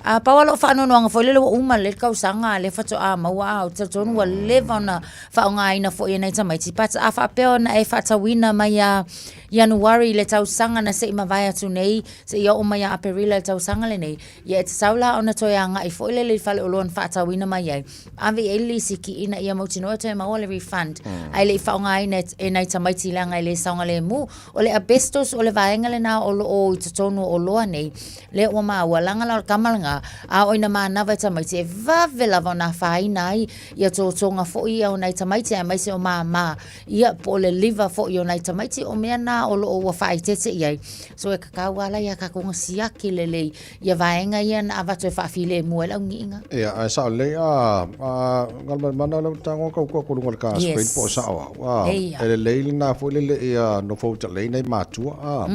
A pau lava lou faanoanoaga foi lele ua uma lelei le tausaga a lea faatoa maua a ou te talitonu ua leva ona faaaogaina foi e nai tamaiti. But a faapea ona e faatauina mai ia Ianuari i le tausaga na se i mavae atu nei, seia oo mai ia Aperila i le tausaga lenei, ia e tatau la ona toe agai foi lele i faleoloa na faatauina mai ai, ave i ai le lisiti ina ia mautinoa e toe maua le refund, ae le i faaaogaina e nai tamaiti leaga e le saogalemu. O le asbestos o le vaega lena o lo o i totonu o oloa nei, lea ua maua, leaga la o le tama lena, a oo ina manava e tamaiti, e vave lava ona afaina ai ia totoga foi ia o nai tamaiti aemaise o māmā, ia po o le liver foi o nai tamaiti, o mea na. lena o loo ua faaeteete i ai. So e tatau lava la ia tatou ona siaki lelei ia vaega ia na avatu e faafilemu ai le augiiga. Ia, ae sao lelei a, a Galumalemana lea ua tago tau atu i luga o le car screen po o sao au a. Eia. E lelei lena foi lele ia nofo uta lelei nai matua a.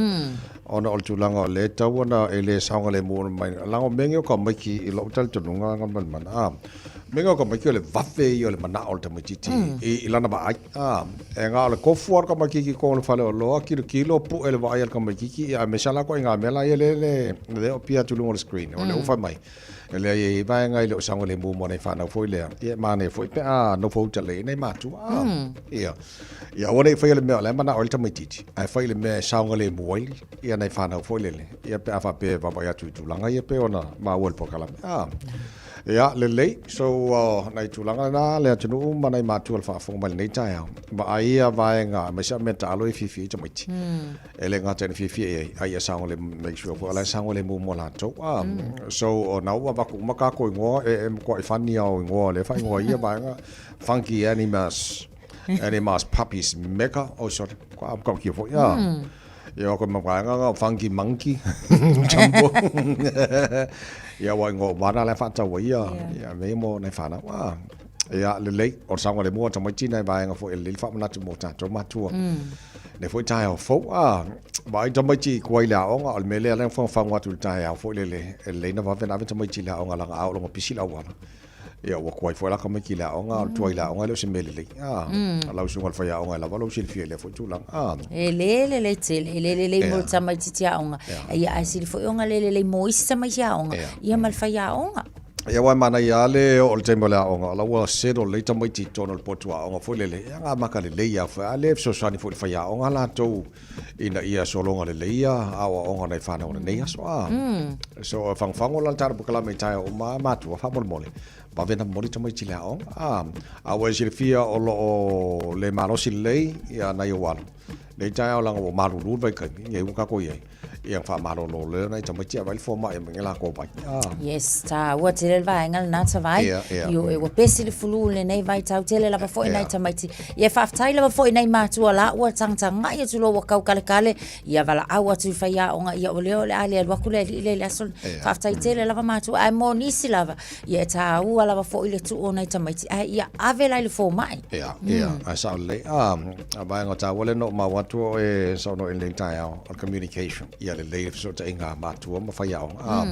Ona o le tulaga o lea e tatau ona e le saogalemu mai, leaga o mea nei o tamaiti i lou talitonuga Galumalemana a. Mea nei o tamaiti o le vave ia o le manao o le tamaitiiti i lana vaai a. E na o le tofu lava o le tamaitiiti i totonu o le faleoloa, tilotilo, pue le vaai a le tamaitiiti, ia aemaise lava la ituaiga mea la ia lea e opia atu i luga o le screen. O lea ua fai mai, e leai e i ai vaega e le o saogalemu mo nai fanau foi lea, ia e manaia foi pe a nofo uta lelei ai nai matua. Ia, ia aua ne i faia le mea o la e manao ai le tamaitiiti, ae fai le mea e saogalemu ai ia nai fanau foi lele, ia pe a faapea e vaavaai atu i tulaga ia pei ona maua i le polokalame. Ia, lelei. So, nai tulaga lena le atunuu ma nai matua le faafofoga mai lenei taeao. Vaai ia vaega, aemaise lava mea taalo e fiafia ai tamaiti. E le gata ina fiafia i ai, a ia saogalemu, make sure foi o la e saogalemu mo latou. So, o na ua avatu uma tatou igoa, e matuai funny lava o igoa o lea e faaigoa ai ia vaega. Funky Animals, Animals Puppies Mecca, oh sorry, kua matautia foi. Ia ko ma vaega nga funky monkey jumbo. Ia wa ngo wana le whātau ia. Ia me mo nei whānau. Ah. Ia lelei o le saogalemu o tamaiti nei vaega foi e lelei le faamanatu mo tatou matua. Le foi taeao fou a vaai tamaiti i tua i le aoga o le mea lea lea na fagufagu atu i le taeao foi lele e lelei na vave na ave tamaiti i le aoga leaga a oo loa ina pisi le auala. Ia ua tuai foi la tamaiti i le aoga, o le tuai i le aoga e le o se mea lelei. A, lau susuga i le faiaoga e lava lou silafia i lea foi tulaga. A. E le lelei tele, e le lelei mo le tamaitiiti aoga. Ia ae sili foi ona le lelei mo isi tamaiti aoga, ia ma le faiaoga. Ia aua e manaia lava le oo i le taimi o le aoga, o la ua settle lelei tamaiti i totonu o le potu aoga foi lele, ia na amata lelei lava foi. A lea e fesoasoani foi i le faiaoga latou ina ia sologa lelei ia aoaoga o nai fanau o lenei aso. A. So, e fagofago la le tatou polokalame i taeao uma a matua, faamolemole, vave ona momoli tamaiti i le aoga. A, a ua e silafia o lo o le malosi lelei ia nai ou alo, nei taeao leaga ua malulu le vaitaimi, nei ua tatou i ai. Ia ona faamalolo lea o nai tamaiti ae vaai le fomai e aumai ai latou vai. Yes, taua tele le vaega lena Tavai. Ia, ia. Ioe, ua pesi le fulu i lenei vaitau tele lava foi nai tamaiti. Ia faafetai lava foi nai matua la ua tagatagai atu loa ua kau kalekale, ia valaau atu i faiaoga, ia o lea o le a le alu atu le alii lea i le aso. Faafetai tele lava matua, ae mo nisi lava, ia e taua lava foi le tuu o nai tamaiti, ae ia ave la i le fomai. Ia, ia, ae sao lelei. A, a vaega taua lea na ou maua atu o e saunoa i lenei taeao, o le communication. Ia lelei le fesootaiga a matua ma faiaoga. A,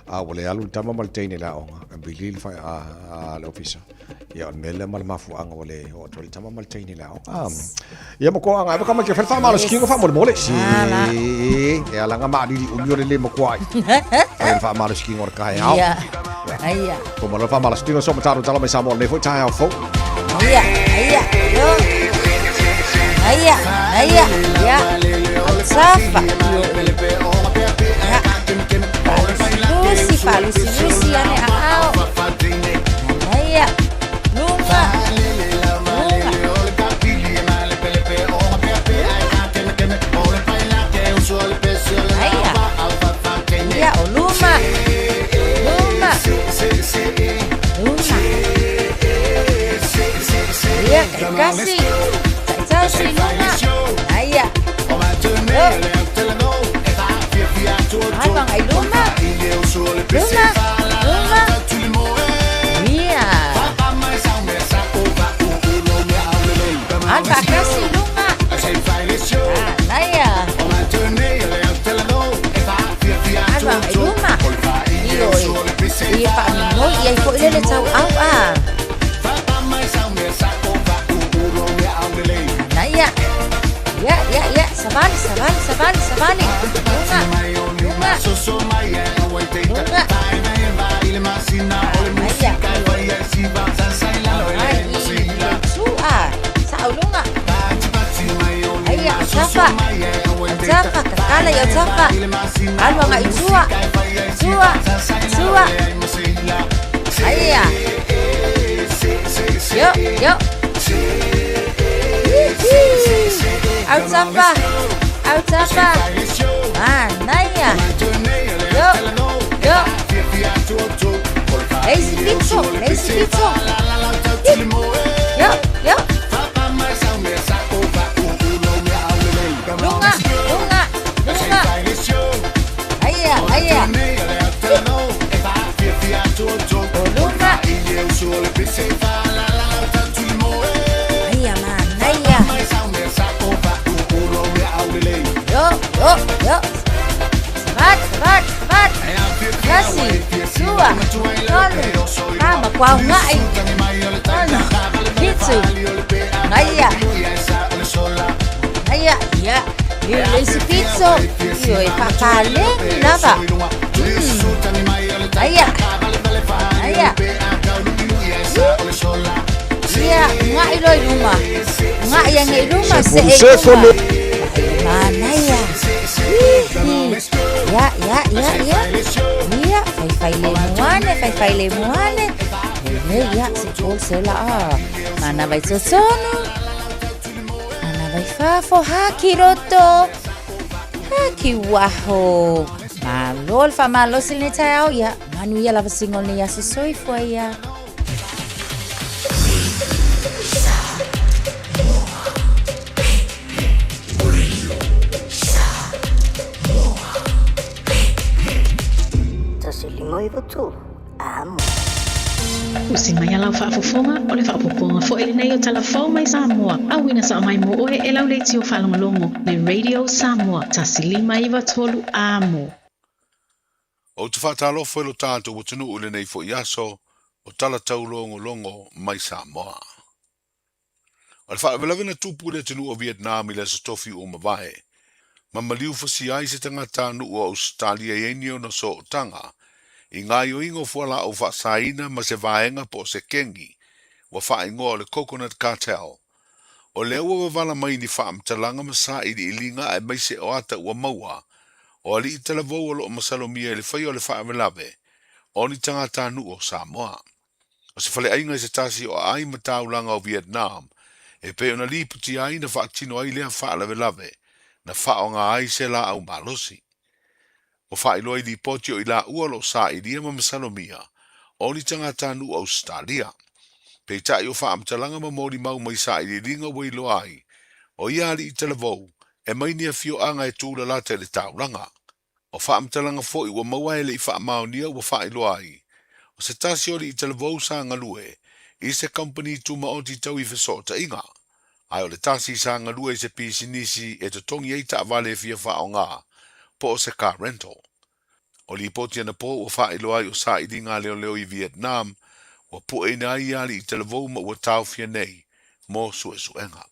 a ua le alu le tama ma le teine i le aoga, e vili le fai, a, a le ofisa. Ia, o le mea lea ma le mafuaaga ua le oo atu ai le tama ma le teine i le aoga. A, ia matua aga e whakamai kia whare whaamalo whaamolemole. Si, e alanga maalili umi o le le matua ai. E le whaamalo o le kaeao. Ia. Aia. Ko malo whaamalo so mataro tala mai Samoa nei foi taeao fou. Aia, aia, yo. Aia, aia, ia. Safa. Ia. Lusi, falusi, lusi, ane aao. Aia. Lunga. Lunga. Aia. Ia, o luma. Luma. Luma. Ia, kasi. Taitasi, lunga. Aia. Oh. Ai, wanga i luma. Luma. Luma. Ia. Ai, whakasi, lunga. Ah, aia. Ai, wanga i luma. Ioe. Ia whaaminoi, ia i fo'i lele tau au a. Naia. Ia, ia, ia. Savali, savali, savali, savali. Lunga. Lunga. Lunga. Aia. Ai, i le tu a. Sa'au lunga. Aia, o tafa. O tafa, kakala i o tafa. Alu anga i tua. Tua. Tua. Aia. Yo, yo. Au tafa. Au tafa. Ah, naia. Yo, yo. Lazy pito, lazy pito. Yo, yo. Lunga. Lua, tolu, fa ma kuaugaʻi. Ono, fitu, gaia. Gaia, ia. I le isi pito, ioe, faapaleni lava. Gaia. Gaia. Ia, ugaʻi loa i luma. Ugaʻi age i luma, see i luma. Manaia. Ihi. Ia, ia, ia, ia. Ia, faifai lemu ane, faifai lemu ane. Lelei, ia, se i se la a. Manava i totonu. Manava i fafo, haki roto. Haki waho. Malo le faamalosi lenei taeao, ia, manuia lava siga o lenei aso soifua ia. Usi mai a lau faafofoga, o le faaopoopoga foi lenei o Tala Fou mai Samoa, auina sao mai mo oe e lau leitio faalogologo le Radio Samoa 1593 Amo. Ou te faatalofa i lo tatou atunuu i lenei foi aso o tala taulogologo mai Samoa. O le faalavelave na tupu i le atunuu o Vietnam i le Aso Tofi ua mavae, ma maliu fasia ai se tagatanuu o Ausetalia e i ai ni ona sootaga i gaoioiga o fualaau faasaina ma se vaega po o se kengi ua faaigoa o le Coconut Cartel. O lea ua wavala mai ni faamatalaga ma sailiiliga aemaise o ata ua maua o alii talavou o loo masalomia i le faia o le faalavelave o ni tagatanuu o Samoa. O se faleaiga i se tasi o aai ma taulaga o Vietnam e pei ona lipotia ai na faatino ai lea faalavelave na faaaoga ai se laau malosi. Ua faailoa i lipoti o i laua o lo o sailia ma masalomia o ni tagatanuu Ausetalia. Peitai o faamatalaga ma molimau mai sailiiliga ua iloa ai o ia alii talavou e mai ni afioaga e tulalata i le taulaga. O faamatalaga foi ua maua e le i faamaonia ua faailoa ai, o se tasi o alii talavou sa galue i se kamupani tumaoti tau i fesootaiga, ae o le tasi sa galue i se pisinisi e totogi ai taavale e fia faaaoga, po o se car rental. O lipoti anapo ua faailoa ai o sailiga a leoleo i Vietnam ua pueina ai ia alii talavou ma ua taofia nei mo suesuega.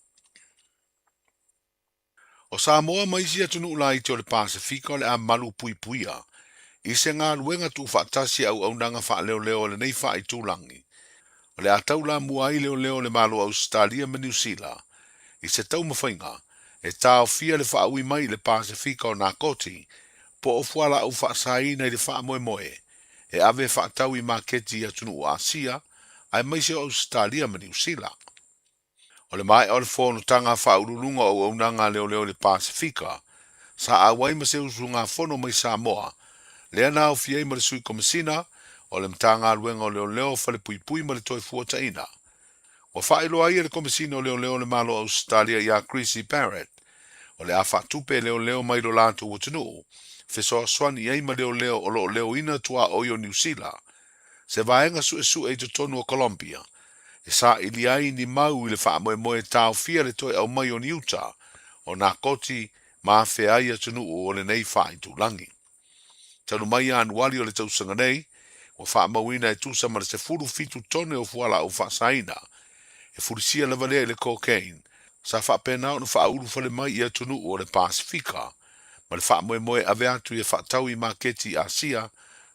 O Samoa ma isi atunuu laiti o le Pasefika o le a malu puipuia i se galuega tuufaatasi a auaunaga faaleoleo a lenei faaitulagi. O le a taulamua ai leoleo o le Malo o Ausetalia ma Niu Sila i se taumafaiga e taofia le faaui mai i le Pasefika o nakoti po o fualaau faasaina i le faamoemoe e ave e faatau i maketi i atunuu o Asia aemaise o Ausetalia ma Niu Sila. O le maea o le fonotaga faauluuluga o auaunaga a leoleo i le Pasefika, sa auai ma se usugafono mai Samoa, lea na aofia ai ma le Sui Komesina o le Matagaluega o Leoleo, Falepuipui ma le Toefuataiga. Ua faailoa ai e le Komesina o Leoleo o le Malo o Ausetalia ia Krissy Barrett, o le a faatupe e leoleo mai lo latou atunuu, fesoasoani i ai ma leoleo o lo o leoina tuaoi o Niu Sila, se vaega suesue i totonu o Colombia e saili ai ni mau i le faamoemoe e taofia le toe aumai o ni uta o nakoti ma afea ai atunuu o lenei faaitulagi. Talu mai Ianuali o le tausaga nei, ua faamauina e tusa ma le 17 tone o fualaau faasaina, e fulisia lava lea i le cocaine, sa faapena ona faaulufale mai i atunuu o le Pasefika ma le faamoemoe e ave atu e faatau i maketi i Asia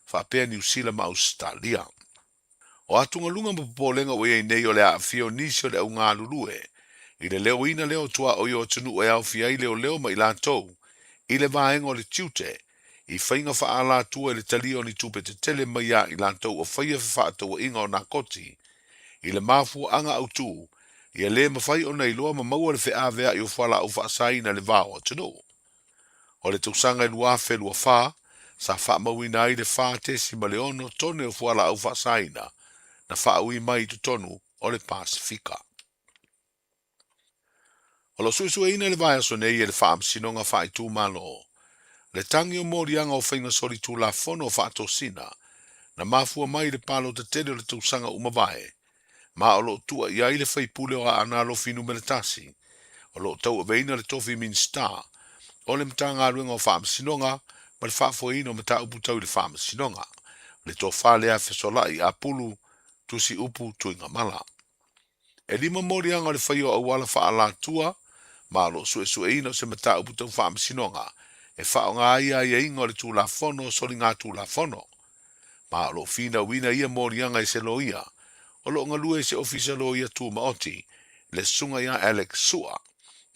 faapea Niu Sila ma Ausetalia. O atugaluga ma popolega ua i ai nei o le aafia o nisi o le au galulue i le leoina lea o tuaoi o atunuu e aofia ai leoleo ma i latou i le vaega o le tiute i faiga faaalatua i le talia o ni tupe tetele mai ia i latou o faia fefaatauaiga o nakoti i le mafuaaga autū ia le mafai ona iloa ma maua le feaveai o fualaau faasaina i le va o atunuu. O le tausaga e 2024, sa faamauina ai le 4.6 tone o fualaau faasaina na faaui mai i totonu o le Pasefika. O lo o suesueina i le vaiaso nei e le Faamasinoga Faaitumalo le tagi o moliaga o faiga solitulafono o faatosina na mafua mai i le palota tele o le tausaga ua mavae ma o lo o tua i ai le faipule o Aana Alofi Numera 1, o lo o tauaveina le tofi Minisita o le Matagaluega o Faamasinoga ma le Faafoeina o Mataupu Tau i le Faamasinoga. Le Tofa lea Fesola'i Apulu Tusi Upu Tuigamala. E lima moliaga o le faia o auala faaalatua ma o lo o suesueina o se mataupu tau faamasinoga e faaaoga ai aiaiga o le Tulafono o Soligatulafono. Ma o lo o finauina ia moliaga e se loia o lo o galue i se Ofisa Loia Tumaoti, le Susuga ia Alex Sua,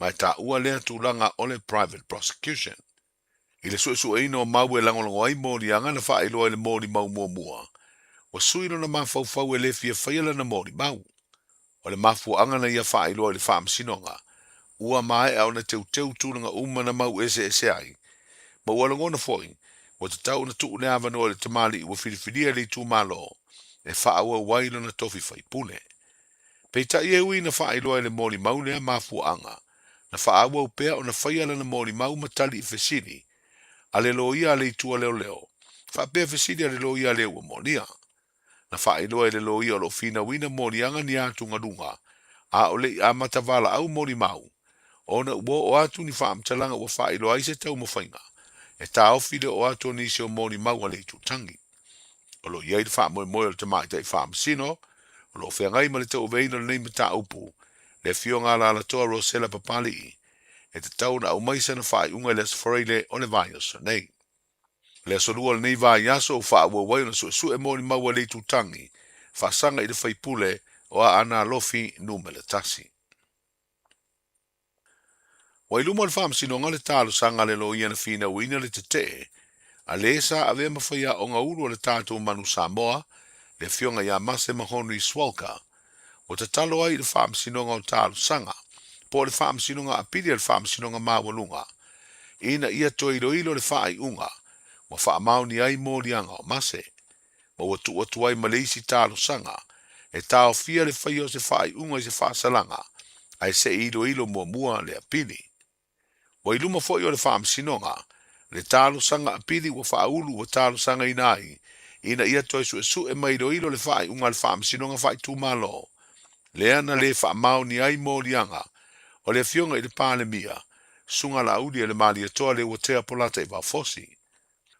ma e taua lea tulaga o le private prosecution. I le suesueina o mau e lagolago ai moliaga na faailoa i le molimau muamua, ua sui lona mafaufau e le fia faia lana molimau. O le mafuaaga na ia faailoa i le Faamasinoga, ua maea ona teuteu tulaga uma na mau eseese ai, ma ua lagona foi, ua tatau ona tuu le avanoa i le tamalii ua filifilia e le itumalo e faaauau ai lona tofi faipule. Peitai e ui ina faailoa i le molimau lea mafuaaga, na faaauau pea ona faia lana molimau ma tali i fesili a le loia a le itu a leoleo, faapea fesili a le loia a le ua molia. Na faailoa e le loia o lo o finauina moliaga ni atugaluga, a o le i amata valaau molimau, ona ua oo atu ni faamatalaga ua faailoa ai se taumafaiga e taofi le oo atu o nisi o molimau a le itutagi. O lo o i ai le faamoemoe o le Tamaitai Faamasino o lo o feagai ma le tauaveina o lenei mataupu, le Afioga Alalatoa Rosella Papali'i, e tatau ona aumai sana faaiuga i le Aso Faraile o le vaiaso nei. O le aso Lua o lenei vaiaso ua faaauau ai ona suesue molimau a le itutagi faasaga i le faipule o Aana Alofi Numera 1. Ua i luma o le Faamasinoga le talosaga a le loia na finauina le tetee a le sa avea ma faiaoga ulu a le tatou Manu Samoa, le Afioga ia Mase Mahonri Swalka. Ua tatalo ai i le Faamasinoga o Talosaga, po o le Faamasinoga Apili a le Faamasinoga Maualuga, ina ia toe iloilo le faaiuga ua faamaonia ai moliaga o Mase. ma ua tuu atu ai ma le isi talosaga e taofia le faia o se faaiuga i se faasalaga ae se i iloilo muamua le apili. Ua i luma foi o le Faamasinoga le talosaga apili ua faaulu ua talosagaina ai ina ia toe suesue ma iloilo le faaiuga a le Faamasinoga Faaitumalo lea na le faamaonia ai moliaga o le Afioga i le Palemia, Susuga Laaulialemalietoa Leuatea Polataivao Fosi.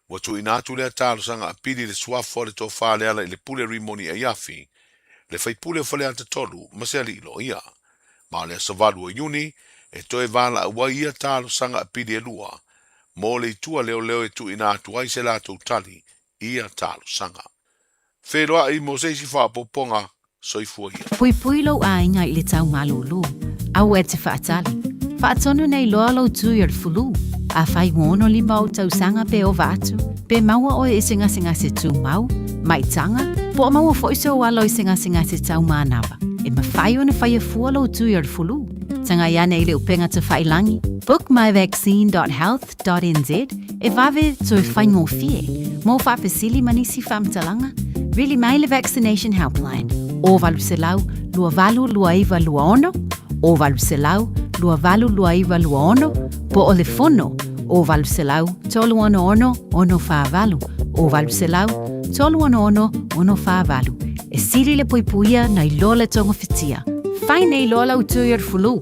Ua tuuina atu lea talosaga apili i le suafa o le Tofa Lealailepule Rimoni Aiafi, le faipule o Faleata 3 ma se alii loia. Ma o le aso 8 o Iuni e toe valaau ai ia talosaga apili e lua mo le itu a leoleo e tuuina atu ai se latou tali i ia talosaga. Feiloai mo se isi faaopoopoga Soifua ia. Puipui lou aiga i le tau malūlū. Aua e te faatali. Faatonu nei loa lou tui o le fulu. Afai ua 65 ou tausaga pe ova atu, pe maua oe i se gasegase tumau, maitaga, po o maua foi sou alo i se gasegase tau manava, e mafai ona faia fua lou tui o le fulu. Tagai ane i le upega tafailangi, bookmyvaccine.health.nz, e vave toe faigofie mo faafesili ma nisi faamatalaga, vili mai le Vaccination Helpline o 800 282926 o 800 282926 po o le fono o 800 366 648 o 800 366 648. E sili le puipuia nai lo le togafitia. Fai nei loa lau tui o le fulu.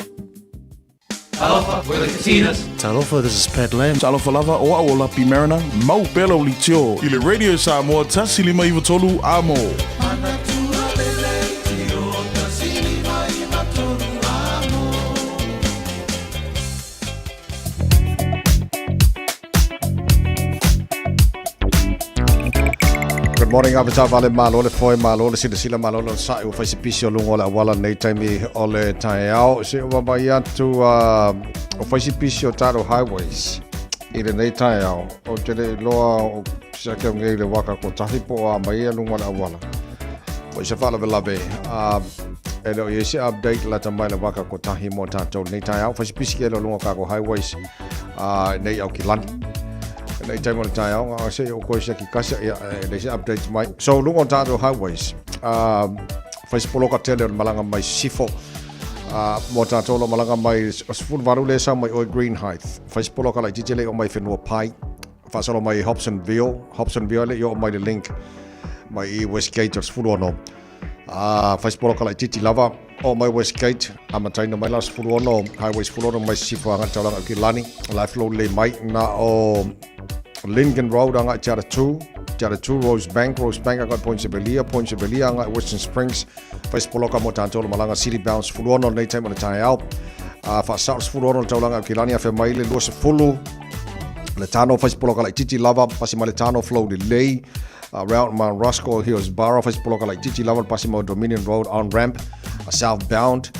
Talofa, we're the Katinas. Talofa, this is Pat Lam. Talofa lava, o au o Lapi Mariner, mau pea lau leitio i le Radio Samoa 153 Amo. Good morning, Avata Vale, malo le foe, malo le silasila, malo le onosai, ua fai se pisi o luga o le auala nei taimi o le taeao. Se o vaavaai atu, o fai se pisi o tatou highways i lenei taeao. Ou te le iloa o se ake o nei le waka kotahi po o a mai ia luga o le auala. Po i se faalavelave, e le o i ai se update lata mai le waka kotahi mo tatou lenei taeao. Fai se pisi ke le o luga o kākou highways. A nei au ki lani. Nei taimi o le taeao, ngā se o koe se ki kasa, ia, e nei se update mai. So, lunga o tātou highways, whai se poloka tele o le malanga mai Sifo, mō tātou lo malanga mai o sefulu valu le sa mai oi Greenhithe. Whai se poloka lai titele o mai whenua pai, whaasalo mai Hobsonville, Hobsonville le i o mai le link mai i Westgate o 16. A whai se poloka lai titi lava, o mai Westgate, amataina mai la 16, Highway 16 mai Sifo anga taulanga ki Lani, la flow le mai na o Lincoln Road anga i Te Ara 2, Te Aratū, Rosebank, Rosebank agai Point Sebelia, Point Sebelia agai Western Springs, fai se poloka mo tatou le malaga City Bound 16 lenei taimi o le taeao. Faasao le 16 le taulaga Aukilani afe mai le 20 le tano fai se poloka laititi lava pasi mai le tano flow lelei round Mount Roscoe Hillsborough fai se poloka laititi lava le pasi mai Dominion Road on ramp southbound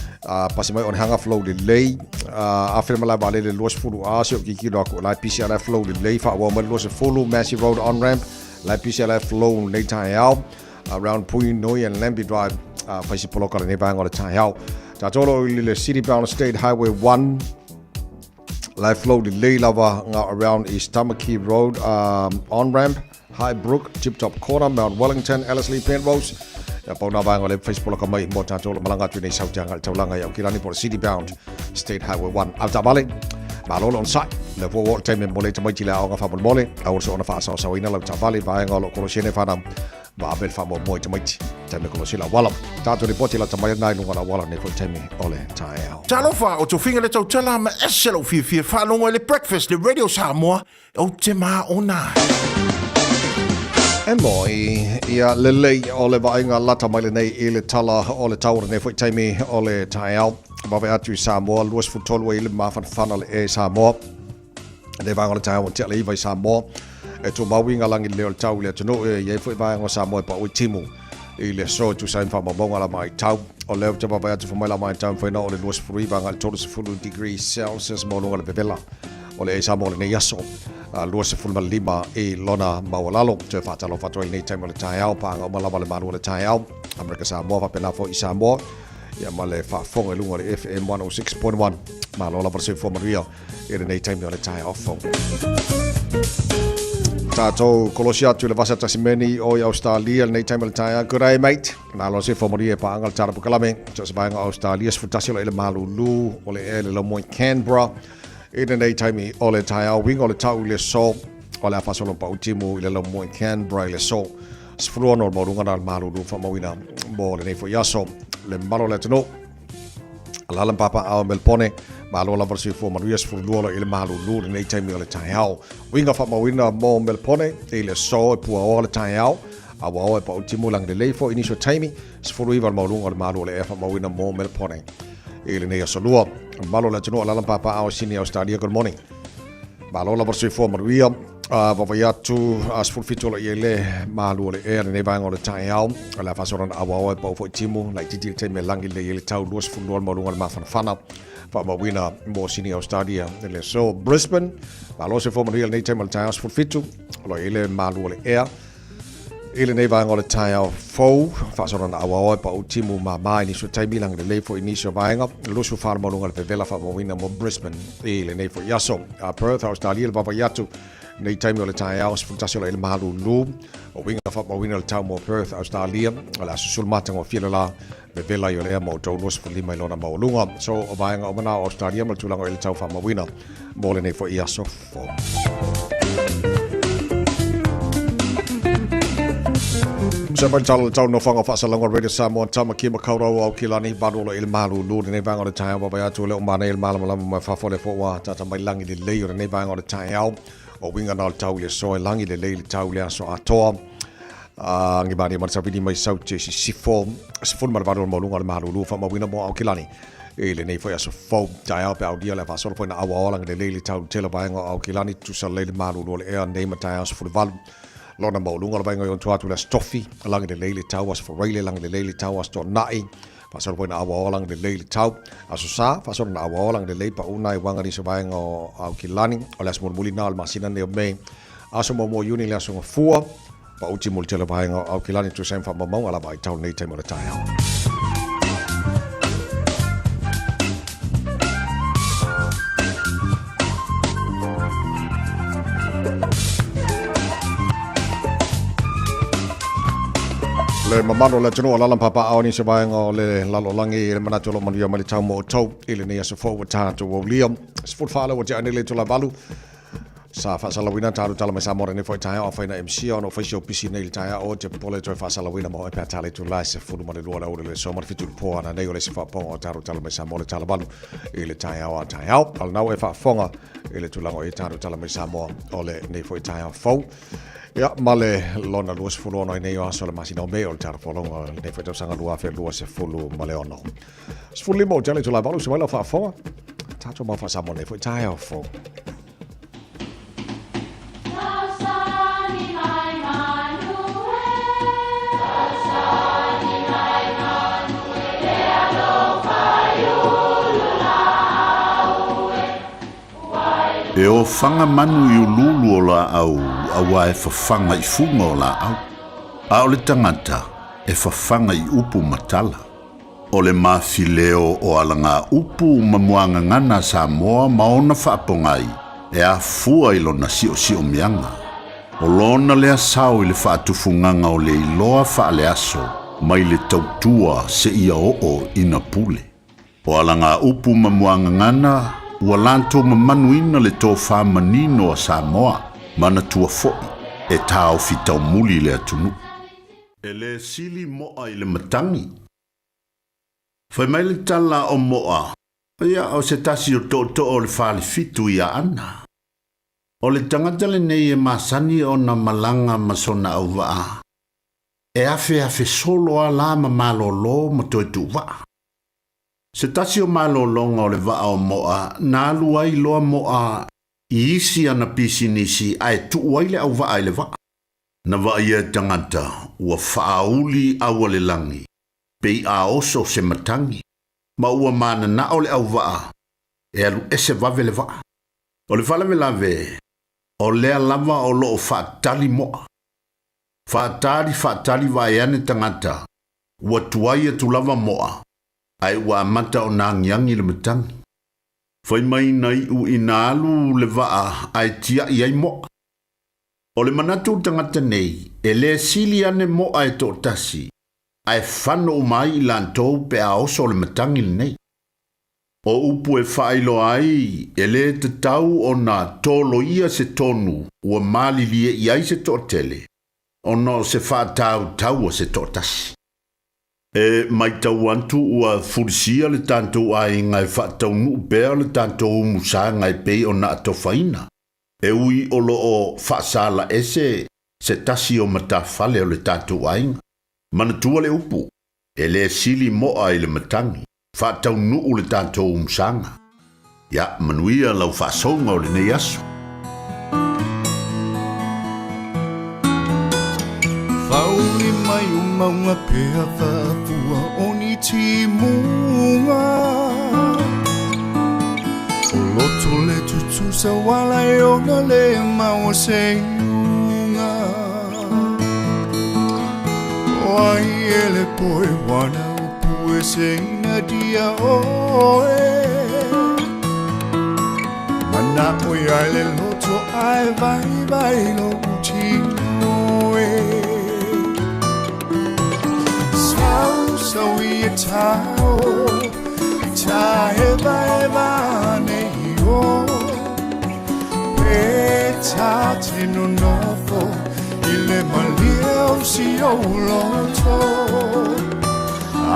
pasi mai Onehanga flow lelei afe le malae vaalele 20 a se o kikilo aku la pisi ala flow lelei faaauau mai le 20 Massey Road on ramp la pisi ala flow lenei taeao around Pui Nui and Lambie Drive fai se poloka lenei vaega o le taeao. Tatou lo i le City Bound State Highway 1 la flow lelei lava nga around East Tamaki Road on ramp Highbrook, Tip Top Corner, Mount Wellington, Ellerslie, Penrose. Ia pau nā vaega o le fai se poloka mai mo tatou lo malaga atu nei sau te anga i le taulaga i Aukilani po o le City Bound State Highway 1. Au taavale, malo le onosai. Le ua oo le taimi e momoli ai tamaiti i le aoga faamolemole, aua le soona faasaosaoina lau taavale i vaega o lo o kolosene whanau ma ave le faamoemoe i tamaiti. Taimi e kolosi le auala. Tatou lipoti lata mai ana i luga o le auala nei foi taimi o le taeao. Talofa, o Tofiga le tautala ma ese lou fiafia faalogo i le Breakfast le Radio Samoa ou te maona ai. E moi, ia lelei o le vaaiga lata mai lenei i le tala o le tau o lenei foi taimi o le taeao. Vave atu i Samoa, 23 ai le mafanafana le e Samoa. Nei vaega o le taeao ua tea le iva i Samoa. E tumau i ngā langi lelei o le tau i le atunuu e i ai foi vaega o Samoa e pau i timu i le aso e tusa ai ma faamaumauga la matau. O lea ou te vaavaai atu fai mai la matau mafai ona oo i le 29 agai i le 30 degrees Celsius maualuga le vevela o le e Samoa i lenei aso 25 i lona maualalo. Toe faatalofa atu ai i lenei taimi o le taeao, paaga uma lava le malu o le taeao, Amerika Samoa faapena foi i Samoa ia ma le faafofoga i luga o le FM 106.1. Malo lava le soifua manuia i lenei taimi o le taeao fou. Tātou kolosi atu i le vasa tasimeni o i Australia lenei taimi o le taeao. Good day, mate. Malo le soifua manuia e paaga le tala pukalame. So se vaega o Australia, 11 o lo i le malulu o le ea i le laumoi Canberra. I lenei taimi o le taeao, winga o le tau i le so o le a faasolo pau timu i le laumoi Canberra i le so. 16 o le maualuga na le malulu faamauina mo lenei foi aso. Le mamalu o le atunuu. Alala ma papaaao i Melebone, malo lava le soifua manuia 12 lo i le malulu lenei taimi o le taeao. Uiga faamauina mo Melebone i le aso e puaoa le taeao, a ua oa e pau timu lagi lelei foi i nisi o taimi, 19 le maualuga o le malu o le ea faamauina mo Melebone i lenei aso lua. Malo le atunuu alala ma papaaao i Sydney, Australia, good morning. Malo lava le soifua manuia. Vaavaai atu, 17 o lo i ai le malu o le ea lenei vaega o le taeao. O le a faasolana auaoa e pau foi timu, laitiiti le taimi e lagi lelei ai le tau 22 le maualuga o le mafanafana. Faamauina mo Sydney, Australia i le aso. Brisbane, malo soifua manuia lenei taimi o le taeao 17 o lo i ai le malu o le ea. I lenei vaega o le taeao fou, faasolana auaoa e pau timu māmā i nisi o taimi, lagi lelei foi i nisi o vaega. 24 le maualuga o le vevela faamauina mo Brisbane i lenei foi aso. A Perth, Australia, le vaavaai atu nei taimi o le taeao, 11 o le malulu. O uiga faamauina le tau mo Perth, Australia, o le aso sulu matagofie le la vevela i o le ea mo outou 25 i lona maualuga. So, o vaega uma na o Australia ma le tulaga i le tau faamauina mo lenei foi aso fou. Sa mai tala le tau nofoaga o faasalauga Radio Samoa Tamaki Makaurau o Aukilani valu o lo i le malulu lenei vaega o le taeao vaavaai atu le o manaia le malamalama mai fafo le fo ua tata mai lagi lelei o lenei vaega o le taeao o uiga na o le tau i le aso e lagi lelei le tau le aso atoa Agi malie ma le savili mai sau te sisifo 18 o le maualuga o le malulu faamauina mo Aukilani i lenei foi aso fou taeao pe aulia le faasolo foi na auaoa lagi lelei le tau tele vaega o Aukilani tusa lelei le malulu o le ea nei ma taeao 18 lona maualuga o le vaega i ona tua atu le aso Tofi lagi lelei le tau aso Faraile lagi lelei le tau aso Toanai faasolo foi na auaoa lagi lelei le tau aso Sa faasolo na auaoa lagi lelei pauna i waga nisi o vaega o Aukilani o le aso mulimuli na o le masina nei o Mei Aso muamua o Iuni le aso gafua, paʻuti mo le tele vaega o Aukilani tusa ai ma faamaumauga lava ai tau lenei taimi o le taeao. Le mamalu o le atunuu o lala papaao nisi vaega o le lalolagi i le manatu o lo manuia mai le tau mo outou i lenei aso fou ua tatou aulia. 14 le ua tea nei le itula e valu. Sa faasalauina talu tala mai Samoa lenei foi taeao afai na e misia ona ua fai si ou pisi nei i le taeao e te popole toe faasalauina mo oe pe a tala itula e 12 o le aoauli o le aso ma le 7 i le po a nanei o le isi faapaoga o talu tala mai Samoa le tala valu i le taeao a taeao. A o lena ua e faafofoga i le tulaga o i ai talu tala mai Samoa o lenei foi taeao fou. Ia, ma le lona 26 ai nei o aso o le masina o Me o le tala folauga o lenei foi tausaga 2026. 15 o tala itula e 8 se mai lau faafofoga. Tatou mau faa-Samoa nei foi taeao fou. E ofaga manu i uluulu o laau auā e fafaga i fuga o laau, a o le tagata e fafaga i upu ma tala. O le mafileo o alagaupu ma muagagana a Samoa ma ona faapogai e afua i lona siosiomiaga. O lona lea sao i le faatufugaga o le iloa faaleaso mai le tautua seia oo ina pule. O alagaupu ma muagagana ua latou mamanuina le tofa manino a Samoa, manatua foi e taofi taumuli le atunuu. E le sili mo'a i le matagi. Fai mai le tala o mo'a, ia, o se tasi o tootoo o le falefitu i Aana. O le tagata lenei e masani ona malaga ma sona auvaa, e afeafe solo a la ma malōlō ma toe tuuvaa. Se tasi o malōlōga o le vaa o Mo'a na alu ai loa Mo'a i isi ana pisinisi ae tuu ai le auvaa i le vaa. Na vaaia e tagata ua faauli aua le lagi, pei a oso se matagi, ma ua mananao le auvaa e alu ese vave le vaa. O le faalavelave, o lea lava o loo faatali Mo'a. Faatali faatali vae ane tagata, ua tuai atu lava Mo'a, ae ua amata ona agiagi le matagi. Fai mai na iu ina alu le vaa ae tiai ai Mo'a. O le manatu o tagata nei, e le sili ane Mo'a e toatasi, ae fano uma ai i latou pe a oso le matagi lenei. O upu e faailoa ai, e le tatau ona toloia se tonu ua malilie i ai se toatele, ona o se faatautaua se toatasi. E matau atu ua fulisia le tatou aiga e faataunuu pea le tatou umusaga e pei ona atofaina, e ui o lo o faasala ese se tasi o matafale o le tatou aiga. Manatua le upu, e le sili mo'a i le matagi, faataunuu le tatou umusaga. Ia manuia lau faasouga o lenei aso. Whauri mai o maunga pea whafua o ni timunga O loto le tutusa wala e ona le maua se iunga O ai e le poe wana upu e se ina dia oe Mana o ia le loto ai vai vai lo utino e Sau sau i e tau I ta eva eva nei o Pe ta te no nofo I le malia o si o loto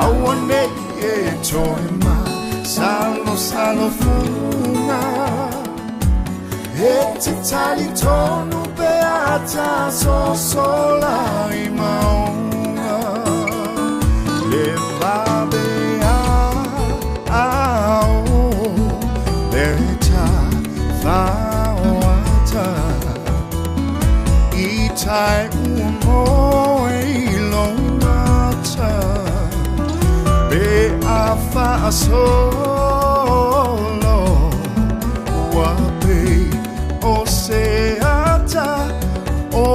Aua nei e toe ma Salo salo funga E te tali tonu pe ata so sola i maunga Le vabe a a o Le ta whaoata I tai ua moe i lo mata Pe a whaasolo Ua pei o se ata o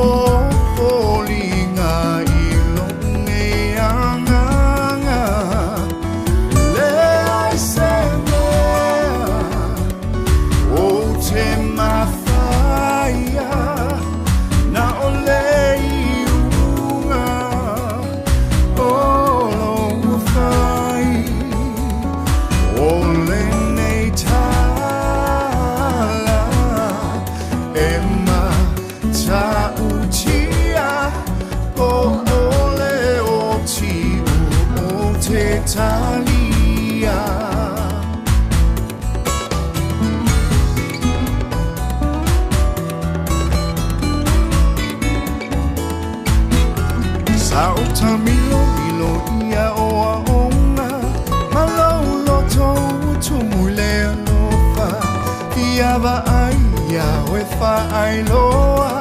foliga i lou nei agaga Leai se mea ou te mafaia Na o le iuga o lou fai O lenei tala e e talia. Sa o tamilo milo ia o aonga Ma lau loto utumu le alofa Fiava ai ia oe faailoa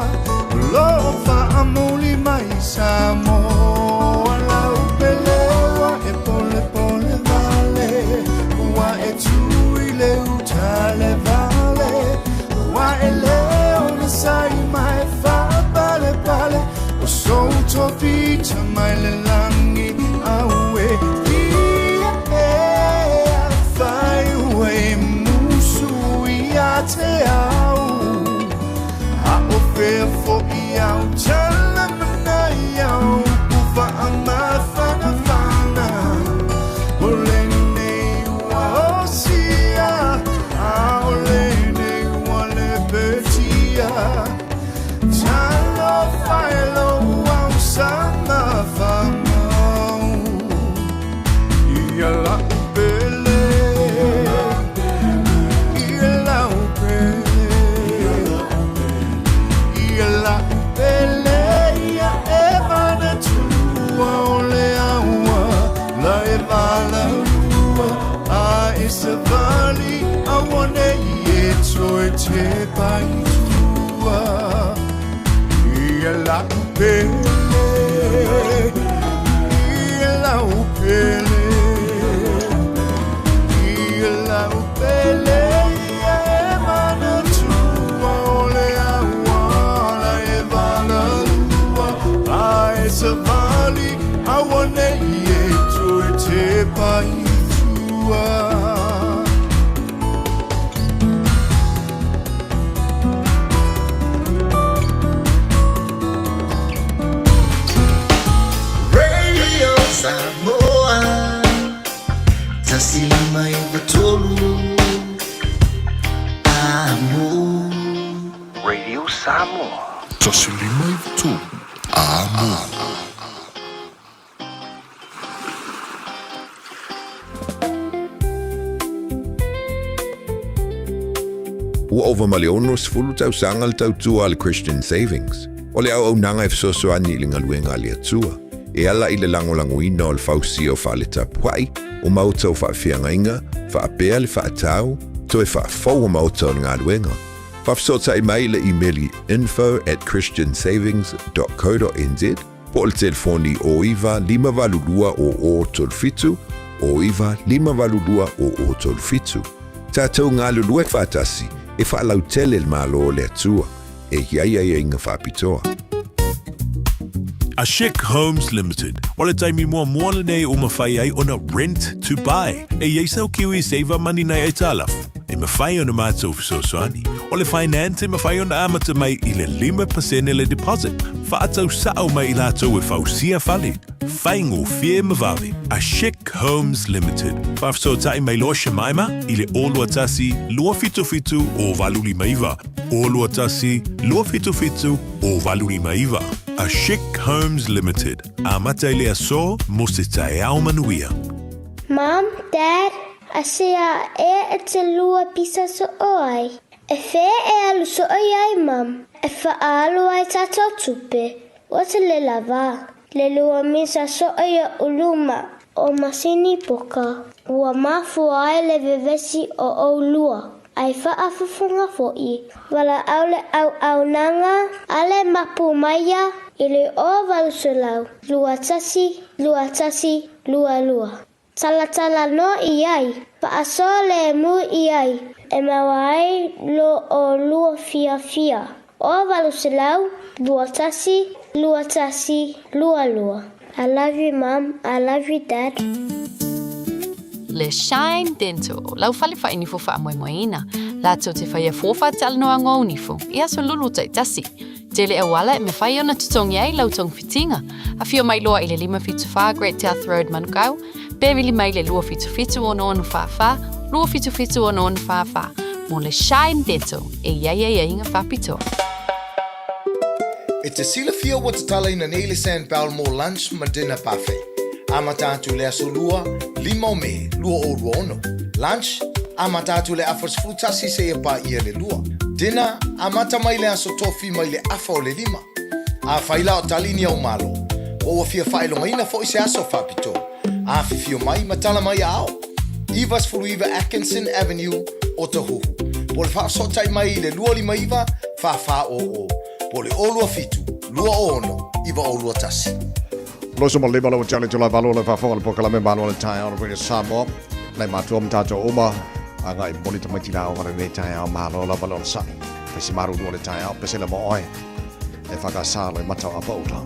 O loo faamuli mai Samoa Lau pelewa e pole pole vale Ua e tui le utale vale Ua e leo na sai mai whaapale pale O sou tofita mai le langi aue Ia e a whai ue musu ia te au A o fea fo i au tala mana i au Ufa a mawhana whana O le nei ua osia A o le nei ua le petia Talo whaelo au sama whamau Ia lau pele Ia lau pele Ia lau pele Ia e manatua o le aua La e valarua A e savali A wane i e toe te paitua Ia lau pele Ia lau pele Ia lau pele Ia e manatua o le aua La e valarua A e savali A wane i e toe te paitua Radio Samoa 153 Amo Radio Samoa. 153 Amo. Ua ova ma le 60 tausaga le tautua a le Christian Savings. O le auaunaga e fesoasoani i le galuega a le Atua, e ala i le lagolagoina o le fausia o fale tapuai, o maota o faafeagaiga, faapea le faatau, toe faafou o maota o le galuega. Faafesootai mai i le imeli info@christiansavings.co.nz po o le telefoni 09 582 0037, 09 582 0037. Tatou galulue faatasi e faalautele le Malo o le Atua e i ai aiaiga faapitoa. A Chic Homes Limited, o le taimi muamua lenei ua mafai ai ona rent to buy. E i ai sau Kiwi Saver Money nai aitalafu, e mafai ona matou fesoasoani. O le finance e mafai ona amata mai i le 5% le deposit, faatau sao mai i latou e fausia fale. Faigofie ma vave. A Chic Homes Limited. Faafesootai mai loa Shemaima i le 021 277 0859. 021 277 0859. A Chic Homes Limited. Amata i le aso mo se taeao manuia. Mum, Dad, asea e e te lua pisa so'o ai. E fea e alu so'o i ai, Mum? E fa'aalu ai tatou tupe. Ua te le lava. Le lua misa so'o i luma o masini poka. Ua mafua ai le vevesi o ʻolua. Ai faafofoga foʻi. Valaau le auaunaga a le mapu maia i le 0800 21 21 22. Talatalanoa i ai, faasoa lemu i ai, e maua ai lo ʻolua fiafia. 0800 21 21 22. I love you, Mom. I love you, Dad. Le Shine Dental, lau fale faainifo faamoemoeina, latou te faia fua faatalanoaga o nifo i aso lulu taitasi. Tele auala e mafai ona totogi ai lau togafitiga. Afio mai loa i le 574 Great South Road, Manukau, pe vili mai le 277 6644, 277 6644, mo le Shine Dental e i ai aiaiga faapitoa. E te silafia ua tatalaina nei le Sandbell mo lunch ma dinner buffet. Amata atu le aso Lua, 5 o Me 2026. Lunch, amata atu i le afa 11 seia paia le 2. Dinner, amata mai le aso Tofi mai le afa o le 5. Afai la o tali ni au malo, po ua fia faailogaina foi se aso faapitoa, afifio mai ma tala mai aao. 99 Atkinson Avenue, Otahuhu. Po o le faafesootai mai i le 259 4400 po o le 027 206 9021. Loso ma leva lau tale tula valo le faafofoga le polokalame Malo o le Taeao le Radio Samoa. Nai matua ma tātou uma, agai moli tamaiti la aoga lenei taeao malo lava le onosai. Fai si marulu o le taeao, pesela mo oe. E whakasalo e matau apa ula.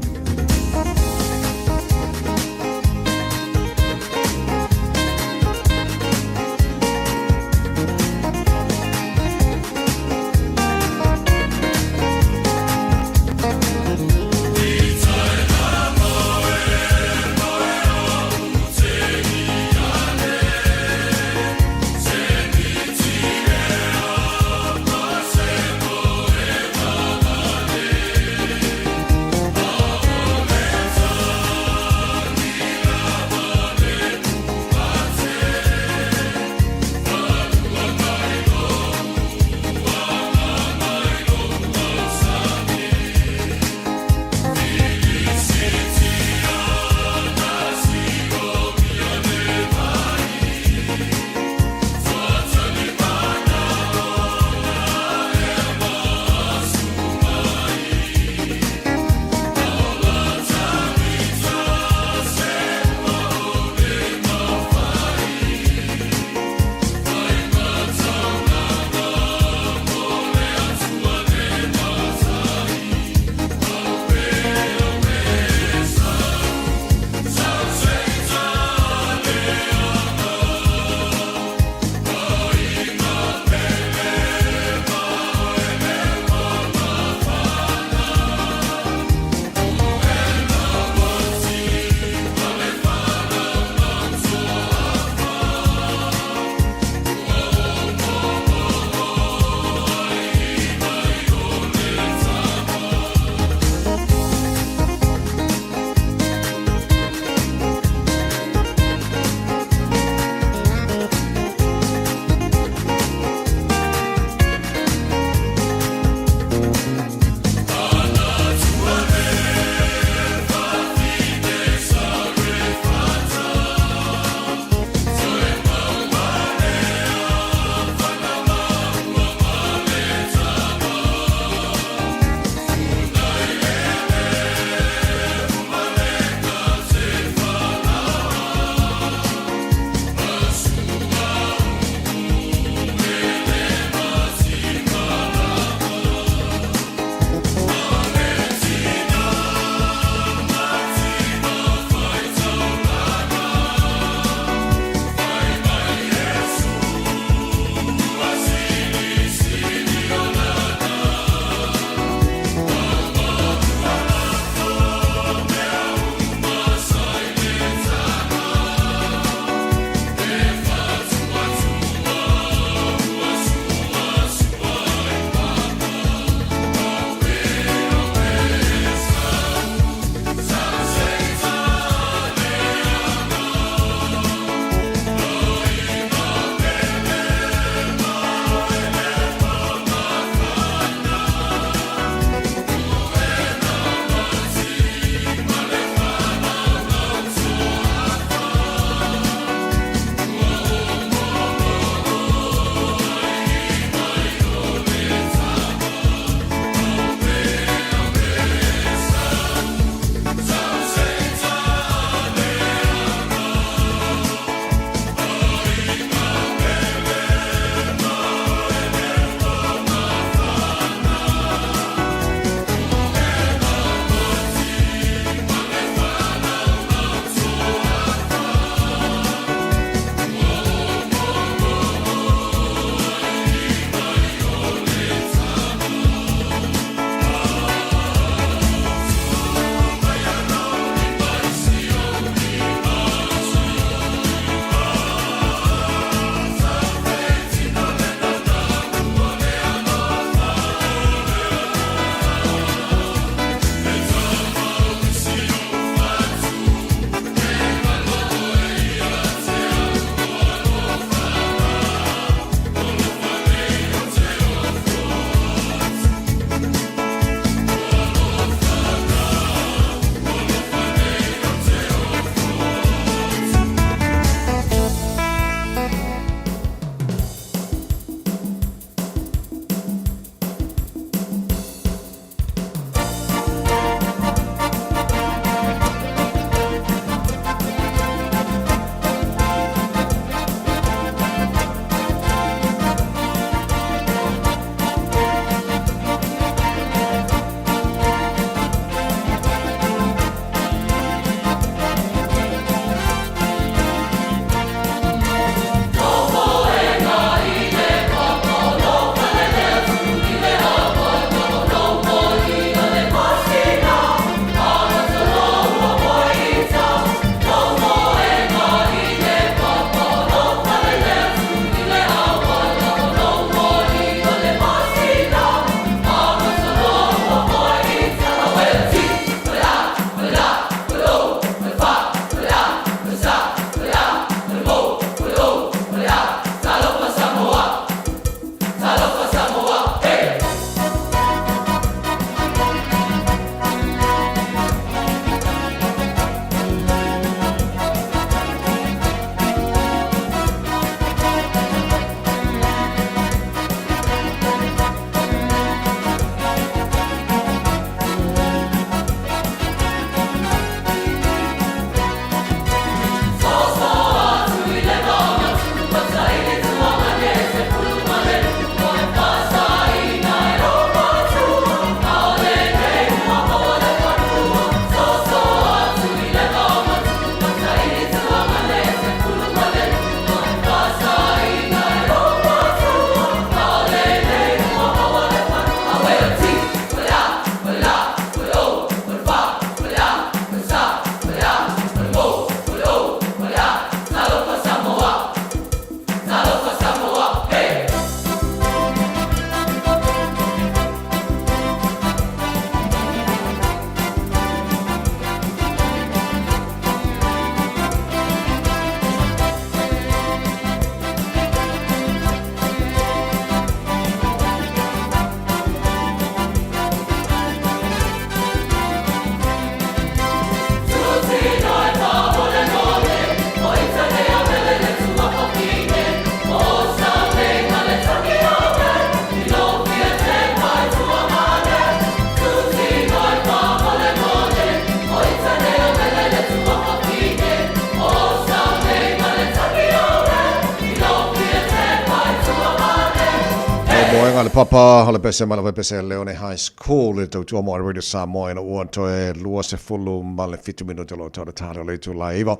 Afioga le Papa o le Pese ma le Pese Leone High School i le tautua mo Radio Samoa ina ua toe 27 minute o lo o tau le tale o le itula e 9.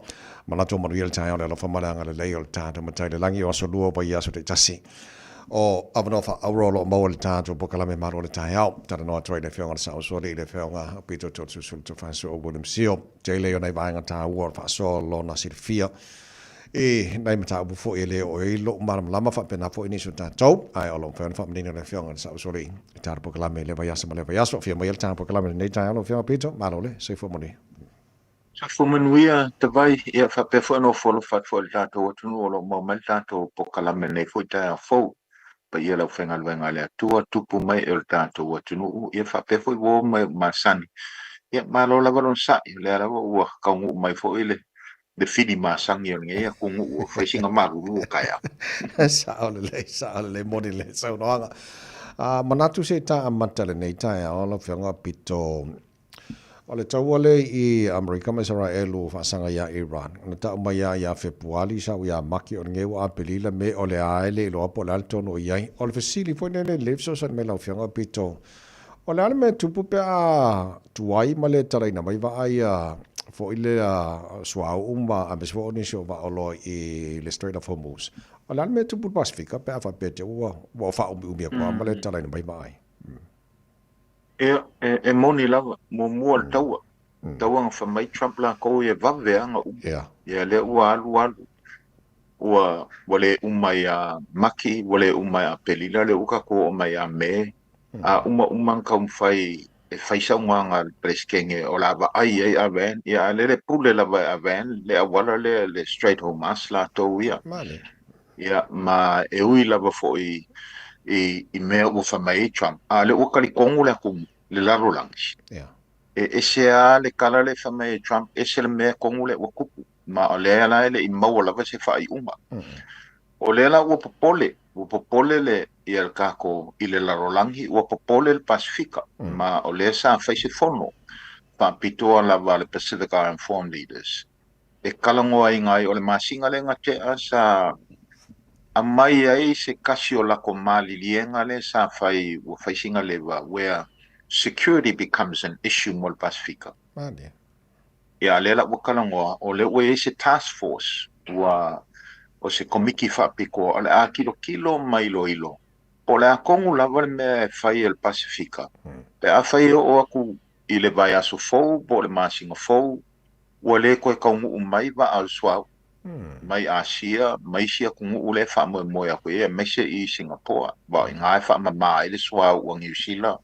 Manatu o manuia le taeao le alofa ma le agalelei o le tatou Matai i le lagi o aso lua vaiaso taitasi. O avanoa faaauuro o lo o maua i le tatou polokalame malu o le taeao. Talanoa atu ai le Afioga i le Saosualii i le Afioga o Pito Toeolesulusulu Tofaeosoa William Sio. Tele o nai vaega taua o le faasoa lona silafia i nai mataupu foi e le oo ai lou malamalama faapena foi nisi o tatou, ae o lo o mafai ona faamanino e le Afioga i le Saosualii i tatou polokalame i lea vaiaso ma lea vaiaso. Afio maia le tatou polokalame i lenei taeao lau Afioga Pito. Malo le soifua manuia. Soifua manuia Tavai, ia faapea foi ona ofo alofa atu foi i le tatou atunuu o lo o maua mai le tatou polokalame i lenei foi taeao fou. Paia le aufaigaluega a le Atua, tupu mai e o le tatou atunuu, ia faapea foi uo ma e masani. Ia malo lava lona sa'i, o lea lava ua taunuu mai foi le le fili masani o lenei atunuu e fai sina malulu o taeao. Sao lelei, sao lelei, moni le saunoaga. Manatu se i ta amata lenei taeao lau Afioga Pito. O le taua lea i Amerika ma Isaraelu ua faasaga iā Iran, na tau mai lava ia Fepuali sa ua iā Maki o lenei ua Apelila me o le a e le iloa po o le a le tonu o i ai. O le fesili foi lea le fesoasoani mai lau Afioga Pito, o le a le mea e tupu pe a tuai ma le talaina mai vaa ia foi lea suauu ma aemaise foi o nisi o vaa oloa i le Strait of Hormuz. O le a le mea e tupu i le Pasefika pe a faapea te ua ua faaumiumi atu lava ma le talaina mai vaa ai? Ia, e, e moni lava, muamua le taua. Taua na fai mai Trump lakou ia vave lava na uma. Yeah. Ia lea ua alu alu, ua, ua le uma ia Maki, ua le uma ia Apelila, lea ua tatou oo mai ia Me. A uma uma na taumafai e fai saunoaga a le Peresetene o le a vaai ai Iran, ia a o lea le pule lava e Iran le auala lea le Strait Hormuz latou ia. Male. Ia, ma e ui lava foi i, i mea ua fai mai ai Trump, a o lea ua talitonu le atunuu, le lalolagi. Yeah. E ese lava le tala lea e fai mai e Trump, ese le mea tonu lea ua tupu. Ma o lea la e le i maua lava se faaiuga. O lea la ua popole, ua popole le, ia le tatou i le lalolagi, ua popole le Pasefika. Ma o lea sa fai se fono faapitoa lava a le Pacific Island Forum Leaders e talanoaina ai, o le masina lea na tea sa aumai ai se tasi o latou maliliega lea sa fai, ua fai sina leva, where security becomes an issue mo le Pasefika. Malie. Ia, a lea la ua talanoa, o lea ua i ai se task force, ua, o se komiti faapitoa o le a tilotilo ma iloilo po o le a tonu lava le mea e fai e le Pasefika pe afai e oo atu i le vaiaso fou po o le masina fou ua le toe taunuu mai vaa o le suauu mai Asia ma isi atunuu lea e faamoemoe atu i ai aemaise i Singapoa, aua o i ina e faamama ai le suauu a Niu Sila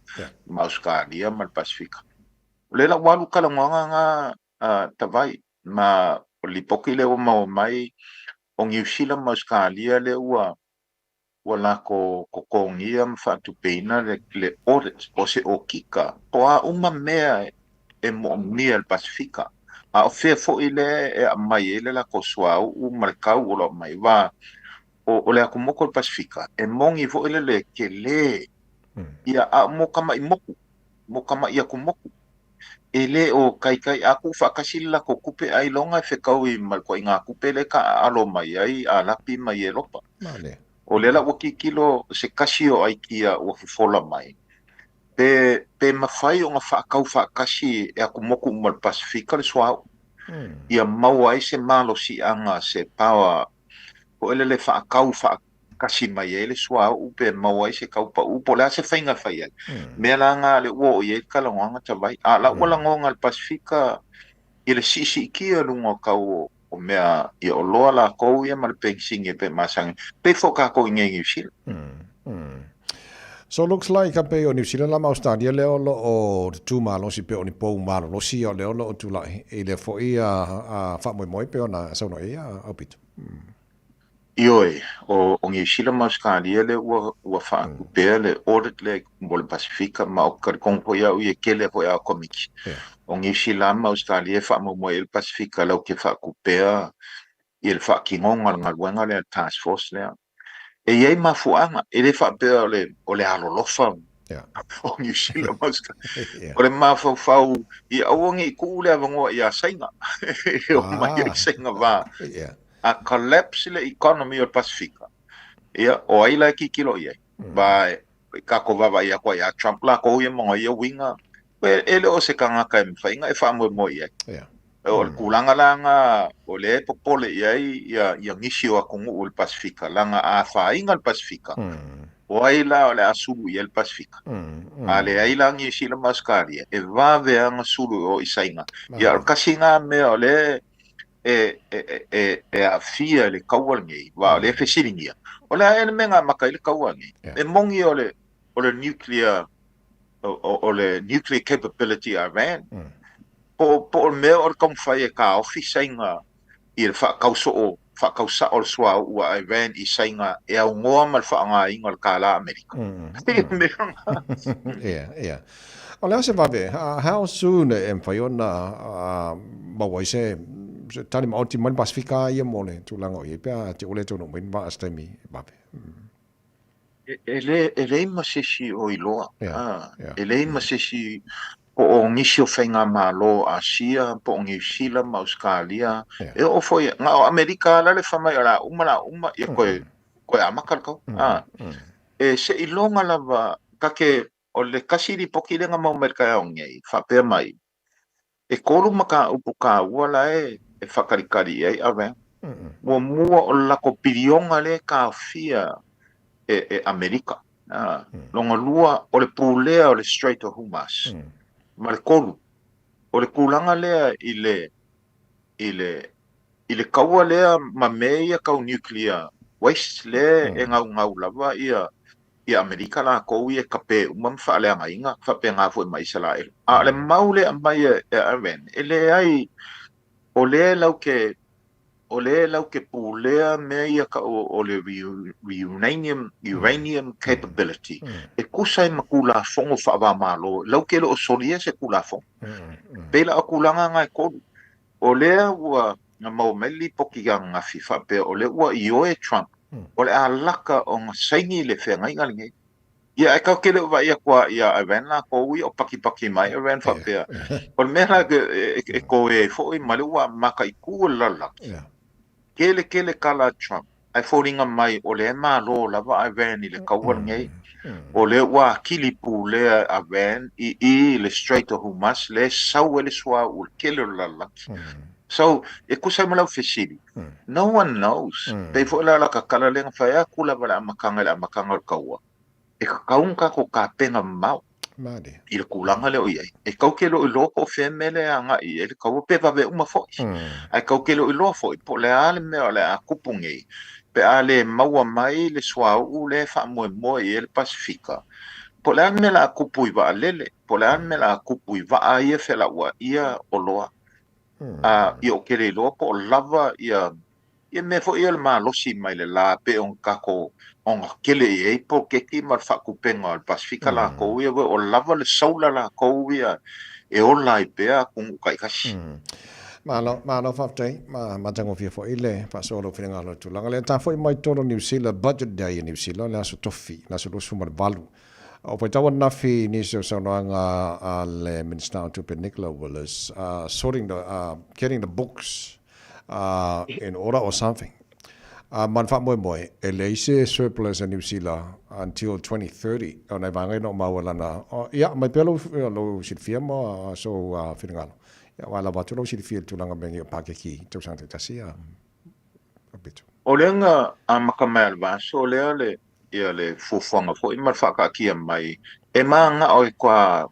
ma Ausetalia ma le Pasefika. O lea la ua alu talanoaga na a Tavai ma o le lipoti lea ua maua mai o Niu Sila ma Ausetalia lea ua ua lako totogia ma faatupeina le, le audit po o se okika po o a uma mea e moomia e le Pasefika. A o fea foi lea e aumai ai le lako suauu ma le kau o lo o aumai. Aua o, o le atumotu o le Pasefika, e moni foi le le tele ia, a o mo tama'i motu, mo tama'i atumotu. E le o taitai a tuufaatasi le latou tupe ailoga e fetaui ma le ituaiga tupe lea e taaalo mai ai Alapi mai Elopa. O lea la ua tilotilo se tasi o aikia ua fofola mai, pe, pe mafai ona faatau faatasi e atumotu uma o le Pasefika le suauu, ia maua ai se malosiaga, se power foi lele faatau faatasi mai ai le suauu pe maua ai se tau pau po o le a se faiga e fai ai. Mea la na lea ua oo i ai le talanoaga Tavai. A o la ua lagona e le Pasefika i le siisiitia i luga o tau o mea i oloa lakou ia ma le penisini e pei masani, pei foi o tatou i inei i Niu Sila. So looks like a pei o Niu Sila la ma Australia lea o lo o tutū malosi pei o ni pou malolosi o lea o lo o tulai i lea foi a faamoemoe pei ona saunoa i ai a Aupito. Ioe, o o Niu Sila ma Ausetalia lea ua ua faatupea le audit lea mo le Pasefika ma ou te talitonu foi au ia e tele foi a Komiti. O Niu Sila ma Ausetalia e faamoemoe i ai le Pasefika latou te faatupea i le faatinoga o le galuega lea le task force lea. E i ai mafuaaga, e le faapea o le o le alolofa o Niu Sila ma Ausetalia. O le mafaufau ia aua ne i tuu le avanoa ia Saina e omai ai Saina va a collapse le economy o le Pasefika, ia, o ai la e tilotilo i ai? Ma Kako vaavaai aku ai ia Trump lakou ia ma ia uiga, e le o se tagata e mafai ona e faamoemoe i ai. O le tulaga la lena o lea e popole i ai ia nisi o atunuu o le Pasefika, leaga a afaina le Pasefika, o ai la o le a sulu i ai le Pasefika? A leai la Niu Sila ma Ausetalia, e vave lava ona sulu i o i Saina. Ia o le tasi lena mea o lea e aafia i le kaua lenei, aua o lea e fesiligia, o le a ea le mea na amata ai le kaua lenei? E moni o le nuclear o le nuclear capability a Iran, po o le mea o le taumafai e taofi Saina i le faatausoo, faatausao o le suauu a Iran i Saina e aunoa ma le faaaogaina o le kālā Amerika. Ia, ia. O le a se vave, how soon e mafai ona maua ai se tali maoti mai le Pasefika ia mo le tulaga o i ai pe a te ua le taunuu mai ni vaa i se taimi vave? E leai ma se isi o iloa. E leai ma se isi po o nisi o faigamalo o Asia, po o Niu Sila ma Ausetalia, e oo foi, na o Amerika lava la le fai mai o le a uma, o le a uma, ia toe amata le kaua. E seiloga lava, ta te, o le tasi lipoti lea na maua mai i le taeao nei, faapea mai, E tolu mataupu taua la e faatalitali i ai Iran. Muamua o le latou piliona lea e taofia e Amerika. Lona lua o le pulea o le Strait of Hormuz. Ma le tolu, o le tulaga lea i le i le i le kaua lea ma mea ia tau nuclear waste lea e gaugau lava ia ia Amerika lakou ia e kape uma ma faaleagaina, faapena foi ma Isaraelu. A o le mau lea e aumai e Iran, e leai, o lea latou te, o lea latou te pulea mea ia tau o le uranium, uranium capability, e tusa ai ma Tulafono faava-o-Malo, latou te le o solia se Tulafono. E pei la o tulaga na e tolu. O lea ua na maua mai le lipoti ananafi faapea o lea ua ioe Trump o le a laka ona saini le feagaiga lenei. Ia ae tatou te le o vaai atu lava ia Iran latou ia o pakipaki mai Iran faapea. O le mea la e toe ai foi ma lea ua mataitu e le lalolagi. Tele tele tala a Trump ae foliga mai o lea e malo lava Iran i le kaua lenei. O lea ua atili pulea Iran i i le Strait of Hormuz lea e sau ai le suauu o le tele o le lalolagi. So, e tusa ai ma lau fesili, no one knows. Pei foi la o lata tala lea na fai atu lava i le amataga i le amataga o le kaua, e tatau ona tatou tapena mamao i le tulaga lea o i ai. E tatou te le o iloa po o fea mea lea e agai i ai le kaua, pe vave uma foi. Ae tatou te le o iloa foi po o le a le mea o le a tupu nei pe a le maua mai le suauu lea e faamoemoe i ai le Pasefika, po o le a le mea o le a tupu i vaalele, po o le a le mea o le a tupu i vaa ia felauaia oloa. Ia ou te le iloa po o lava ia ia mea foi ia o le malosi mai le la pei ona tatou ona tele i ai poloketi ma le faatupega o le Pasefika lakou ia o lava le solar lakou ia e ola ai pea atunuu taitasi. Malo, malo faafetai ma matagofie foi le faasoa o lou finagalo i le tulaga lea. Ta foi mai totonu o Niu Sila, Budget Day i Niu Sila, le aso Tofi, le aso 28. O faitau ananafi i nisi o saunoaga a le Minisita o Tupe Nicola Willis, sorting the, getting the books in order or something. Ma le faamoemoe, e leai se surplus a Niu Sila until 2030. O nai vaega ia na ou maua lana, ia, aumai pea lou, lou silafia ma sou finagalo. Ia, aua e lava atu lou silafia i le tulaga mea nei o pakeki i tausaga taitasi, a Pito. O lea na amata mai a le vaiaso lea le ia le fuafuaga foi ma le faakaatia mai e manao e toa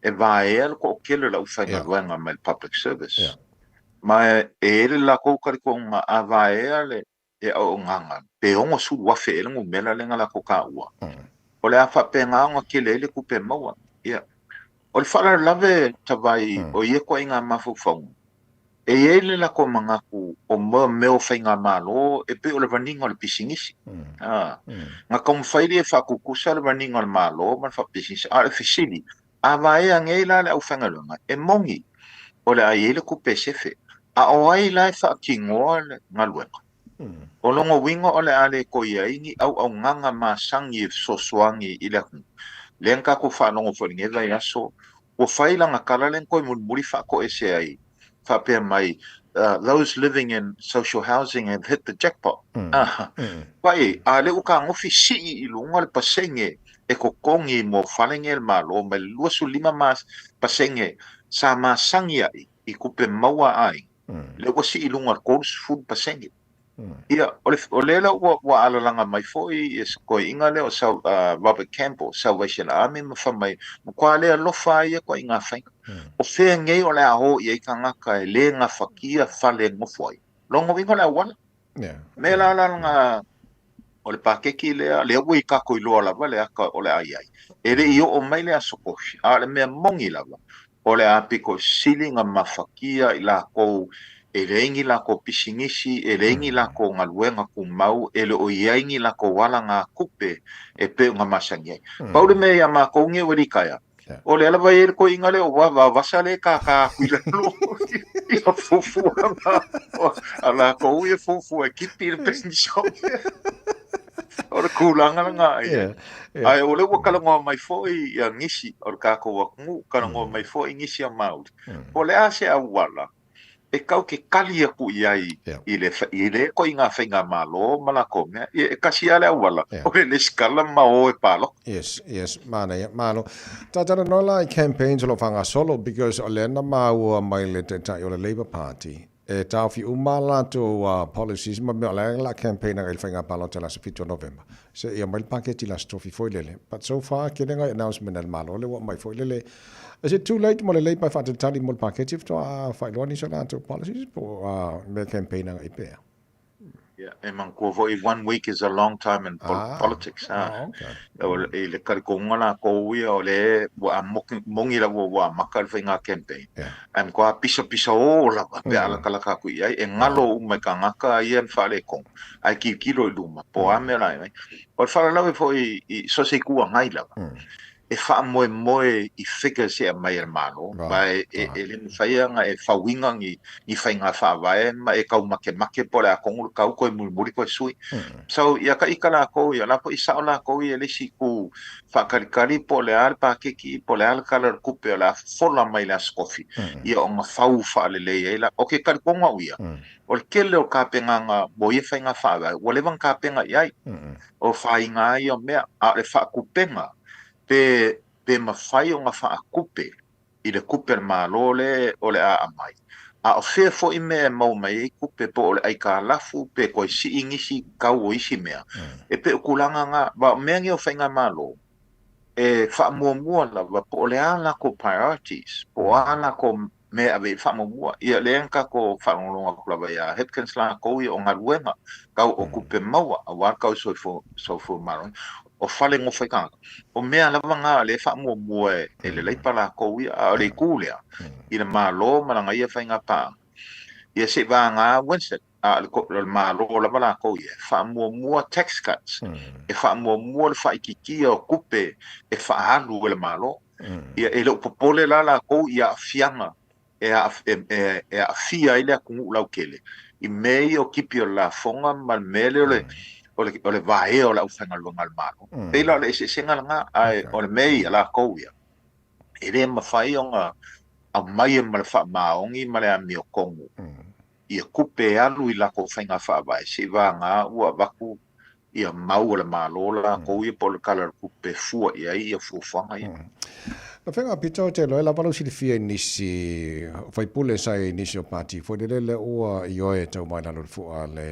e vaea le toatele o le aufaigaluega mai le public service. Ma e i ai le latou talitonuga a vaea le auaunaga pe 60,000 ea le numera lea na latou taua, o le a faapena ona tele ai le tupe e maua. Ia, o le faalavelave Tavai o ia ituaiga mafaufauga, E i ai le latou manatu o mea o faigamalo e pei o le run-ina o le pisinisi. Na taumafai lea e faatutusa le run-ina o le Malo ma le faapisinisi. A o le fesili, a vaea nei la le aufaigaluega, e moni o le a i ai le tupe e sefe, a o ai la e faatinoa le galuega? O lona uiga o le a le toe i ai ni auaunaga masani e fesoasoani i le atunuu. Lea na tatou faalogo foi i lenei vaiaso, ua fai lana tala lea na toe mulimuli faatoese ai, faapea mai, those living in social housing have hit the jackpot. Vaai, a lea ua tagofi sii i luga le pasene e totogi mo fale nei a le Malo mai le 25 mas, pasene sa masani ai i tupe maua a aiga, lea ua sii i luga i le 30%. Ia, o le, o lea la ua, ua alalaga mai foi ia se toeaiga lea o Sal, Robert Campbell, Salvation Army ma fai mai, matua le alofa lava ia ituaiga faiga. O fea nei o le a o i ai tagata e le gafatia fale e nofo ai? Lona uiga o le auala. Mea la la lana, o le paketi lea, lea ua i tatou iloa lava le ata o le a i ai. E le i oo mai le Aso Tofi, a o le mea moni lava, o le a pito sili ona mafatia i latou e leai ni latou pisinisi, e leai ni latou galuega tumau, e le o i ai ni latou alagatupe e pei ona masani ai. Pau le mea ia matou nei ua litaea, o lea lava e i ai le toeaina lea o Vavasa lea e tātā atu i lalo i ka fuafuaga a latou ia fuafua e kipi le penisione. O le tulaga lena ia. Ae o lea ua talanoa mai foi ia nisi o le tatou atunuu, talanoa mai foi nisi a Māori, po o le a se auala e tau te tali atu i ai i le i lea ituaiga faigamalo ma latou mea. Ia, e tasi lava le auala, o le lesitala ma o e palota. Yes, yes, manaia, malo. Ta talanoa la i campaigns o lo o faagasolo because o lea na maua mai le Taitai o le Labour Party e taofi uma a latou policies ma mea o la e la campaign agai i le faiga palota i le aso 7 o Novema seia aumai le paketi i le aso tofi foi lele. But so far, tele ngai announcement a le Malo lea ua aumai foi lele. Is it too late mo le Labour e faatalitali mo le paketi faatoa faailoa nisi o latou policies po o mea campaign agai pea? Yeah, e manatua foi, one week is a long time in politics. Ah, okay. I le talitonuga latou ia, o lea ua moni lava ua amata le faiga campaign. Yeah. Ae matua pisapisao lava pe a latalata atu i ai, e galo uma i tagata ia na faaletonu, ae tilotilo i luma, po o a mea la e ai. O le faalavelave foi i so o se itu agai lava, e faamoemoe i figures e aumai e le Malo, ma e le mafai ona e fauina ni faiga faavae ma e tau makemake po o le a tonu le tau toe mulimuli toe sui. So, ia taita latou ia, o la foi sao latou ia i le isi itu faatalitali po o le a le paketi, po o le a le tala o le tupe o le a fofola mai i le Aso Tofi, ia ona fau faalelei ai la. O ke talitonu au ia, o le tele o tapenaga mo ia faiga faavae ua leva ona tapena i ai. O faiga lava ia o mea, a o le faatupega, pe, pe mafai ona faatupe i le tupe a le Malo le o le a aumai. A o fea foi mea e maua mai ai tupe, po o le aitalafu, pe toe sii nisi tau o isi mea, e pei o tulaga na. Aua o mea nei o faigamalo, e faamuamua lava po o le a latou priorities, po o a latou mea e ave i ai le faamuamua. Ia, lea na tatou faalogologo atu lava ia Hipkins latou ia o galuega tau o tupe maua aua le tau soifua maloloina, o fale nofo ai tagata. O mea lava na lea e faamuamua e le Leipa latou ia, a o le itu lea i le Malo ma lana ia faiga paaga, ia se i vagana Winston, a o le Malo lava latou ia, e faamuamua tax cuts, e faamuamua le faaitiitia o tupe e faaalu e le Malo. Ia, e le o popole la latou i aafiaga e aafia ai le atunuu lautele i mea ia o tipi o le lafoga ma le mea lea o le, o le vaea o le aufaigaluega a le Malo. Pei la o le eseesega lena, ae o le mea ia latou ia, e le mafai ona aumaia ma le faamaoni ma le amiotonu ia tupe e alu i latou faiga faavae, seivaga ua avatu ia mau a le Malo latou ia po o le Tala o le Tupe e fua i ai ia fuafuaga ia. Na faiga pito ou te iloa e lava lou silafia i nisi faipule sa i nisi o pati foi lele lea ua ioe tau mai lalo i le fua a le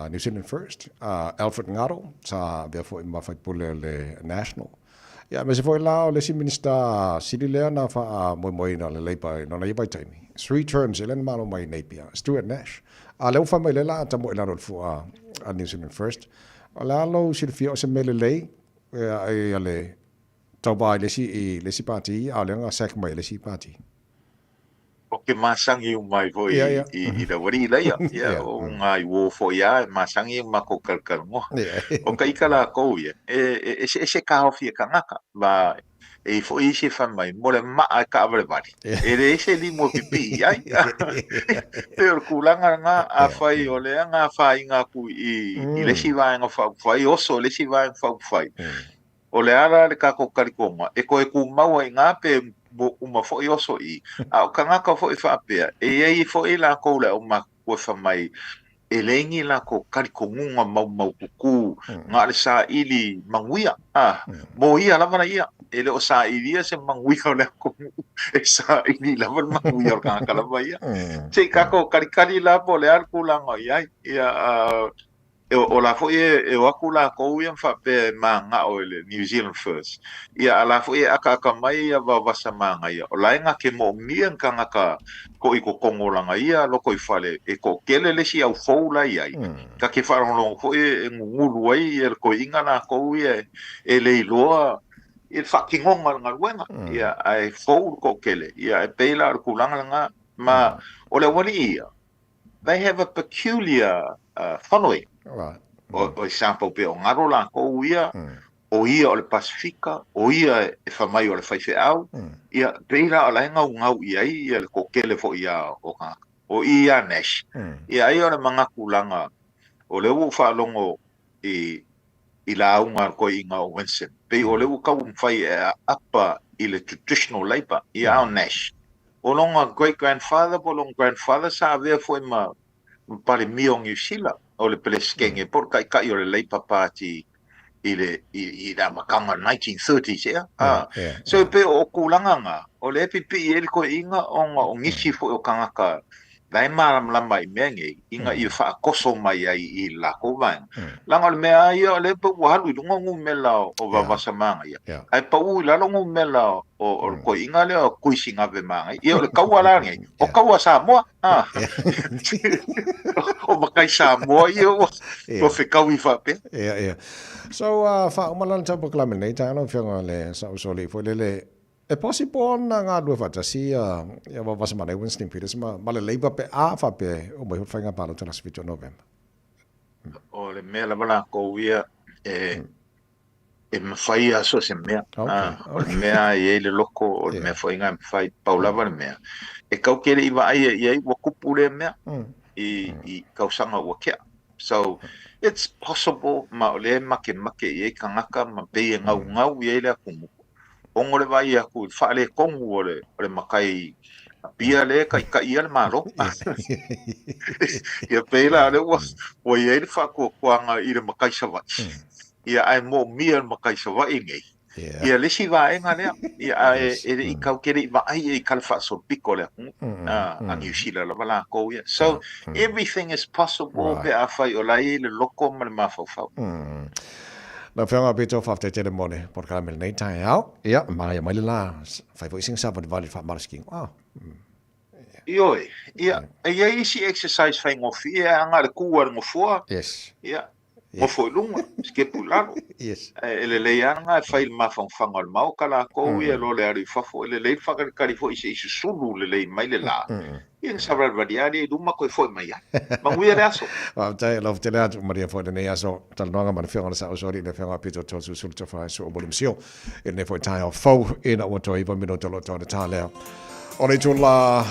New Zealand First, Alfred Ngaro sa avea foi ma faipule o le National. Ia aemaise foi la o le isi Minista sili lea na faamoemoeina o le Labour i lona ia vaitaimi, three terms lea na malo mai i Napier, Stuart Nash. A lea ua fai mai lea la a tamoe i lalo i le fua a New Zealand First. O le a lou silafia o se mea lelei ia le tauva i le isi, i le isi pati, a o lea na sack mai e le isi pati. O ke masangi uma ai foi i le aualii laia. Ia, o ngai uō foi lava e masangi ma makou kalakalanoa. O ka ika lakou ia, e eseese kaofi e kangaka, ma e i ai foi isi e fai mai, mo le maa e kaavalevale, e leai se limu e pipii i ai. Pei o le tulaga lena, afai o lea na afaina atu i le isi vaega faaupufai, oso i le isi vaega faaupufai, O le a la le tatou talitonuga e toe tumau ai i ina pe uma foi oso i i? A o tagata foi faapea, e i ai foi latou le aumatutua e fai mai, E leai ni lakou talitonuga maumaututu na o le saili manuia, a, mo ia lava ia. E le o sailia se manuia o le atunuu, e saili lava le manuia o le tagata lava ia. Se i tatou kalikali la po o le a le tulaga o i ai. Ia, a, e, o la foi e, e o atu lakou ia ma faapea e manao i le New Zealand First. Ia, a la foi e akaaka mai ia Vaovasamanaia, o la e na te moomia ni tagata foi i totonu o lana ia lotoifale e toatele le isi au fou la e i ai, ta te faalogologo foi e gugulu ai ia le toeaina lakou ia e le iloa i le faatinoga o le galuega, ia, ae fou le toatele. Ia, e pei la o le tulaga lena. Ma o le aualii ia, they have a peculiar following. Right. O example pei o galo lakou ia, o ia o le Pasifika, o ia e fai mai o le faifeau, ia, pei la o la e gaugau i ai ia le toatele foi ia o tagata. O i ia Nash, ia ai o le manatu laga, o lea ua ou faalogo i i lauga a le toeaina o Winston, pei o lea ua taumafai e aapa i le traditional Labour, ia a o Nash, o lona great grandfather po o lona grandfather sa avea foi ma ma Palemia o Niu Sila, o le Peresetene po o le Taitai o le Labour Party i le i le amataga o le 1930s ea. Ah, so e pei o tulaga na, o lea e pipii ai le toeaina ona o nisi foi o tagata la e malamalama i mea nei, ina ia faatoso mai ai i le latou vaega. Leaga o le mea lava ia, o lea pei ua alu i luga numera o Vaovasamanaia, ae pau i lalo numera o le toeaina lea o Tuisigavemanaia. Ia o le taua la lenei, o taua a Samoa. Ah. O matai Samoa ia ua ua fetaui faapea. Ia, ia. So, faauma la le tau polokalame lenei taeao lau Afioga le Sausoli foi lele, e possible ona galulue faatasi ia ia Vaovasamanaia Winston Peters ma, ma le Labour pe a faapea e uma ifo le faiga palota i le aso 7 o Novema. O le mea lava lakou ia e e mafai lava so o se mea. Okay, o le mea e i ai le loko, o le mea foi lena e mafai, pau lava le mea. E kau te le i vaaia i ai ua tupu lea mea i tausaga ua tea. So, it's possible ma o lea e makemake i ai tagata ma pei e gaugau i ai le atunuu. Ona o le vaai atu i le faaletonu o le, o le matai Apia lea e taitai ai le Malo. Ia pei la o lea ua, ua i ai le faatuatuaga i le matai Savaii. Ia ae moomia e le matai Savaii nei. Ia le isi vaega lea. Ia ae e le i kau te le i vaai i ai i tala faasolopito a le atunuu. A Niu Sila lava lakou ia. So everything is possible pe afai o la e i ai le loko ma le mafaufau. Lau Afioga Pito, faafetai tele mo le polokalame i lenei taeao. Ia, manaia mai le la, fai foi sina savalivali i le faamalosi Ah. Ioe, ia, e i ai isi exercise faigofie e aga i le kū a le nofoa. Yes. Ia, nofo i luga, sikepu i lalo. Yes. E lelei lava lena e fai i le mafaufauga o le Maota lakou ia lo le alu i fafo. E lelei le faakalikali foi se i susulu lelei mai le la. Ia na savalivali lava lea i luma toe foi mai ai. Manuia le aso. Faafetai, alofa tele atu malia foi lenei aso talanoaga ma le Afioga i le Saosoalii le Afioga Pito Toeolesulusulu Tofaesu o Mulimasio i lenei foi taeao fou ina ua toe 9 minute o lo o toe le tā lea o le itula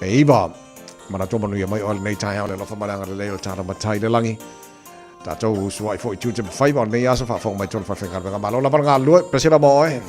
e 9. Manatua manuia mai oe lenei taeao le alofa ma le agalelei o le tatou Matai i le lagi. Tatou usuai foi i tiute ma faiva o lenei aso faafofoga mai tonu faafaigaluega. Malo lava le galulue, Priscilla mo oe.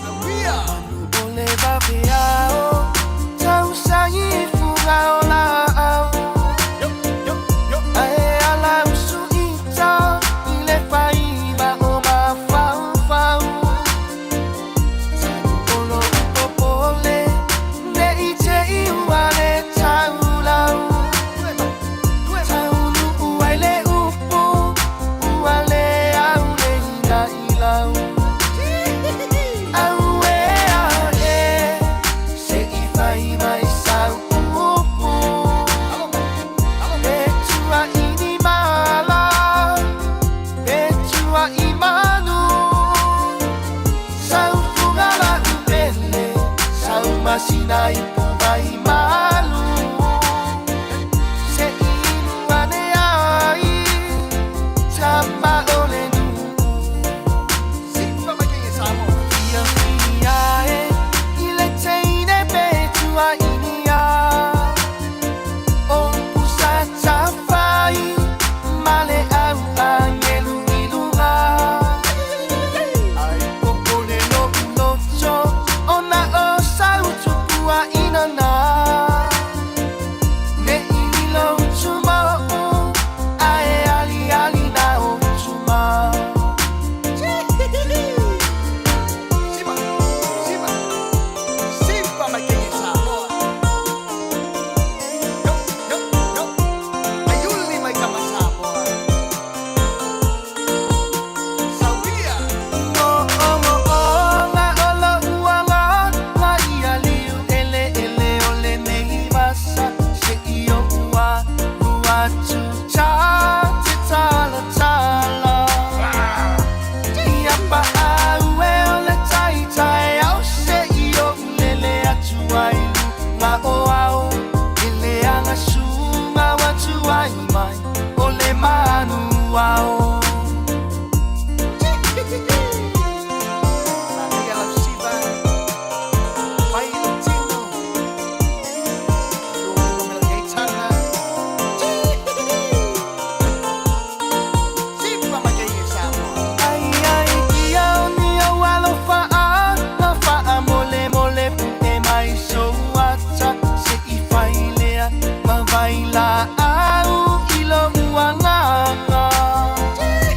Vailaau i lou agaga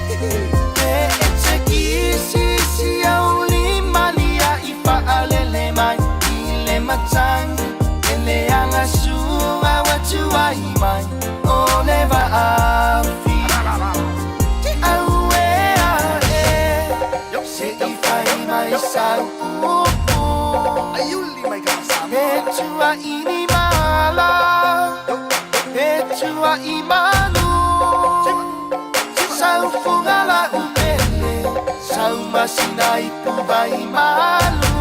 E e te kisisi au lima lia i faalele mai i le matagi E leaga suga ua tuai mai o le vaafi Auē ae seʻi fai mai sau upu Pe tuaʻi ni mala Pe tuaʻi malu Sau fuga la'u pele Sau masina ipu vai malu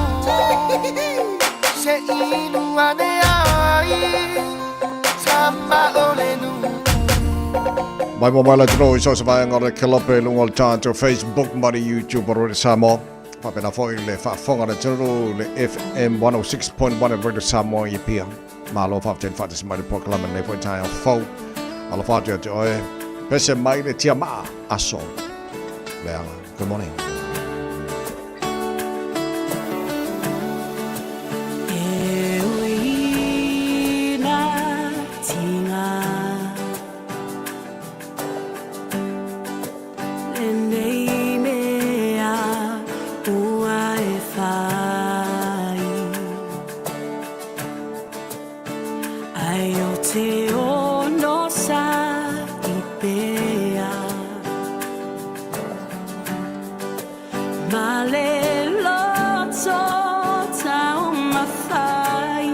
Seʻi inu ane ai Tama o le nuu Mai mo mai le atunuu i so o se vaega o le kelope i luga o le tatou Facebook ma le YouTube o Radio Samoa. Faapena foi le faafofoga a le atunuu i le FM 106.1 o Radio Samoa i Apia. Malo faafetai le faatasi mai i le polokalame i lenei foi taeao fou. Alofa atu ia te oe, pese mai le tiamaa aso leaga. Good morning. E ui na tinga Lenei mea ua e whai Ai o te ono sa i pea Ma le loto taumafai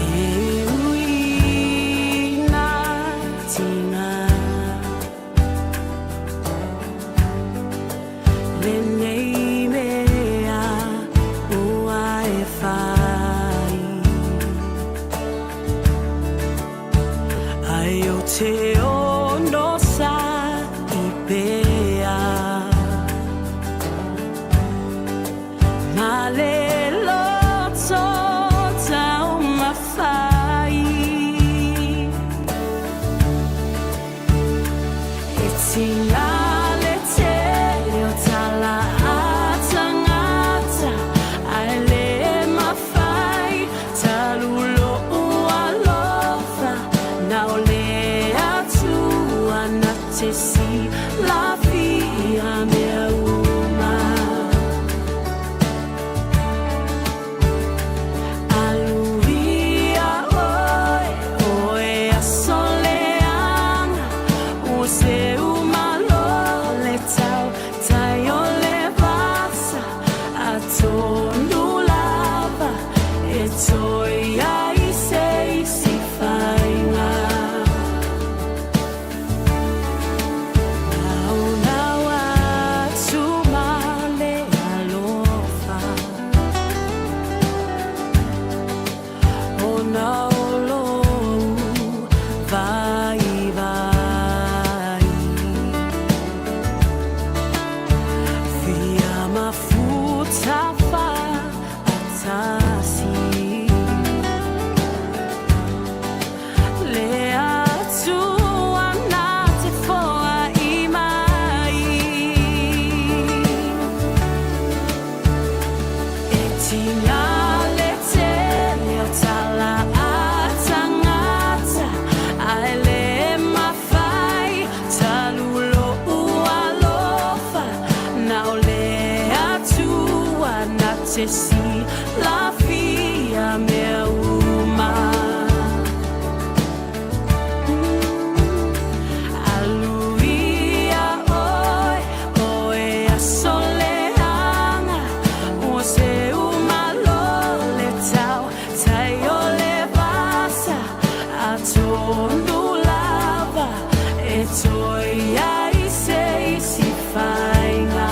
E ui na tinga Lenei mea ua e whai Ai o te ono sa i pea Ma le loto taumafai E tinga le tele o tala a tangata Ae le mafai talu lou alofa Na o le Atua na te silafia mea uma Aluia oe, oe aso leaga Ua seu malo le tau tai o le vasa Atonu lava e toe ai se isi faiga Naonao atu ma le alofa Ona o lou vaivai Fia mafuta faatasi Le Atua na te foai mai E tinga le tele o tala a tangata Ae le mafai talu lou alofa Na o le Atua na te silafia mea uma Aluia oe, oe aso leaga Ua seu malo le tau tai o le vasa Atonu lava e toe ai se isi faiga.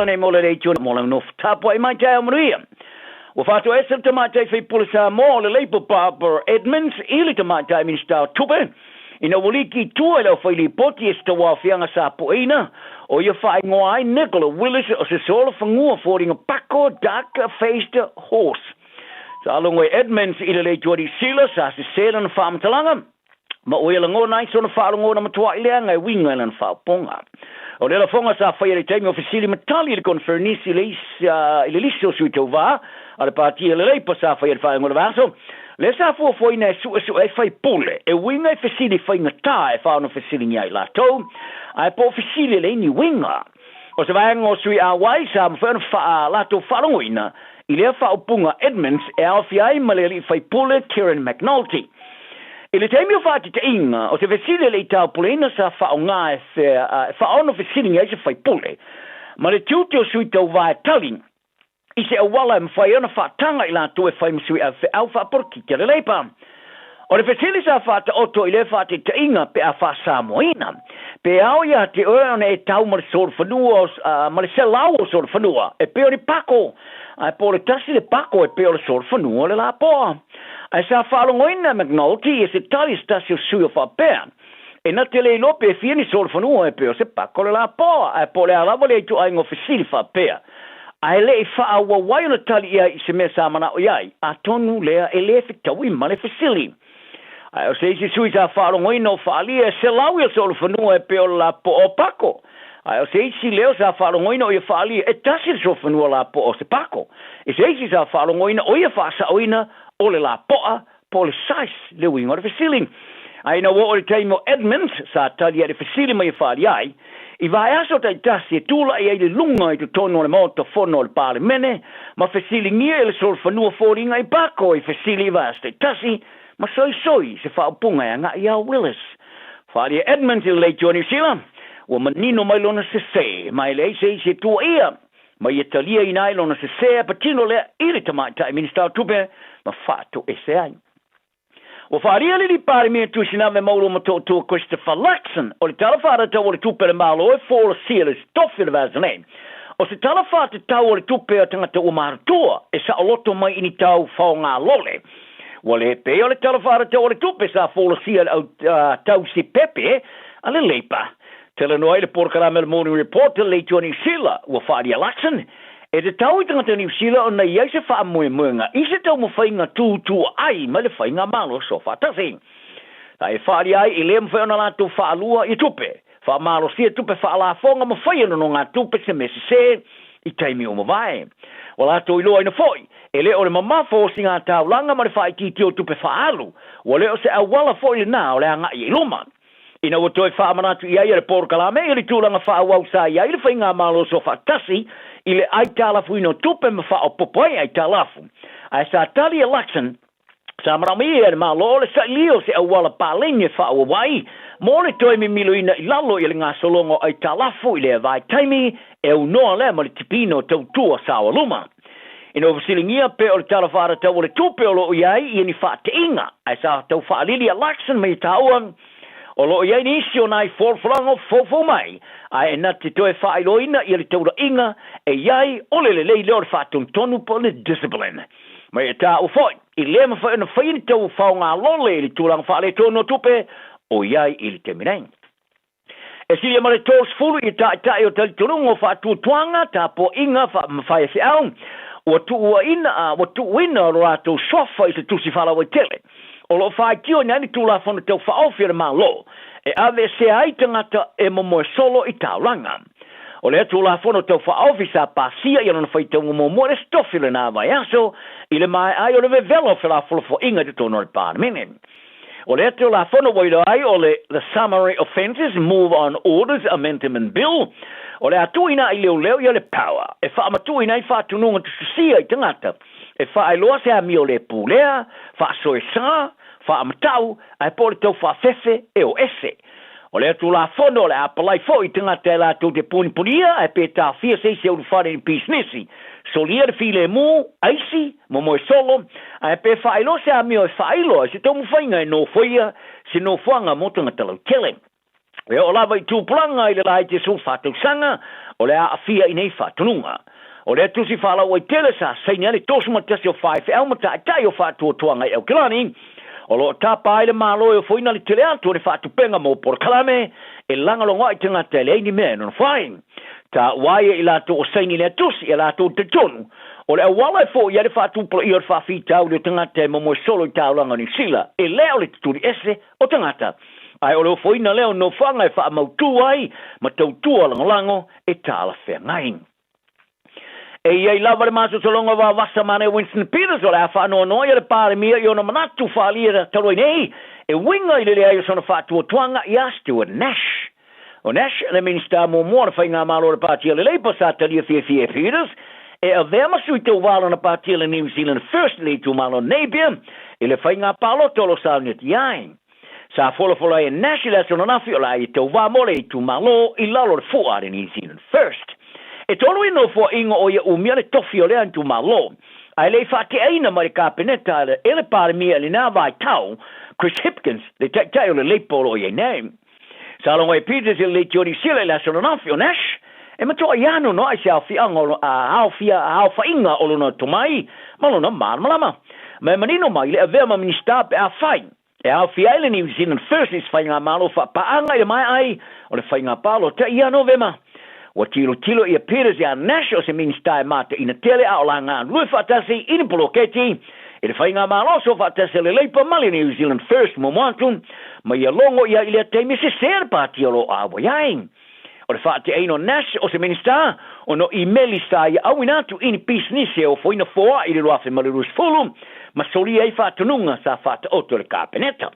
tala nei mo le leitio mo lau nofo tapuai mai taeao manuia. Ua faatoese le Tamaitai Faipule Samoa o le Labour Barbara Edmonds i le Tamaitai Minisita o Tupe ina ua liki i tua i le aufailipoti e se tauaofiaga sa pueina o ia faaigoa ai Nicola Willis o se solofanua foliga pako dark faced horse. Sa logo e Edmonds i le Leitio Alii Sila sa sesē lana faamatalaga ma ua ia lagona ai sona faalogona matua'i leaga e uiga i lana faaopoga. O le lafoga sa faia i le taimi o fesili ma tali i le koneferenisi i le i le lisi o sui tauvā a le Pātia le Leipa sa faia i le faaiuga o le vaiaso, lea sa fuafuaina e su'esu'e ai faipule e uiga i fesili faigata e faono fesiligia ai latou, ae po o fesili e leai ni uiga. O se vaega o sui auai sa mafai ona faa latou faalogoina i lea faaupuga Edmonds e aofia ai ma le alii faipule Kieran McNulty. I le taimi o faateteiga, o se fesili e le i taupuleina sa faaaoga e faaono fesiligia ai se faipule ma le tiute o sui tauva e tali i se auala e mafai ai ona faataga i latou e fai ma sui avefeau faapolokiki a le Leipa. O le fesili sa faataoto i lea faateteiga pe a faasamoaina, pe ao ia te oe ona e tau ma le solofanua ma le selau o solofanua e pei o ni pako, ae po o le tasi le pako e pei o le solofanua o le lapoa. Ae sa faalogoina e McNulty ia se tali se tasi o sui o faapea, E na te le iloa pe fia ni solofanua e pei o se pako le lapoa, ae po o le a lava le ituaiga o fesili faapea. Ae le i faaauau ai ona tali i ai i se mea sa manao i ai, atonu lea e le fetaui ma le fesili. Ae o se isi sui sa faalogoina o faaalia e selau ia solofanua e pei o le lapoa o pako. Ae o se isi leo sa faalogoina o ia faaalia e tasi le solofanua lapoa o se pako. I se isi sa faalogoina o ia faasaoina o le lapoa po o le size le uiga o le fesili. Ae ina ua oo i le taimi o Edmonds, sa tali ai le fesili ma ia faaalia ai, i vaiaso taitasi e tulai ai le luga i totonu o le Maota Fono o le Palemene ma fesiligia e le solofanua foliga i pako i fesili i vaiaso taitasi ma soisoi se faaupuga e agai iā Willis. Faaalia Edmonds i le Leitio a Niu Sila, ua manino mai lona sese, ma e leai se isi e tuuaia ma ia taliaina ai lona sesē a patino lea i le Tamaitai Minisita o Tupe ma faatoese ai. Ua faaalia le Alii Palemia Tuisinave Maulu Motootua Christopher Luxon o le Tala Faatatau o le Tupe a le Malo e folasia le tofi o le vaiaso nei. O se tala faatatau o le tupe a tagata ua matutua e saoloto mai i ni tau faogalole. Ua le pei o le Tala Faatatau o le Tupe sa folasia e le au tausi pepe a le Leipa. Talanoa ai le polokalame o le Morning Report i le Leitio a Niu Sila, ua faaalia Luxon, e tatau i tagata Niu Sila ona i ai se faamoemoega i se taumafaiga tutuaai mai le faigamalo soofaatasi. Sa e faaalia ai e le mafai ona latou faalua i tupe, faamalosia tupe faalafoga ma faia nonogatupe se mea sese i taimi ua mavae. Ua latou iloaina foi, e le o le mamafa o siga taulaga ma le faaitiitia o tupe faaalu, ua le o se auala foi lena o le agai i luma. Ina ua toe faamanatu i ai e le polokalame i le tulaga faaauau sa i ai le faigamalo soofaatasi i le aitalafuina o tupe ma faaopoopo ai aitalafu. Ae sa tali e Luxon, sa manaomia e le Malo le sailia o se auala paleni e faaauau ai mo le toe mimiloina i lalo i le gasologa o aitalafu i lea vaitaimi e aunoa lea ma le tipiina o tautua saoaluma. Ina ua fesiligia pe o le Tala Faatatau o le Tupe o lo o i ai ia ni faateiga, ae sa tau faalili a Luxon ma ia taua, o lo o i ai nisi o nai folafolaga o foufou mai, ae na te toe faailoaina ia le taulaiga e i ai o le lelei lea o le faatonutonu po o le discipline. Ma ia taua foi, i le mafai ona faia ni tau faogalole i le tulaga faaletonu o tupe o i ai i le taimi nei. E silia ma le 30 i taitai o talitonuga o faatuatuaga, tapuaiga, ma faifeau, ua tuuaina a ua tuuina lo latou suafa i se tusi faalauaitele. O lo o faitioina ai ni Tulafono Tau Faaofi a le Malo e aveesea ai tagata e momoe solo i taulaga. O lea Tulafono Tau Faaofi sa pasia i lona faitauga muamua i le Aso Tofi o lena vaiaso i le maea ai o le vevela o felafolafoaiga i totonu o le Palemene. O lea Tulafono ua iloa ai o le The Summary Offences Move on Orders Amendment Bill, o le a tuuina ai leoleo ia le power e faamatuuina ai faatunuga tusitusia i tagata e faailoa se amio le pulea, faasoesa, faamatau, ae po o le tau faafefe e o ese. O lea Tulafono o le a apalai foi i tagata e latou te punipunia ae pe taofia se isi e ulufale i ni pisinisi, solia le filemu, aisi, momoe solo, ae pe faailoa se amio e faailo ai se taumafaiga e nofoia se nofoaga mo tagata lautele. E oo lava i tupulaga i le laiti e 14 tausaga, O le a aafia i nei faatonuga. O lea tusi faalauaitele sa saini ai le 31 o faifeau ma taitai o Faatuatuaga i Aukilani, o lo o tapa ai le Malo e ofoina le tele atu o le faatupenga mo polokalame e lagolago ai tagata e leai ni mea e nonofo ai. Taua ai e i latou o saini lea tusi e latou talitonu o le auala e foia ai le faatupulaia o le faafitauli o tagata e momoe solo i taulaga o Niu Sila e le o le tutuli ese o tagata ae o le ofoina lea o nofoaga e faamautū ai ma tautua lagolago e talafeagai. E i ai lava le masolosologa o Vavasa ma Winston Peters o le a faanoanoa ia le Palemia i ona manatu faaalia talu ai nei e uiga i le leai o sona faatuatuaga iā Stuart Nash. O Nash le Minisita muamua o le Faigamalo o le Pāti a le Labour sa talia fiafia e Peters e avea ma sui tauva o lana pāti a le New Zealand First i le itumalo Napier i le faiga palota o lo sauniati ai. Sa folafola ai e Nash i le aso ananafi o le a ia tauva mo le itumalo i lalo o le fua a le New Zealand First. E tolu i nofoaiga o ia umia le tofi o lea itumalo, ae le i faateaina mai le Kapeneta e le Palemia i lena vaitau, Chris Hipkins, le taitai o le Labour o lo o i ai nei. Sa logo e Peters i le Leitio Niu Sila i le aso ananafi o Nash e matoa anoanoai se aofiaga o aofia aofaiga o lona tomai ma lona malamalama. Ma e manino mai le avea ma Minisita pe afai e aofia ai le New Zealand First i se faigamalo faapaaga i le maea ai o le faiga palota ia Novema. Ua tilotilo ia Peters iā Nash o se Minisita e mataina tele a o la galulue faatasi i ni poloketi i le faigamalo soofaatasi a le Labour ma le New Zealand First muamua atu ma ia logo ia i lea taimi e sese le pāti o lo o ʻauai ai. O le faateaina o Nash o se Minisita ona o imeli sa ia auina atu i ni pisinisi e ofoina foaʻi i le 2020 ma solia ai faatonuga sa faataoto e le Kapeneta.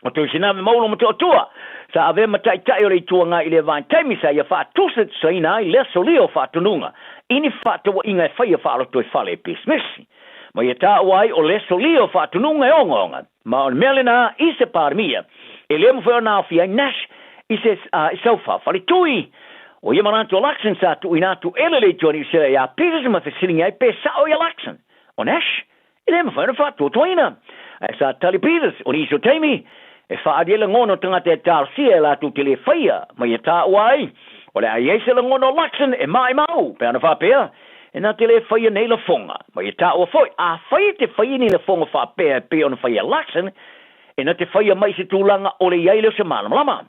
O Tuisinave Maulo Motootua sa avea ma taitai o le Itu Agai i lea vaitaimi sa ia faatusatusaina ai lea solia o faatonuga i ni fefaatauaiga e faia faaloto e fale e pisinisi. Ma ia taua ai o lea solia o faatonuga e ogaoga ma o le mea lena i se Palemia e le mafai ona aofia ai Nash i se i sau faafaletui. O ia manatu o Luxon sa tuuina atu e le Leitio a Niu Sila iā Peters ma fesiligia ai pe sao ia Luxon. O Nash E le mafai ona faatuatuaina. Ae sa tali Peters, o nisi o taimi, e faaali ai lagona o tagata e talosia e latou te le faia ma ia taua ai, o le a i ai se lagona o Luxon e maʻimau, pe ana faapea, e na te le faia nei lafoga, ma ia taua foi, afai e te faia ni lafoga faapea e pei ona faia e Luxon, e na te faia mai i se tulaga o le i ai lea o se malamalama.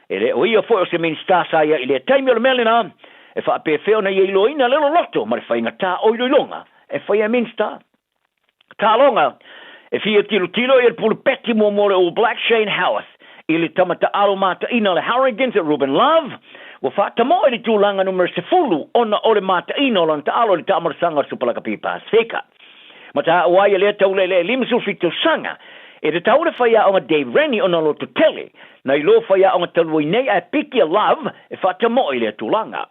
E le o ia foi o se Minisita sa ia i lea taimi o le mea lena, e faapefea ona ia iloaina le loloto ma le faigata o iloiloga e faia e Minisita. Taaloga, E fia tilotilo ia le pulupeti muamua o le All Blacks Shane Howarth i le tama taalo mataina o le Hurricanes Ruben Love ua faatamoe i le tulaga numera 10 ona o le mataina o lana taalo i le taamalasaga o le Super Lakapi Pasefika. Ma taua ai lea tauleelee 57 tausaga e tatau le faiaoga Dave Rennie ona loto tele nai lo faiaoga talu ai nei ae piki a Love e faatamoe i lea tulaga.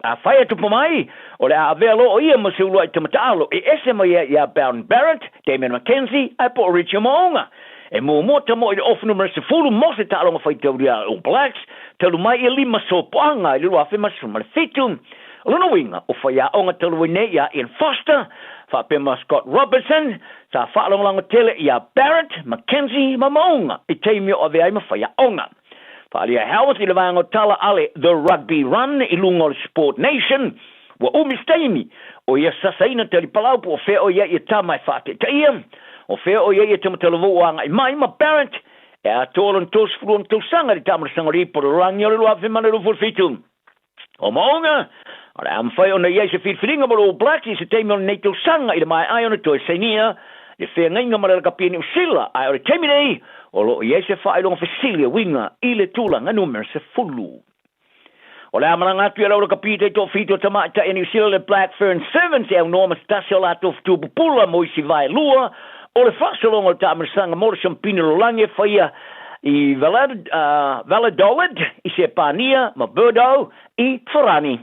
Afai e tupu mai, o le a avea loa o ia ma se uluai tamataalu e ese mai ai iā Beauden Barrett, Damian McKenzie, ae po o Richie Mo'unga. E muamua tamoe i le ofu numera 10 mo se taaloga faitaulia a All Blacks, talu mai ia lima sopoaga i le 2017. O lona uiga, o faiaoga talu ai nei iā Ian Foster, faapea ma Scott Robertson, sa faalagolago tele iā Barrett, McKenzie ma Mo'unga i taimi o avea ai ma faiaoga. Faaalia Howarth i le vaega o tala a le The Rugby Run i luga o le Sport Nation, ua umi se taimi o ia sasaina talipalau po o fea o i ai ia tama e faateetaia, o fea o i ai ia tama talavou o agai mai ma Barrett e atoa lona 36 tausaga i le taamalasaga o le ipu o le lalolagi o le 2027. O Mo'unga, o le a mafai ona i ai se filifiliga mo le All Blacks i se taimi o lenei tausaga i le maea ai ona toe sainia le feagaiga ma le lakapi a Niu Sila, ae o le taimi nei, o lo o i ai se faailoga fesili e uiga i le tulaga numera 10. O le a malaga atu i lau lakapi taitoafitu o tamaitai a Niu Sila le Black Fern Sevens e aunoa ma se tasi o latou fetu pupula mo isi vaelua o le faasologa o le taamilosaga mo le Siampini o Lalolagi e faia i Valladolid i Sepania ma Bordeaux i Farani.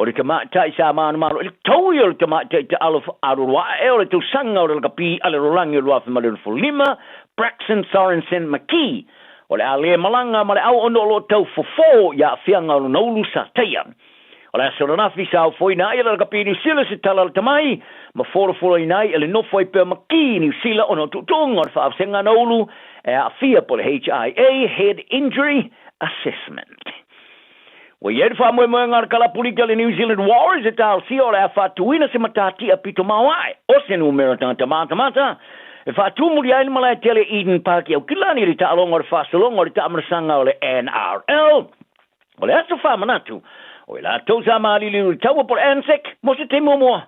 O le tamaitai sa manumalo i le taui o le tamaitai taalo alualu ae o le tausaga o le lakapi a le lalolagi o le 2015, Braxton Sorensen McKee, o le a le malaga ma le au ona o lo o tau fofo i aafiaga o lona ulu sa taia. O le aso ananafi sa ofoina ai e le lakapi Niu Sila se tala lata mai ma folafolaina ai e le nofo ai pea makī Niu Sila ona o tuutuuga o le faavasega ana ulu e aafia po o le HIA, Head Injury Assessment. Ua i ai le faamoemoega a le kalapu liki a le New Zealand Warriors e talosia o le a faatuina se matatia pito maoae o se numera tagata matamata e faatumuli ai le malae tele Eden Park i Aukilani i le taaloga o le faasologa o le taamalasaga o le NRL. O le aso faamanatu, o i latou sa maliliu i le taua po o le ANZAC mo se taimi muamua.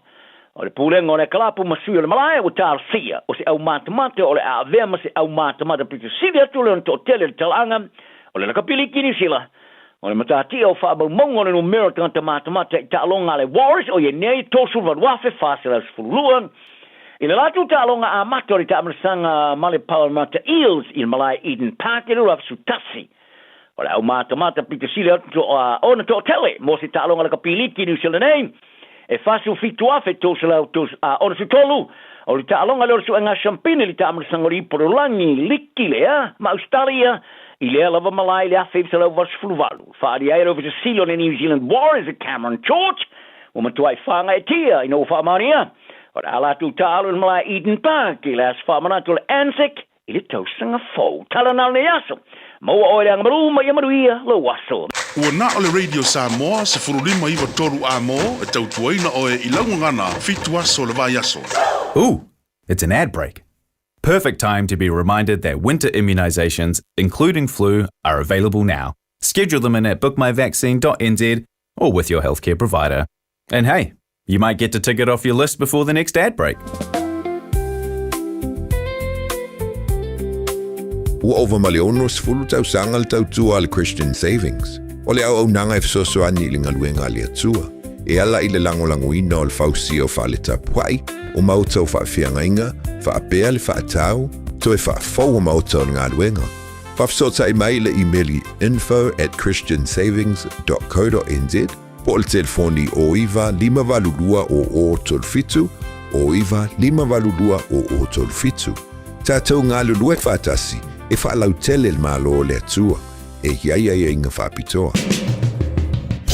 O le pulega o le kalapu ma sui o le malae ua talosia o se aumatamata o le a avea ma se aumatamata pito sili atu le ona toatele i le talaaga o le lakapi liki i Niu Sila. O le matatia o faamaumauga o le numera o tagata matamata i taaloga a le Warriors o ia nei 38,412 i le latou taaloga amata o le taamalasaga ma le Parramatta Eels i le malae Eden Park i le 2011. O le aumatamata pito sili atu ona toatele mo se taaloga lakapi liki i Niu Sila nei e 47,363. O le taaloga lea o le suega siampini i le taamalasaga o le Ipu o le Lagi liki lea ma Ausetalia i lea lava malae i le 1988. Faaalia ai le Ofisa Sili o le New Zealand Warriors e Cameron George ua matuai fagaetia ina ua faamaonia o le a latou taaalo i le malae Eden Park i le aso faamanatu o le ANZAC i le tausaga fou. Tala na o lenei aso. Maua oe le agamalu ma ia manuia lou aso. Ua na o le Radio Samoa 15 93 A-mo e tautuaina oe i lau gagana fitu aso o le vaiaso. Ooh, it's an ad break. Perfect time to be reminded that winter immunisations, including flu, are available now. Schedule them in at bookmyvaccine.nz or with your healthcare provider. And hey, you might get to tick it off your list before the next ad break. Ua ova ma le 60 tausaga le tautua a le Christian Savings. O le auaunaga e fesoasoani i le galuega a le Atua, e ala i le lagolagoina o le fausia o fale tapuai, o maota o faafeagaiga, faapea le faatau, toe faafou o maota o le galuega. Faafesootai mai i le imeli info at christiansavings dot co dot nz po o le telefoni 09 582 0037, 09 582 0037. Tatou galulue faatasi e faalautele le Malo o le Atua. E i ai aiaiga faapitoa.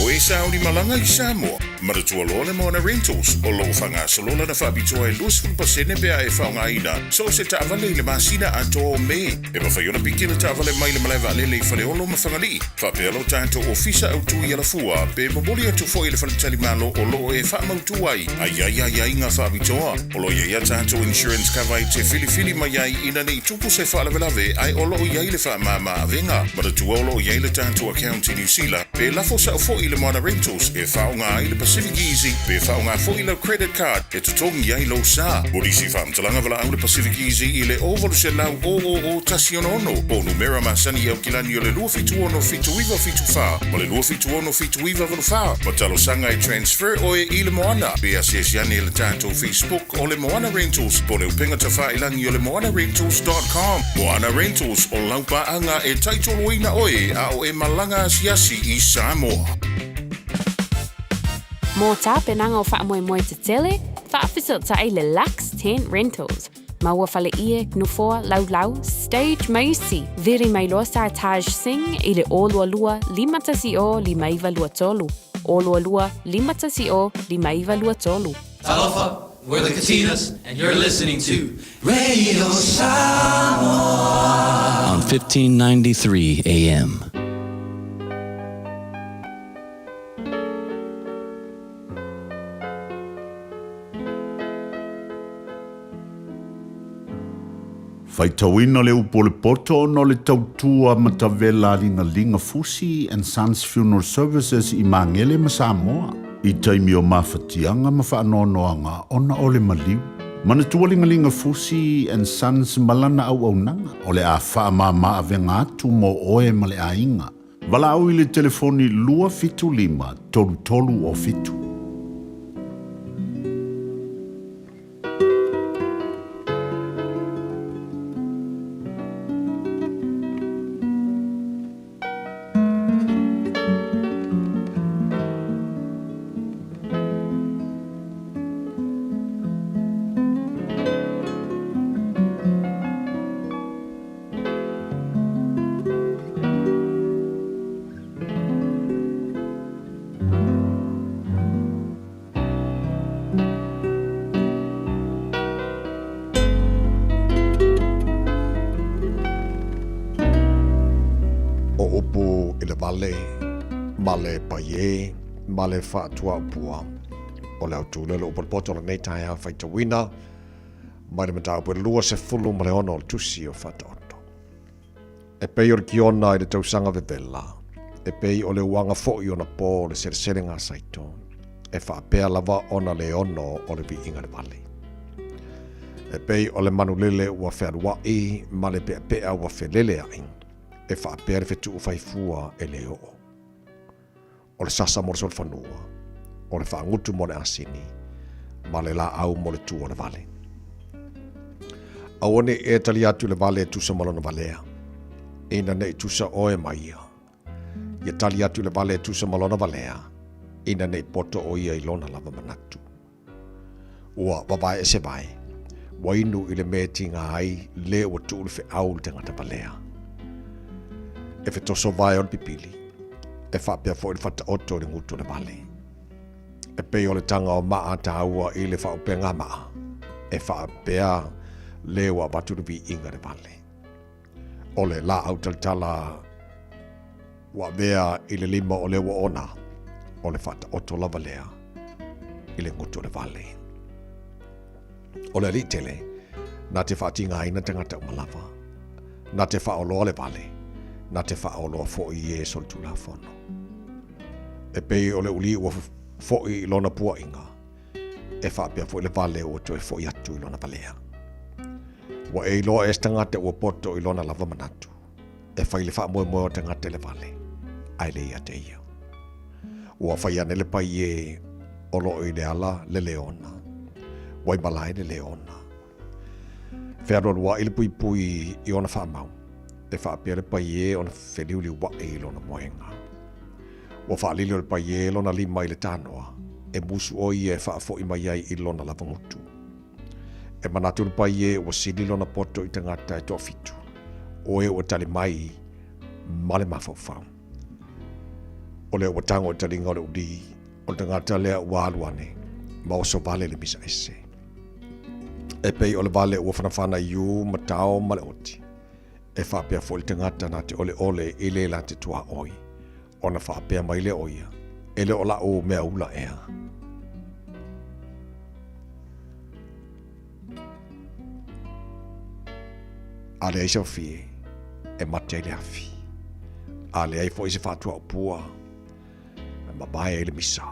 O e sauni malaga i Samoa, manatua loa le Moana Rentals, o lo o faagasolo lana faapitoa e 20% pe a e faaaogaina so o se taavale i le masina atoa o Me. E mafai ona piki le taavale mai le malae vaalele i Faleolo ma Fagalii, faapea lo tatou ofisa autu i Alafua, pe momoli atu foi i le faletalimalo o lo o e faamautu ai a i ai aiaiga faapitoa. O lo o i ai a tatou insurance cover e te filifili mai ai ina ne i tupu se faalavelave ae o lo o i ai le faamama avega. Manatua o lo o i ai le tatou account i Niu Sila, pe lafo sao foi i le Moana Rentals e faaaoga ai le Pacific Easy pe faaaoga foi lau credit card e totogi ai lou sa. Mo nisi faamatalaga valaau le Pacific Easy i le 0800 000 166 po o numera masani i Aukilani o le 276 7974 ma le 276 7984 ma talosaga e transfer oe i le Moana. Pe asiasi ane i le tatou Facebook o le Moana Rentals po o le upega tafailangi o le moanarentals dot com. Moana Rentals, o lau paaga e taitoloina oe a o e malaga asiasi i Samoa. Mō tapenaga o faamoemoe tetele, faafesootai le Lux Tent Rentals. Maua fale ie, nofoa, laulau, stage ma isi. Viri mai loa Sartaj Singh i le 022 510 5923. 022 510 5923. Talofa, we're the Katinas, and you're listening to Radio Samoa on 1593 AM. Faitauina le upu o le poto ona o le tautua matavela a Ligaliga Fusi and Sons Funeral Services i Magele ma Samoa i taimi o mafatiaga ma faanoanoaga ona o le maliu. Manatua Ligaliga Fusi and Sons ma lana auaunaga o le a faamama avega atu mo oe ma le aiga. Valaau i le telefoni 275 33 o 7. O upu i le vale, ma le paiē ma le faatuaupua. O le autū lea o le upu a le poto o lenei taeao faitauina mai le mataupu e 26 o le Tusi o Faataoto. E pei o le kiona i le tausaga vevela, e pei o le uaga foi ona po o le seleselega a Saito, e faapea lava ona le ono o le viiga le vale. E pei o le manulele ua fealuaʻi ma le peapea ua feleleaʻi, e faapea le fetuu faifua e le oo. O le sasa mo le solofanua, o le faagutu mo le asini, ma le laau mo le tu o le vale. Aua ne i e tali atu i le vale e tusa ma lona valea, ina ne i tusa oe ma ia. Ia tali atu i le vale e tusa ma lona valea, ina ne i poto o ia i lona lava manatu. Ua vavae ese vae, ua inu i le mea e tiga ai le ua tuu le feau i le tagata valea. E fetoso vae o le pipili, e faapea foi le fataoto i le gutu o le vale. E pei o le taga o maa taua i le faaupega maa, e faapea le ua avatu le viiga i le vale. O le laau talatala ua avea i le lima o le ua ona, o le faataoto lava lea i le gutu o le vale. O le alii tele, na te faatigaina tagata uma lava, na te faaoloa le vale, na te faaoloa foi i e solitulafono. E pei o le ulī ua foi i lona puaʻiga, e faapea foi le vale ua toe foi atu i lona valea. Ua e iloa ea se tagata ua poto i lona lava manatu, e fai le faamoemoe o tagata i le vale, ae le ia te ia. Ua fai ane le pai e o loo i le ala le leona, ua i malae le leona. Fealualuaʻi le puipui i ona faamau, e faapea le pai e ona feliuliuaʻi i lona moega. Ua faalilo e le pai e lona lima i le tanoa, e musu ʻo ia e faafoʻi mai ai i lona lava gutu. E manatu le pai e ua sili lona poto i tagata e toafitu, o e ua tali mai ma le mafaufau. O lea ua tago i taliga o le ulī, o le tagata lea ua alu ane ma oso vale le misa ese. E pei o le vale ua fanafana i ū ma tao ma le oti. E faapea foi le tagata na te oleole i le la te tuaoi, ona faapea mai lea o ia, E le o laʻu mea ula ea. A leai se ofie, e mate ai le afi. A leai foi se faatuaupua, e mamae ai le misa.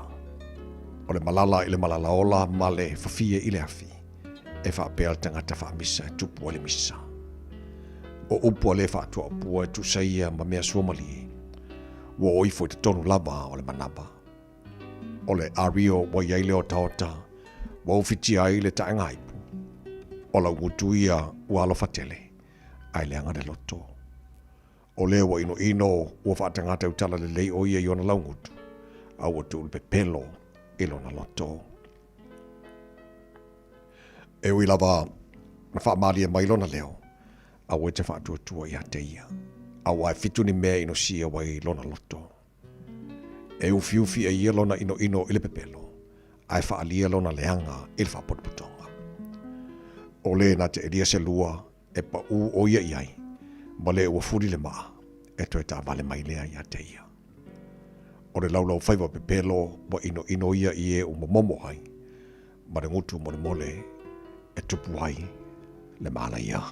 O le malala i le malala ola ma le fafie i le afi, e faapea le tagata faamisa e tupu ai le misa. O upu a le faatuaupua e tusa ia ma mea suamalie, ua o ifo i totonu lava o le manava. O le ario ua i ai le otaota, ua ufitia ai le taegaipu. O lau gutu ia ua alofa tele, ae leaga le loto. O lea ua inoino ua faatagata utala lelei o ia i ona laugutu, a ua tuu le pepelo i lona loto. E ui lava na faamalie mai lona leo, aua e te faatuatua ia te ia, aua e fitu ni mea inosia ua i lona loto. E ufiufi e ia lona inoino i le pepelo, ae faalia lona leaga i le faapotopotoga. O le na te elia se lua e paʻū ʻo ia i ai, ma le ua fuli le maʻa, e toe taavale mai lea iā te ia. O le laulau faiva pepelo ua inoino ia i e ua momomo ai, ma le gutu molemole e tupu ai le mālaia.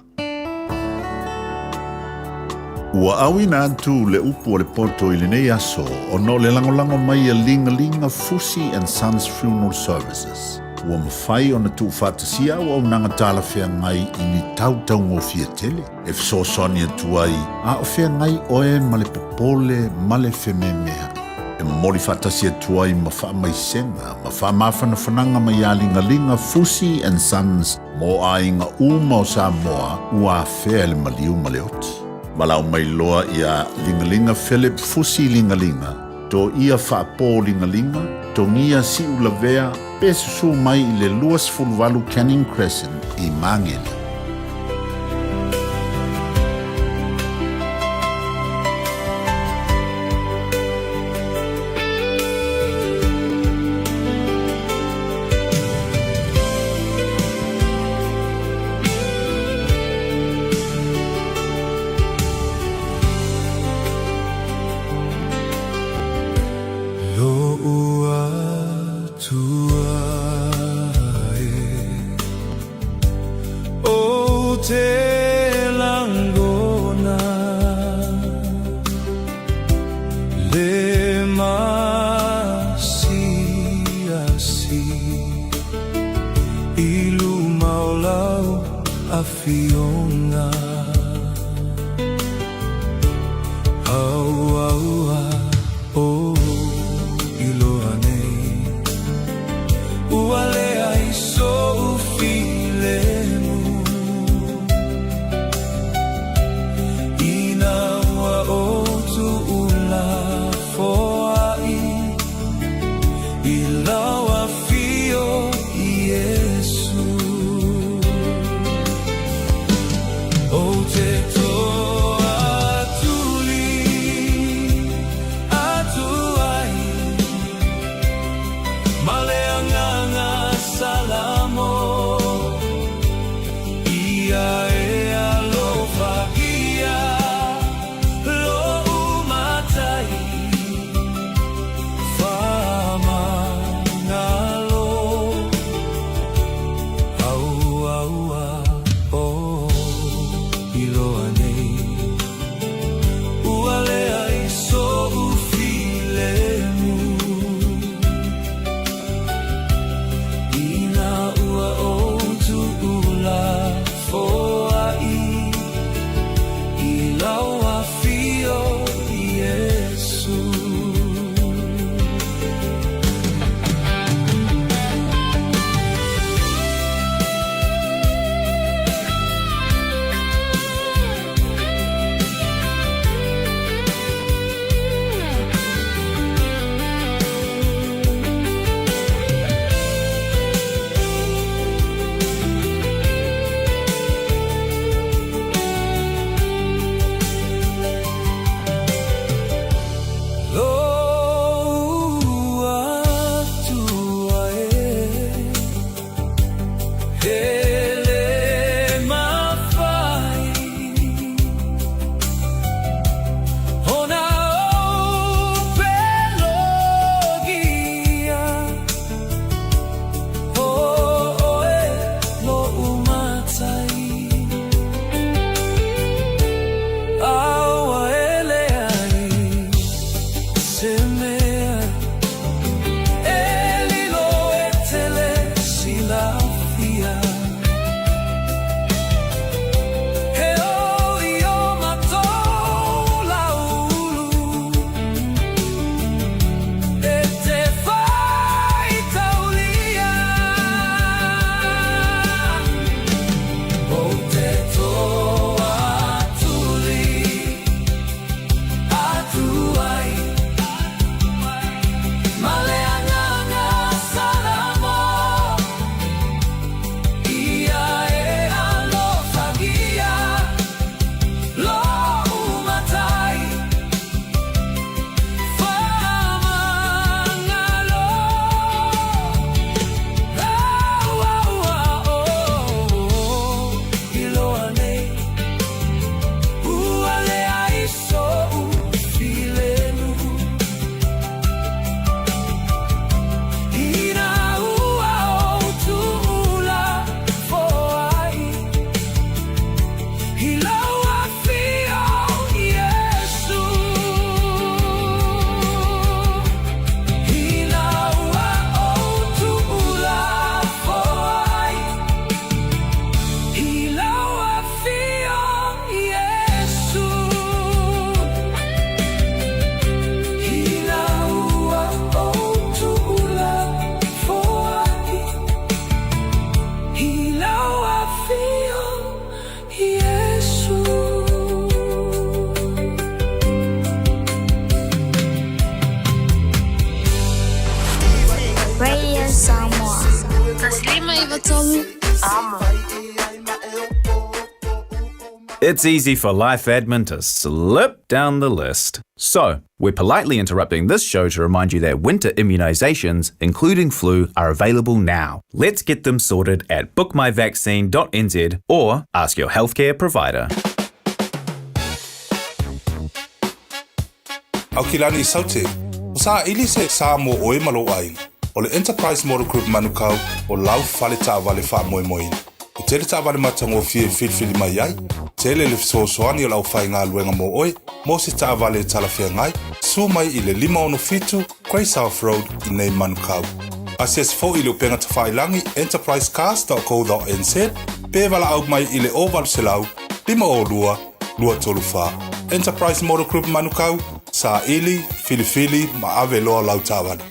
Ua auina atu le upu o le poto i lenei aso ona o le lagolago mai a Ligalinga Fusi and Sons Funeral Services. Ua mafai ona tuufaatasia auaunaga talafeagai i ni tau taugofie tele e fesoasoani atu ai a o feagai oe ma le popole ma le fememeaʻi. E momoli faatasi atu ai ma faamaisega ma faamafanafanaga mai iā Ligaliga Fusi and Sons mo aiga uma o Samoa ua afea e le maliu ma le oti. Valaau mai loa iā Ligaliga Philip Fusi Ligaliga, Toia Faapō Ligaliga, Togia Siulavea pe susū mai i le 28 Canning Crescent i Māngere. Lau afio Iesu. Lou Atua e, e le mafai ona ou pelogia O oe lo'u matai Aua e leai se mea E lilo e te le silafia He oli o matou laulu E te faitaulia Ou te toatuli atu ai Ma le agaga Salamo Ia e alofagia Lo'u matai Faamagalo Ua o iloa nei Ua leai so'u filemu Ina ua ou tuulafoai I lau afio Iesu Ina ua ou tuulafoai I lau afio Iesu Ina ua ou tuulafoai I lau afio Iesu. Radio Samoa. 153 Amo. It's easy for life admin to slip down the list. So, we're politely interrupting this show to remind you that winter immunisations, including flu, are available now. Let's get them sorted at bookmyvaccine.nz or ask your healthcare provider. Aukilani Saute, o saʻili se sa mo ʻoe ma lou ʻāina. ʻO le Enterprise Motor Group Manukau o lau fale taavale faamoemoeina. E tele taavale matagofie e filifili mai ai, tele le fesoasoani o le aufaigaluega mo ʻoe mo se taavale e talafeagai, suo mai i le 567 Grey South Road i nei Manukau. Asiasi foi i le upega tafailagi enterprisecars.co.nz pe valaau mai i le 0800 502 234. Enterprise Motor Group Manukau, saili, filifili ma ave loa lau taavale.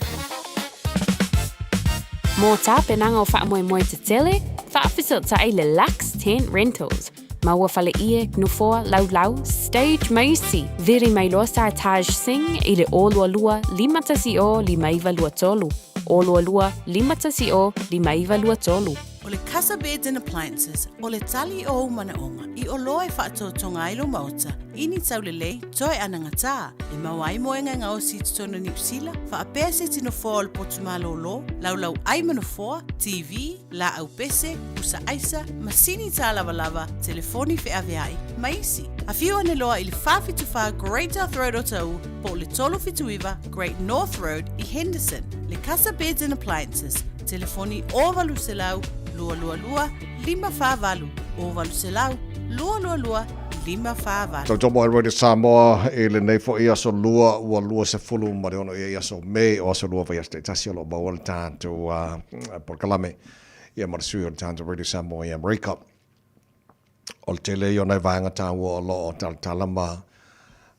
Mō tapenaga o faamoemoe tetele, faafesootai le Lux Tent Rentals. Maua fale ie, nofoa, laulau, stage ma isi. Vili mai loa Sartaj Singh i le 022 510 5923. 022 510 5923. O le Casa Beds and Appliances, o le tali o ou manaoga i oloa e faatoatoga ai lou maota i ni taulelei toe anagatā, e maua ai moega e gaosi i totonu o Niu Sila, faapea se iti nofoa o le potu malōlō, laulau ai ma nofoa, TV, laau pese, pusa aisa, masini tālavalava, telefoni feaveai, ma isi. Afio ane loa i le 474 Great South Road Otahuhu po o le 379 Great North Road i Henderson. Le Casa Beds and Appliances, telefoni 0800 222 548, 0800 222 548. Tautau mai Radio Samoa i lenei foi aso lua ua 26 ia i aso Mei o aso lua vaiaso taitasi o lo o maua le tatou polokalame ia ma le sui o le tatou Radio Samoa i Amerika. O le tele ia o nai vaega taua o lo o talatala ma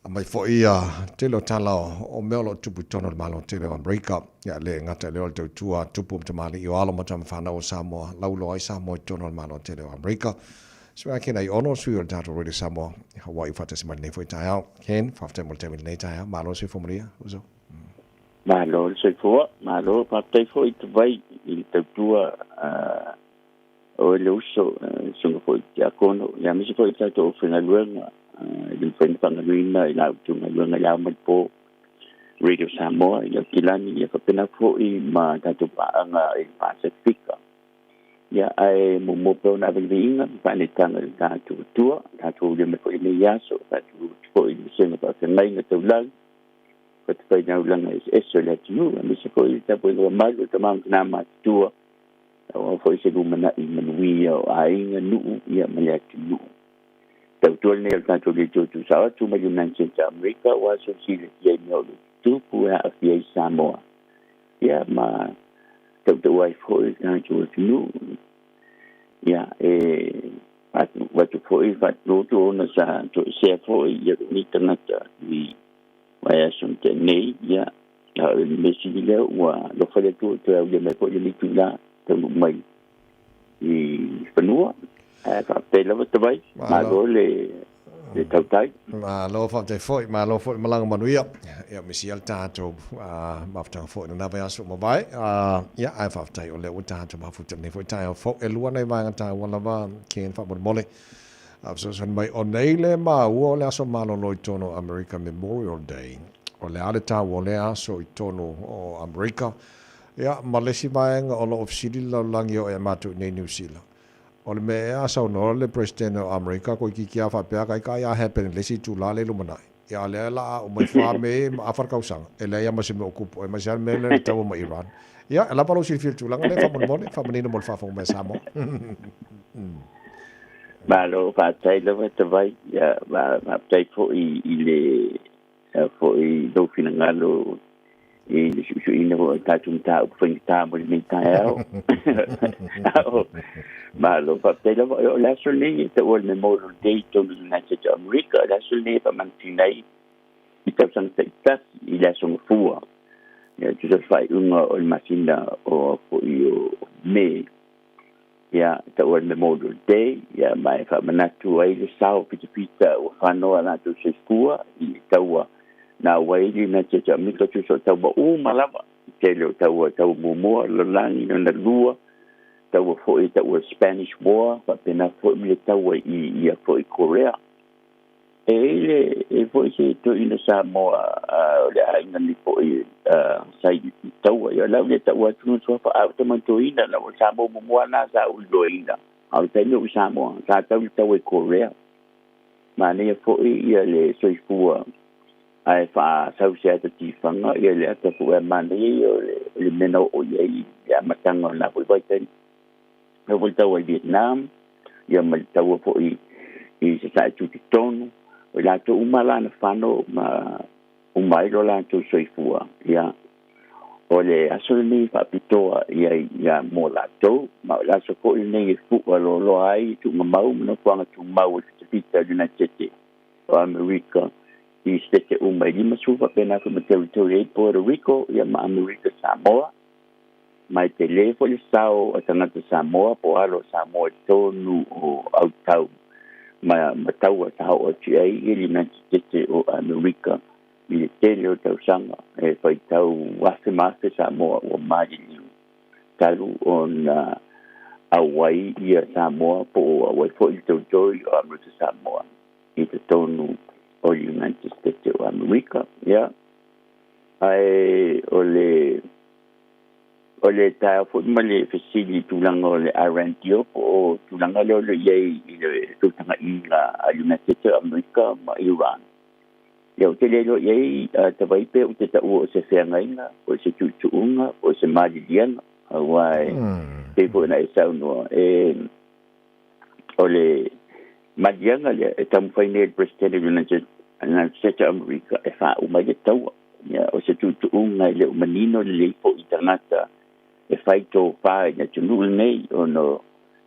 aumai foi ia tele o tala o mea o lo o tupu i totonu o le Malo tele o Amerika. Ia, le gata i lea o le tautua a tupu ma tamalii o alo ma tamafanau o Samoa, lauiloa ai Samoa i totonu o le Malo tele o Amerika. Sui Ken Aiono, sui o le tatou Radio Samoa i Hawaii faatasi mai lenei foi taeao. Ken, faafetai mo le taimi i lenei taeao. Malo le soifua manuia, uso. Malo le soifua, malo faafetai foi Tavai i le tautua o le uso, susuga foi i tiakono, ia aemaise foi i tatou aufaigaluega i le mafai ona faagaluina i la outou galuega i le ao ma le po. Radio Samoa i Aukilani, ia faapena foi ma tatou paaga i le Pasifika. Ia, ae muamua pea ona ave le viiga ma faaneetaga i le tatou Atua, tatou aulia mai foi i lenei aso, faatulou atu foi i le vasega faafeagaiga taulagi, fatafaitaulaga eseese o le atunuu, aemaise foi le tapuaiga mamalu o tama ma tina matutua, aua foi se lumanai manuia o aiga, nuu, ia ma le atunuu. Tautua lenei o le tatou leitio tuusao atu mai le United States o Amerika, aua se silafia i mea o lo o tutupu e aafia ai Samoa, ia ma tautaua ai foi le tatou atunuu. Ia, e avatu foi faatulou ona sa toesea foi ia lenei tagata i vaiaso na tea nei, ia, a o le mea sili lea ua alofa le Atua toe aulia mai foi lenei itula taunuu mai i fanua. Ae faafetai lava Tavai, malo le le tautai. Malo faafetai foi, malo foi le malaga manuia. Ia misia le tatou mafutaga foi i lena vaiaso ua mavae. Ia ae faafetai o lea ua tatou mafuta i lenei foi taeao fou. E lua nai vaega taua lava Ken faamolemole. A fesoasoani mai, o nei le maua o le aso malolo i totonu o Amerika, Memorial Day. O le a le taua o lea aso i totonu o Amerika? Ia, ma le isi vaega o lo o fesili le lalolagi o e matou i nei Niu Sila. O le mea ea a saunoa le President o Amerika koikiki a faapea kai kai a happen i le isi itula le lumanai. Ia a lea la a uma i fa me ma afa le kausaga, e leai a ma se mea o kupu e aemaise a le mea lea le taua ma Iran. Ia, e lava lou silafia i le tulaga lea faamolemole, faamanino mo le faafofoga mai a Samoa. Malo faafetai lava Tavai, ia faafetai foi i le foi lou finagalo i le suisuiina foi o tatou mataupu faigata mo lenei taeao. Malo faafetai lava. O le aso lenei e taua le Memorial Day i totonu o le United States of America, o le aso lenei e faamanatuina ai i tausaga taitasi i le aso Gafua, ia tusa o le faaiuga o le masina o foi o Me. Ia, taua le Memorial Day, ia, ma e faamanatu ai le sao pitapita ua fano a latou soifua i le taua na auai le United States of America, tusa o taua uma lava, tele o taua, taua muamua, lalolagi, lona lua, taua foi taua Spanish War, faapena foi ma le taua i ia foi Korea. E i le e foi se toeaina Samoa o le aiga nei foi sa i taua. Ia o le a ou le taua atu lona suafa, a o tama toeaina lava o Samoa muamua lena sa ou iloaina. A o le taimi o ou i Samoa, sa tau i le taua i Korea. Manaia foi ia le soifua ae faasau se ata tifaga ia le ata foi a manaia ia o le mea na oo i ai i le amataga o lena foi vaitaimi. Lea foi le taua i Vietnam, ia ma le taua foi i Sasae Tutotonu, o i latou uma la na fano ma uma ai lo latou soifua, ia, o le aso lenei e faapitoa ia ia mo latou, ma o le aso foi lenei e fu'a loaloa ai tuugamau ma nofoaga tumau o le fitafita o le United States o Amerika i Setete uma e 50 faapena foi ma Territory ai Puerto Rico ia ma Amerika Samoa. Ma e tele foi le sao a tagata Samoa po o alo o Samoa i totonu o autau ma ma taua sa oo atu i ai i le United States o Amerika i le tele o tausaga e faitau afe ma afe Samoa ua maliliu talu ona auai ia Samoa po o auai foi le Territory o Amerika Samoa i totonu o le United States o Amerika. Ia, ae o le O le taeao foi ma le fesili i tulaga o le Iran deal po o tulaga lea o lo o i ai i le feutagaiga a United States o Amerika ma Iran. Ia ou te le iloa i ai Tavai pe ou te taua o se feagaiga, po o se tuutuuga, po o se maliliega, aua e pei foi ona e saunoa, e o le maliaga lea e taumafai nei e le Peresetene o le United States o Amerika e faauma ai le taua. Ia, o se tuutuuga e le o manino lelei foi i tagata e fai tofa i le atunuu lenei ona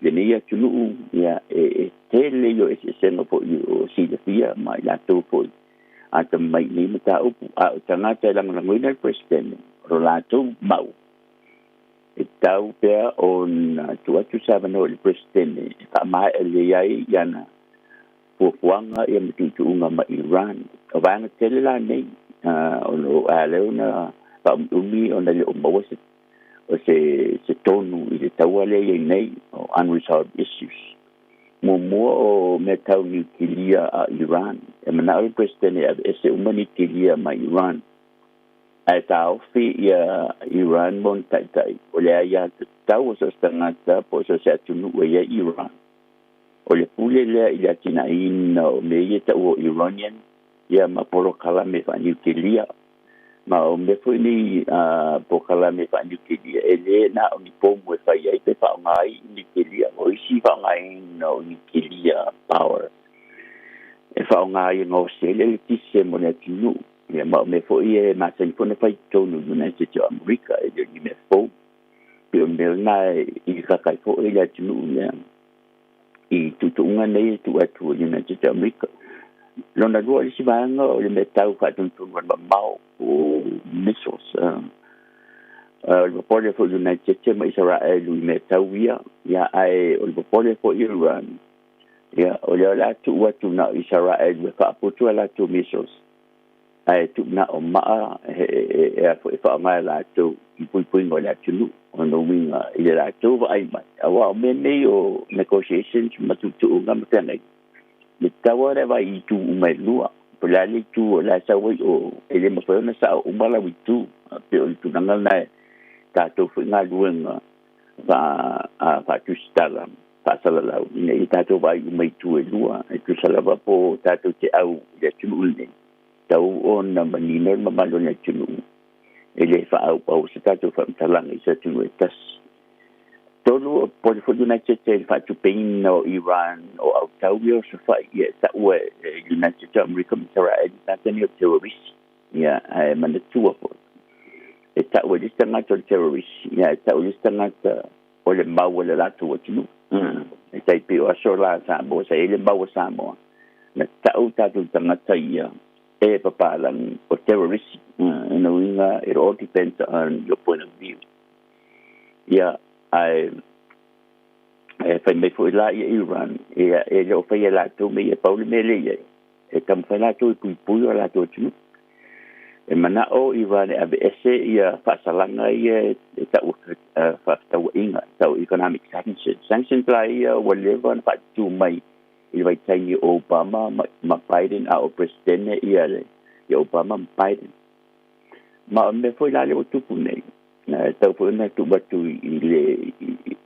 Lenei atunuu ia e tele i o eseesega foʻi o silafia ma i latou foʻi atamamai i nei mataupu a o tagata e lagolagoina le Peresetene o lo latou mau e tau pea ona tuu atu se avanoa i le Peresetene e faamaea lelei ai iana fuafuaga ia ma tuutuuga ma Iran. O vaega tele lanei o lo a lea ona faaumiumi ona le o maua se o se tonu i le taua lea i ai nei o unresolved issues. Muamua o mea tau niukilia a Iran. E manao le Peresetene e aveese uma niukilia mai Iran. Ae taofi ia Iran mo ni taitai o le aiatatau o so o se tagata po o so o se atunuu e i ai Iran. O le pule lea i le atinaeina o mea ia e taua o Iranian ia ma polokalame faaniukilia. Ma o mea foi nei polokalame faaniukilia e lē na o ni pomu e fai ai pe faaaoga ai i niukilia. O isi faaaogaina o niukilia power e faaaoga ai e gaosi ai le eletise mo le atunuu. Ia ma o mea foi e masani foi ona fai i totonu o United States o Amerika e le o ni mea fou. Pei o le mea lena e ikaka ai foi le atunuu lea i tuutuuga nei e tuu atu e United States o Amerika. Lona lua o le isi vaega o le mea tau faatonutonu a le mamao o missiles. O le popole foi United States ma Isaraelu i mea tau ia, ia ae o le popole foi Iran, ia o lea o le a tuu atu na o Isaraelu e faaputu a latou missiles, ae tuu na o maa e a foi e faaaoga e latou i puipuiga o le atunuu. O lona uiga i le latou vaai mai, aua o mea nei o negotiations ma tuutuuga ma feagaiga, le tatau lava ona e vaai i itu uma e lua. Po o le a le itu o la e sau ai o, e le mafai ona sao uma lau itu. Pei o le tulaga lena e tatou foi galuega faatusitala, faasalalau, ina ia tatou vaai uma i itu e lua. E tusa lava po o tatou te au i le atunuu lenei, tau ona manino le mamalu o le atunuu e le faaauau se tatou faamatalaga i se atunuu e tasi. Tolu, o popole foi United States i le faatupeina o Iran o autau ia o sofa'i ia e taua e United States o Amerika ma Isaraelu tagata nei o terrorisi. Ia, ae manatua foi, e ta'u e le isi tagata o le terrorisi, ia ae ta'u e le isi tagata o le mau a le latou atunuu. E tai pei o aso la a Samoa, sa i ai le mau a Samoa, na ta'u tatou tagata ia e papalagi o terrorisi. Lona uiga, it all depends on your point of view. Ia, ae e fai mai foi la ia Iran, ia e le o faia e latou mea ia, pau le mea lea i ai, e taumafai latou e puipui o latou atunuu. E manao Iran e aveese ia faasalaga ia e tau faafetauaiga, tau economic sanctions. Sanctions la ia ua leva ona faatutū mai i le vaitaimi o Obama ma Biden a o Peresetene ia ia Obama ma Biden. Ma o le mea foi la lea ua tupu nei, e tatau foi ona tuu atu i le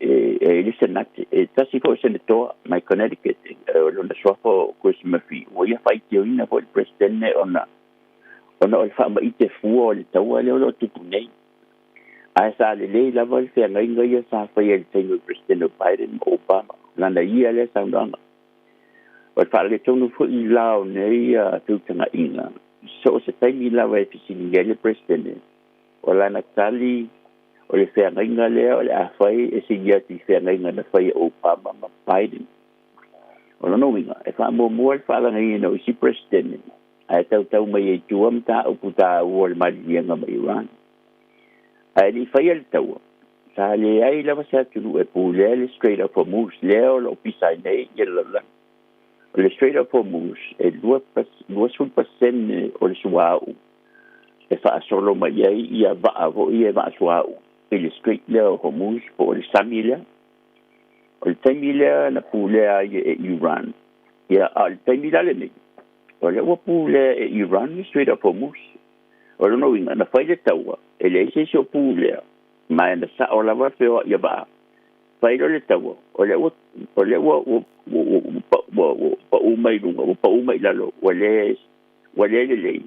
e le Senate, e tasi foi o Senetoa mai Connecticut, o lona suafa o Chris Murphy, ua ia faitioina foi le Peresetene ona ona o le faamaite fua o le taua lea o lo o tupu nei. Ae sa lelei lava le feagaiga ia sa faia i le taimi o le Peresetene o Biden ma Obama, lana ia lea saunoaga. O le faaletonu foi la o nei feutagaiga, so o se taimi lava e fesiligia ai le Peresetene, o lana tali o le feagaiga lea o le a fai e sili atu i feagaiga na fai e Obama ma Biden. O lona uiga, e faamuamua le faalagaina o isi Peresetene ae tautau mai ai i tua mataupu taua o le maliliega ma Iran. Ae le i faia le taua, sa leai lava se atunuu e pulea le Strait of Hormuz lea o lo o pisa ai nei le lalolagi. O le Strait of Hormuz e 20% o le suauu e faasolo mai ai ia vaa foi ia vaa suauu i le Strait lea o Hormuz po o le sami lea. O le taimi lea na pulea ai e Iran, ia a o le taimi la lenei, o lea ua pulea e Iran le Strait of Hormuz. O lona uiga, na fai le taua, e leai se isi o pulea, ma e na sa'o lava feoa'i a vaa. Fai loa le taua, o lea ua, o lea ua, ua, ua, ua, ua pa'u mai luga, ua pa'u mai lalo, ua le, ua le lelei,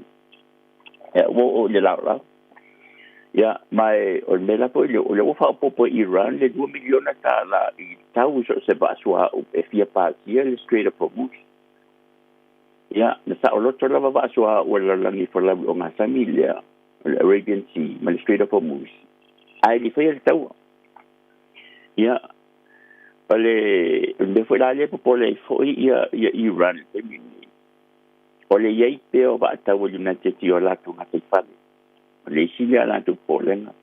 ia ua oo i le laolao. Ia, ma e, o le mea la foi lea, o lea ua faaopoopo e Iran le $2 miliona i tau i so o se vaa suauu e fia pasia le Strait of Hormuz. Ia, na saoloto lava vaa suauu a le lalolagi folau i ogasami lea o le Arabian Sea ma le Strait of Hormuz, ae le i faia le taua. Ia, O le mea foi la lea e popole ai foi ia ia Iran i le taimi lenei, o le i ai pea o vaatau a le United States i o latou gataifale. O le isi lea a latou popolega.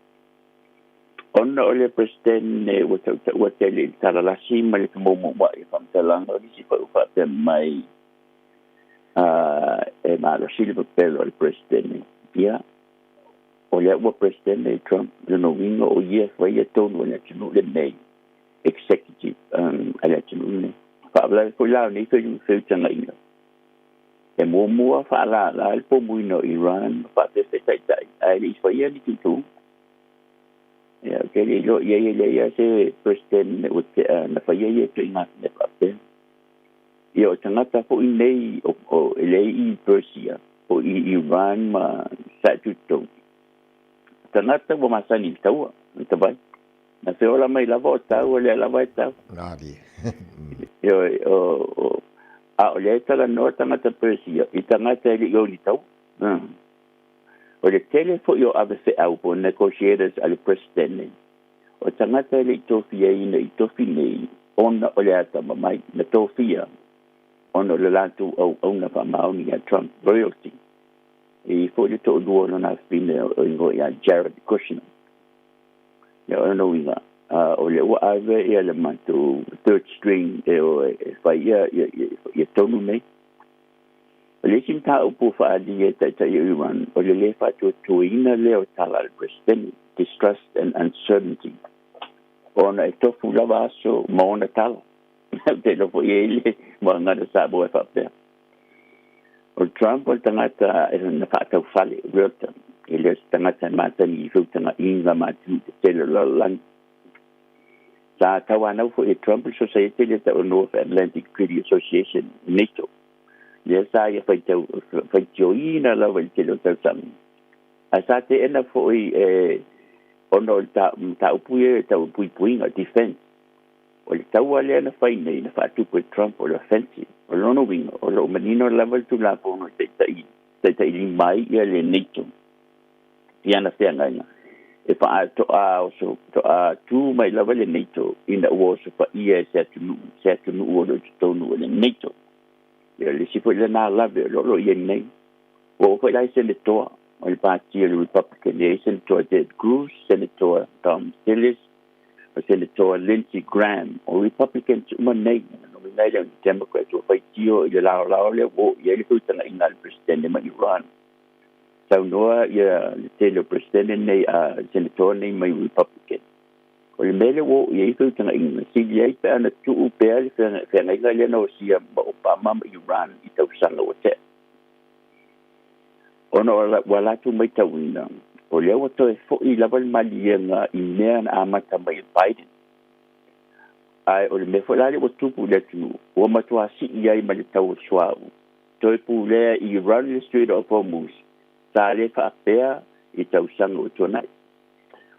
Ona o le Peresetene ua tautaua tele i le talalasi ma le femoumouai o faamatalaga, o nisi foi ua faapea mai e malosi le pepelo a le Peresetene. Ia, o lea ua Peresetene Trump, lona uiga o ia e faia tonu a le atunuu lenei, executive a le atunuu lenei. Faalavelave foi la o nei feutagaiga, e muamua faalala le pomuina o Iran ma faapea feetaitai ae le i faia ni tuutuuga. Ia, ou te le iloa i ai e leai lava se President ua tea na faia ia ituaiga mea faapea. Ia, o tagata foi nei o, o, e leai i Persia, o i Iran ma sa e tutotonu. Tagata ua masani i le taua, le tavai. Na feola mai lava o tau, o lea lava e tau. Nali. Ioe, o, o, a o lea e talanoa tagata Persia i tagata e le i o ni taua. O le tele foi o ave feau po o negotiators a le Peresetene, o tagata e le i tofiaina i tofi nei ona o le atamamai na tofia ona o le latou auauna faamaoni ia Trump royalty. E i ai foi le toalua o lona afafine o igoa ia Jared Kushner. Ia o lona uiga, o lea ua ave ia le matou third string e o e fai ia, ia, ia, ia tonu nei. O le isi mataupu ua faaalia e Taitai o Iran, o le lē faatuatuaina lea o tala a le Peresetene, distrust and uncertainty, ona e tofu lava aso ma ona tala. Ou te iloa foi e i ai le moagana Samoa e faapea. O Trump o le tagata na faataufale, realtor, e le o se tagata e matagi i feutagaiga ma atunuu tetele o le lalolagi. Sa tauanau foi e Trump le sosaiete lea tau o North Atlantic Treaty Association, NATO, lea sa ia faitioina lava i le tele o tausaga. Ae sa teena foi e ona o le mataupu ia tau puipuiga, defense. O le taua lea na fai nei na faatupu e Trump o le offensive. O lona uiga, o lo o manino lava le Tulafono e taitai taitailima ai ia le NATO i ana feagaiga e faaatoa oso toa tu mai lava le NATO ina ua osofaia e se atunuu se atunuu o lo o i totonu o le NATO. Ia le isi foi lena lave o lo o i ai nei. Ua oo foi la i Senetoa o le Pati o le Republican, e i ai Senetoa Ted Cruz, Senetoa Tom Tillis, o Senetoa Lindsey Graham, o Republicans uma nei, na uiga ai lea o ni Democrats ua faitio i le laolao lea ua oo i ai le feutagaiga a le Peresetene ma Iran. Saunoa ia le tele o Peresetene nei a Senetoa nei mai Republican. O le mea lea ua oo i ai feutagaiga, sili ai pe ana tuu pea le feagaiga lea na osia ma Obama ma Iran i tausaga ua tea. Ona ua latou maitauina, o lea ua toe foi lava le maliega i mea na amata mai e Biden. Ae o le mea foi la lea ua tupu i le atunuu, ua matua sii ai ma le tau o le suauu. Toe pulea i Iran le Strait of Hormuz, sa le faapea i tausaga ua tuanai.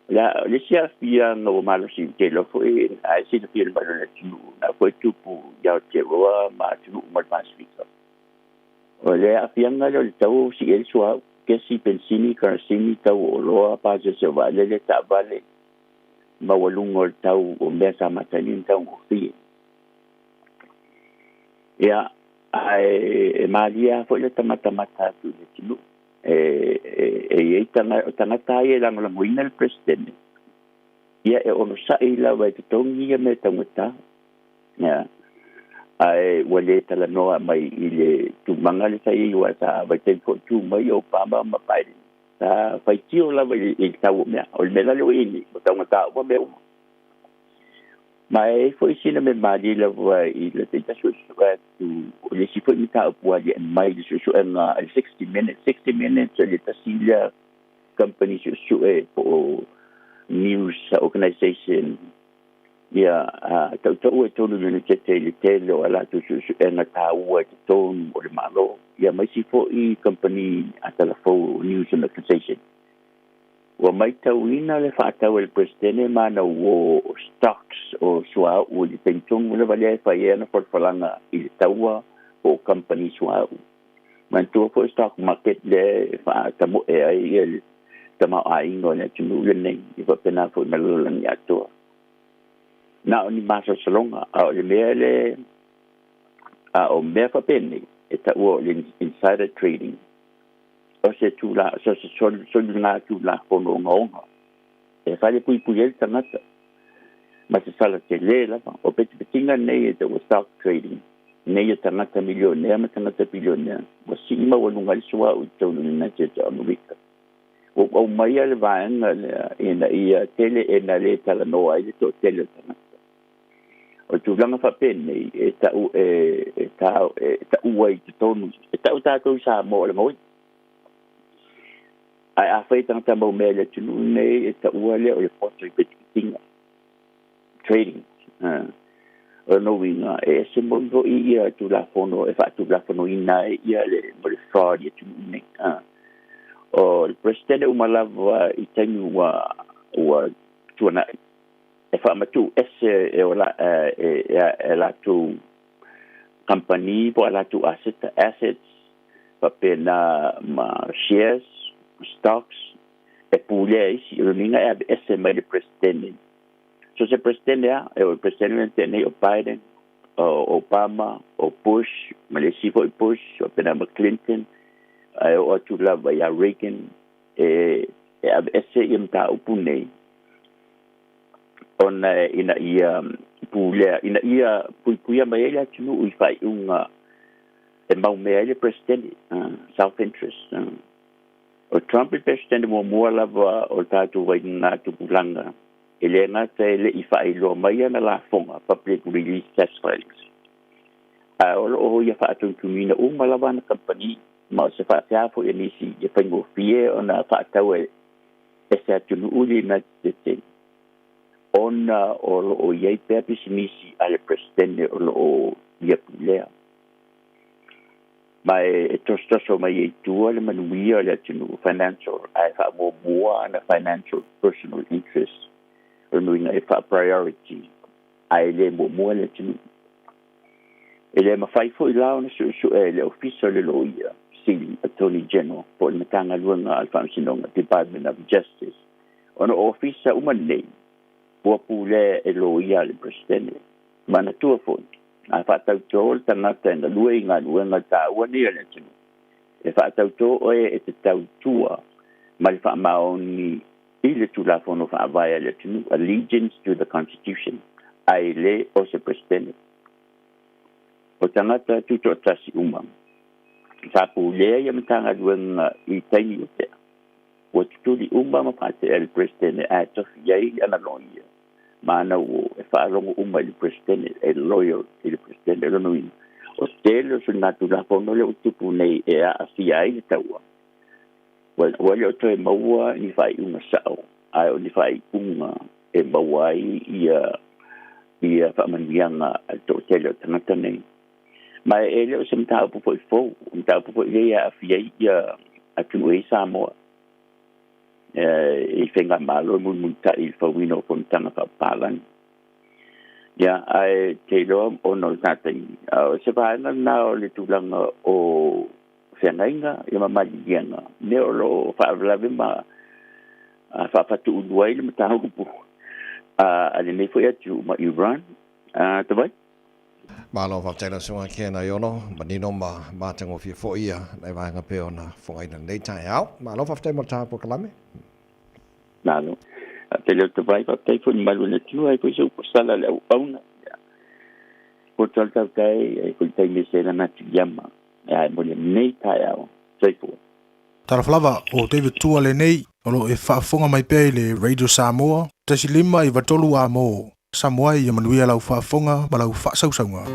O le isi aafiaga ua malosi i te iloa foi ae silafia e le mamalu o le atunuu, na foi tupu i Aotearoa ma atunuu uma o le Pasefika. O le aafiaga lea o le tau sii ai le suauu, kesi, penisini, karasini, tau o oloa, pasese o vaalele, taavale, maualuga o le tau o mea sa matani ona taugofie. Ia, ae e malie lava foi le tamatamata atu i le atunuu. E, e, e i ai o tagata ia e lagolagoina le Peresetene, ia e onosai lava e totogi ia mea taugata. Ia, ae ua le talanoa mai i le tumaga lea sa i ai aua sa vaitaimi foi tu mai o Obama ma Biden. Sa faitio lava i le tau o mea. O le mea la lea ua i ai nei, ua taugata uma mea uma. Ma e i ai foi sina mea malie lava i le taitasi suesuega atu, o le isi foi mataupu ua aliae mai i le suesuega a le 60 Minutes. 60 Minutes o le tasi lea kamupani suesue po o news organization ia tautaua i totonu o le Iunitete i le tele o a latou suesuega taua i totonu o le Malo, ia ma isi foi kamupani a talafou news organization. Ua maitauina le faatau e le Peresetene ma ana uō o stocks o suauu i le taimi tonu lava lea e fai ai ana folafolaga i le taua po o kamupani suauu. Manatua foi stock market lea e faatamoe ai ia le tamaoaiga o le atunuu lenei, e faapena foi ma le lalolagi atoa. Na o ni masalosaloga a o le mea le a o mea faapenei e taua o le insider trading o se tula so se soliga tulafono ogaoga e falepuipui ai le tagata ma se sala telē lava o petipetiga nei e taua stock trading nei e tagata milionea ma tagata bilionea ua sii maualuga ai le suaʻu i totonu United o Amerika ua aumaia le vaega lea ina ia tele e na lē talanoa ai le toʻatele o tagata o tulaga faapenei e taʻu e e e taʻua i totonu e taʻu tatou i Samoa o le gaoi ae afai tagata maumea i le atunuu nei e taʻua lea o le poto i petipetiga trading o lona uiga e ese moi foʻi ia tulafono e faatulafonoina ai ia le mo le fraud i atunuu nei o le Peresetene uma lava i taimi ua ua tuanaʻi e faamatuʻu ese e o e e latou kamupani po o a latou aseta assets faapena ma shares stocks e pulea e isi o lona uiga e aveese mai le Peresetene so se Peresetene a e o le Peresetene lena tea nei o Biden o Obama o Bush ma le isi foʻi Bush faapena ma Clinton ae oo atu lava iā Reagan e e aveese ia mataupu nei ona ina ia pulea ina ia puipuia mai ai le atunuu i faaiuga e maumea ai le Peresetene self interest o Trump le Peresetene muamua lava o le tatou vailiga tupulaga e lē gata e leʻi faailoa mai ana lafoga public release tax filings ae o loo ia faatunutunuina uma lava ana kamupani ma o se faasea foʻi a nisi e faigofie ona faatau e se atunuu le United States ona o loo iai pea pisinisi a le Peresetene o loo ia pulea ma e tosotoso mai ai tua le manuia o le atunuu financial ae faamuamua ana financial personal interest o lona uiga e faa-priority ae lē muamua le atunuu e lē mafai foʻi la ona suʻesuʻe e le Ofisa o le Loia Sili Attorney General po o le Matagaluega a le Faamasinoga Department of Justice ona o ofisa uma nei ua pulea e loia a le Peresetene manatua foʻi a faatautō le tagata e galue i galuega taua nei a le atunuu e faatautō oe e te tautua ma le faamaoni i le tulafono faavae a le atunuu allegiance to the Constitution ae lē o se Peresetene o tagata tutoʻatasi uma sa pulea ia Matagaluega i taimi o tea ua tutuli uma ma faateʻa i le Peresetene ae tofi ai ana loia ma ana uō e faalogo uma i le Peresetene e loyal i le Peresetene o lona uiga o tele o soligatulafono lea ua tupu nei e aafia ai le taua ua le o toe maua ni faaiuga saʻo ae o ni faaiuga e maua ai ia ia faamanuiaga a le toʻatele o tagata nei ma e le o se mataupu foʻi fou o mataupu foʻi lea e aafia ai ia atunuu e i Samoa i faigamalo e mulimulitaʻi i le fauina o fonotaga faapapalagi ia ae te iloa ona o le tataimi a o se vaega lena o le tulaga o feagaiga ia ma maliliega mea o loo faalavelave ma faafatuulu ai le mataupu a lenei foʻi atunuu ma Iran tavai. Malo faafetai lau susuga Ken Aiono, manino ma matagofie foi ia nai vaega pei ona fogaina lenei taeao. Malo faafetai mo le taha polokalame. Malo. Faafetai leo tavai, faafetai foi ni malu o le atunuu, ai foi se upu sala a le auauna. Poto a le tautai, ai foi le taimi e seelana atu i ama. Ae mo lenei taeao. Soifua. Talofa lava, o David Tua lenei, o lo o e faafofoga mai pea i le Radio Samoa, 1 5 93 amo Samoa ia manuia lau faafofoga ma lau faasausauga.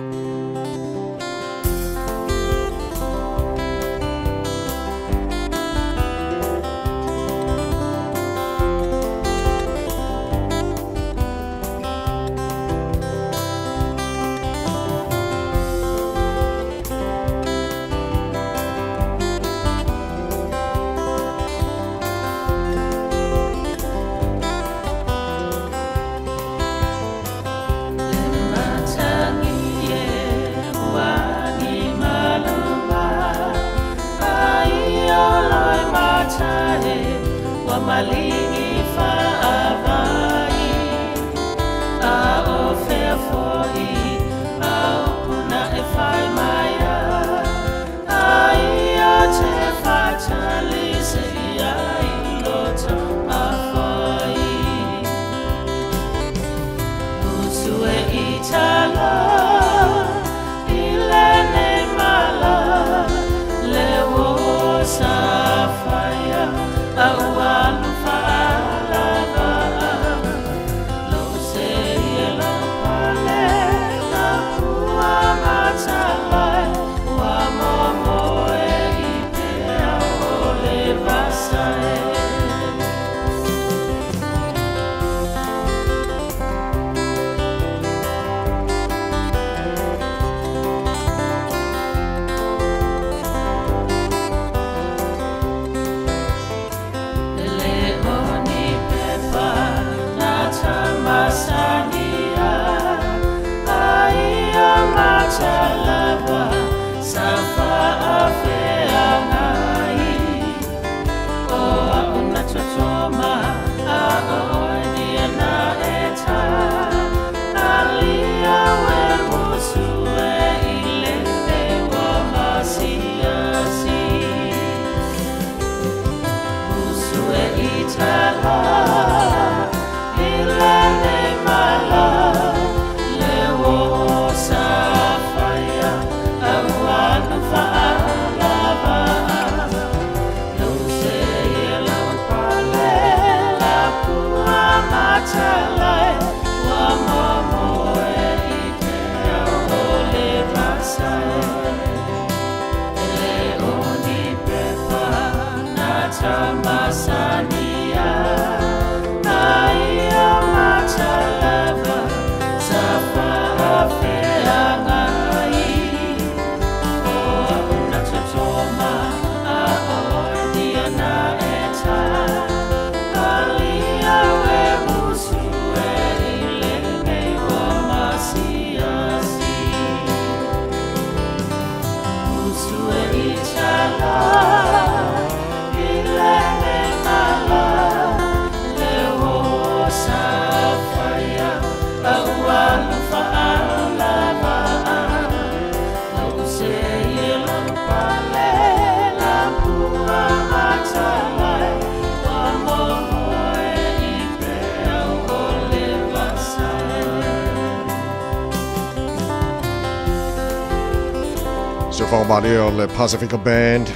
Whamalia o le Pasifika Band.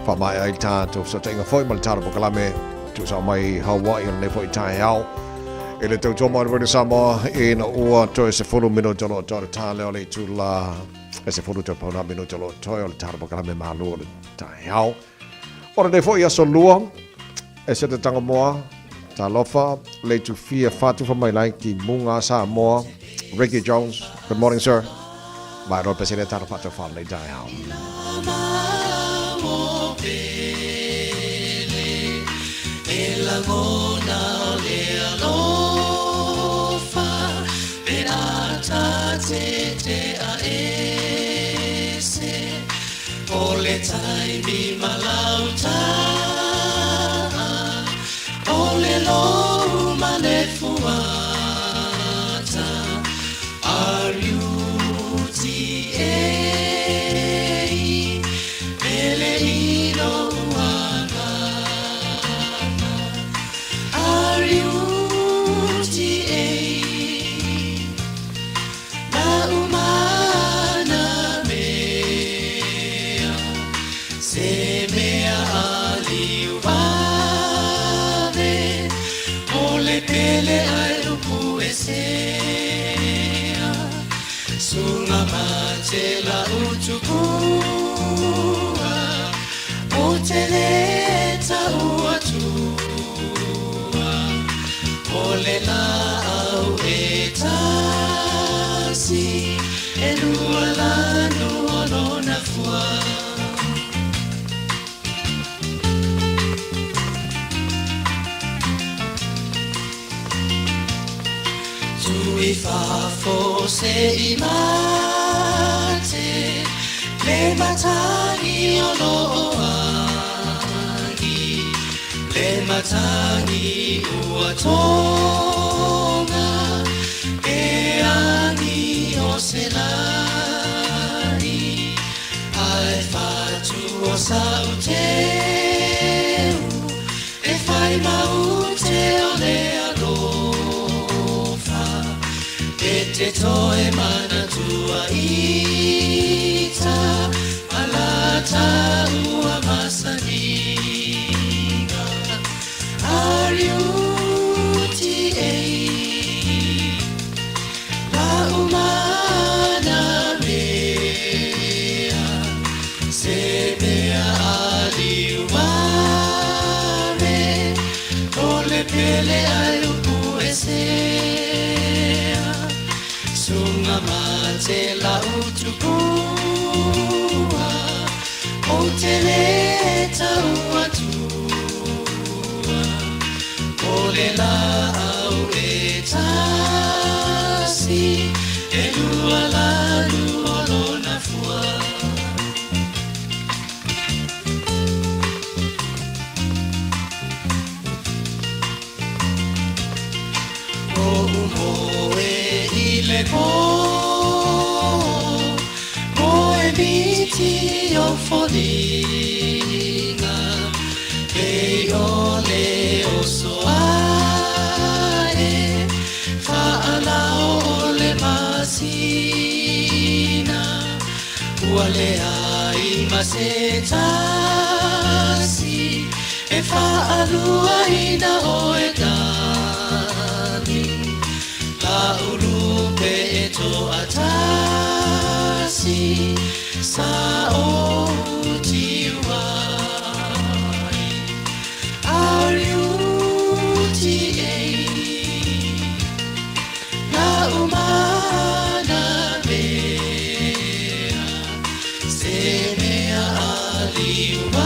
Whamai ai tātou so te inga foi ma le tātou pokalame tu sa mai Hawaii o le foi tai au. E le tau tō mai Radio Samoa e na ua toi se fulu mino tolo tolo tā leo le tū la e se fulu tau pauna mino tolo toi o le tātou pokalame mālu o le tai au. O le foi aso lua e se te tanga moa talofa le tu fia whatu wha mai lai ki munga Samoa. Ricky Jones, good morning sir. Mai roa pesere tātou whatu wha le tai au. O le taimi malauta O le lou ma le fuata R-U-T-A Pele ino uagana R-U-T-A Na umana mea Se mea aliuave O le pele ai upu e sea Sunga matela utukua O te leta uatua O le la au e tasi E lua lanu o lona fua. Tui fafo se i mate Le matangi o lo oangi Le matangi ua tonga E angi o se lani Ai whatu o sauteu E whai maute o le alofa E te toe manatua ita Malata ua pele ai upu e sea Sunga mate la utupua O te le tau atua O le la au e tasi E lua la lua lona fua O umoe i le pō Moe miti o foliga Pei o le oso ae Faalao o le masina Ua leai ma se tasi E faaluaina oe darling La ulupe e toatasi Sa o tiuai R-U-T-A La umana mea Se mea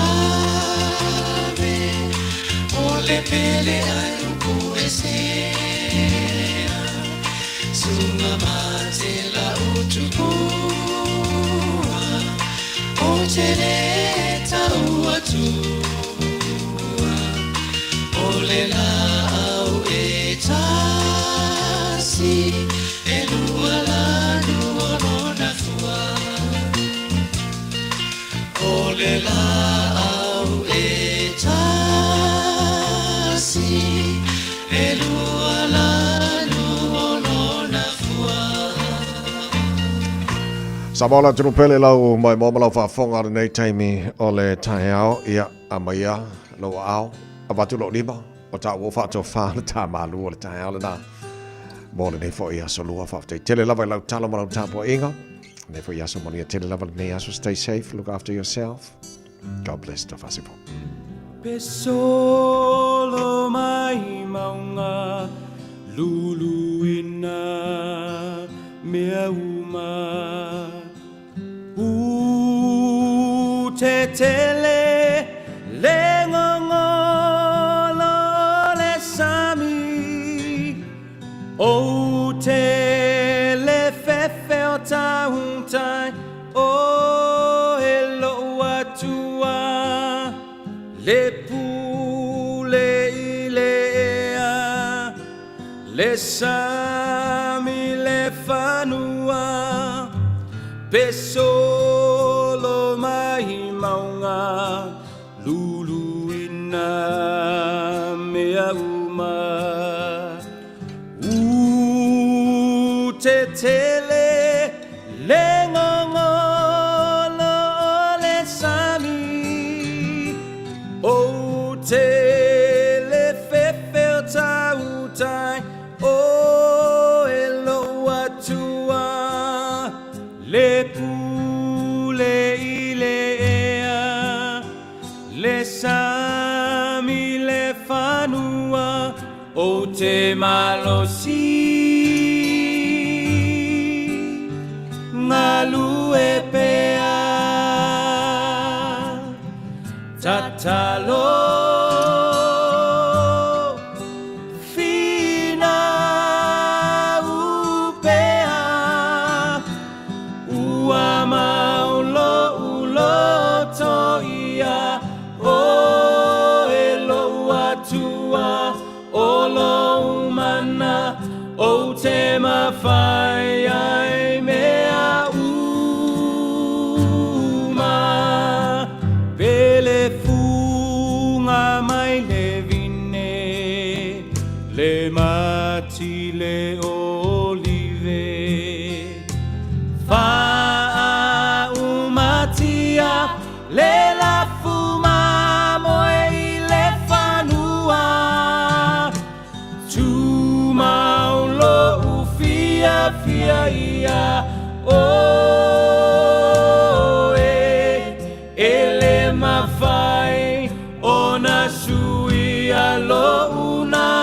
aliuave O le pele ai upu e sea Sunga mate la utupua O te le tau atua O le la au e tasi E lua la lua lona fua O le la au e tasi E lua la lua lona fua Samoa le atunuu pele lau maimoa ma lau faafofoga i lenei taimi o le taeao. Ia, amaia lou aao, avatu lou lima, o taua ua faatofa le ta malu o le taeao lena. Mo lenei foi aso lua, faafetai tele lava i lau talo ma lau tapuaiga. Lenei foi aso manuia tele lava lenei aso. Stay safe, look after yourself. God bless, tafasi po. Pe solo mai maunga luluina mea uma U te tele le gogolo o le sami O te le fefe o tautai o e lou Atua Le pule i le ea Le sami le fanua Pe solo mai maunga Luluina mea uma U te tele le gogolo o le sami O te le fefe o tautai O e lou Atua Le pule i le ea Le sami le fanua O te malosi Galue pea Tatalo Finau pea Ua mau lou loto ia O e lou Atua O lou mana Ou te mafai ai mea uma Pele fuga mai le vine Le mati le olive Faaumatia le lafu mamoe i le fanua Tumau lou fiafia ia oe.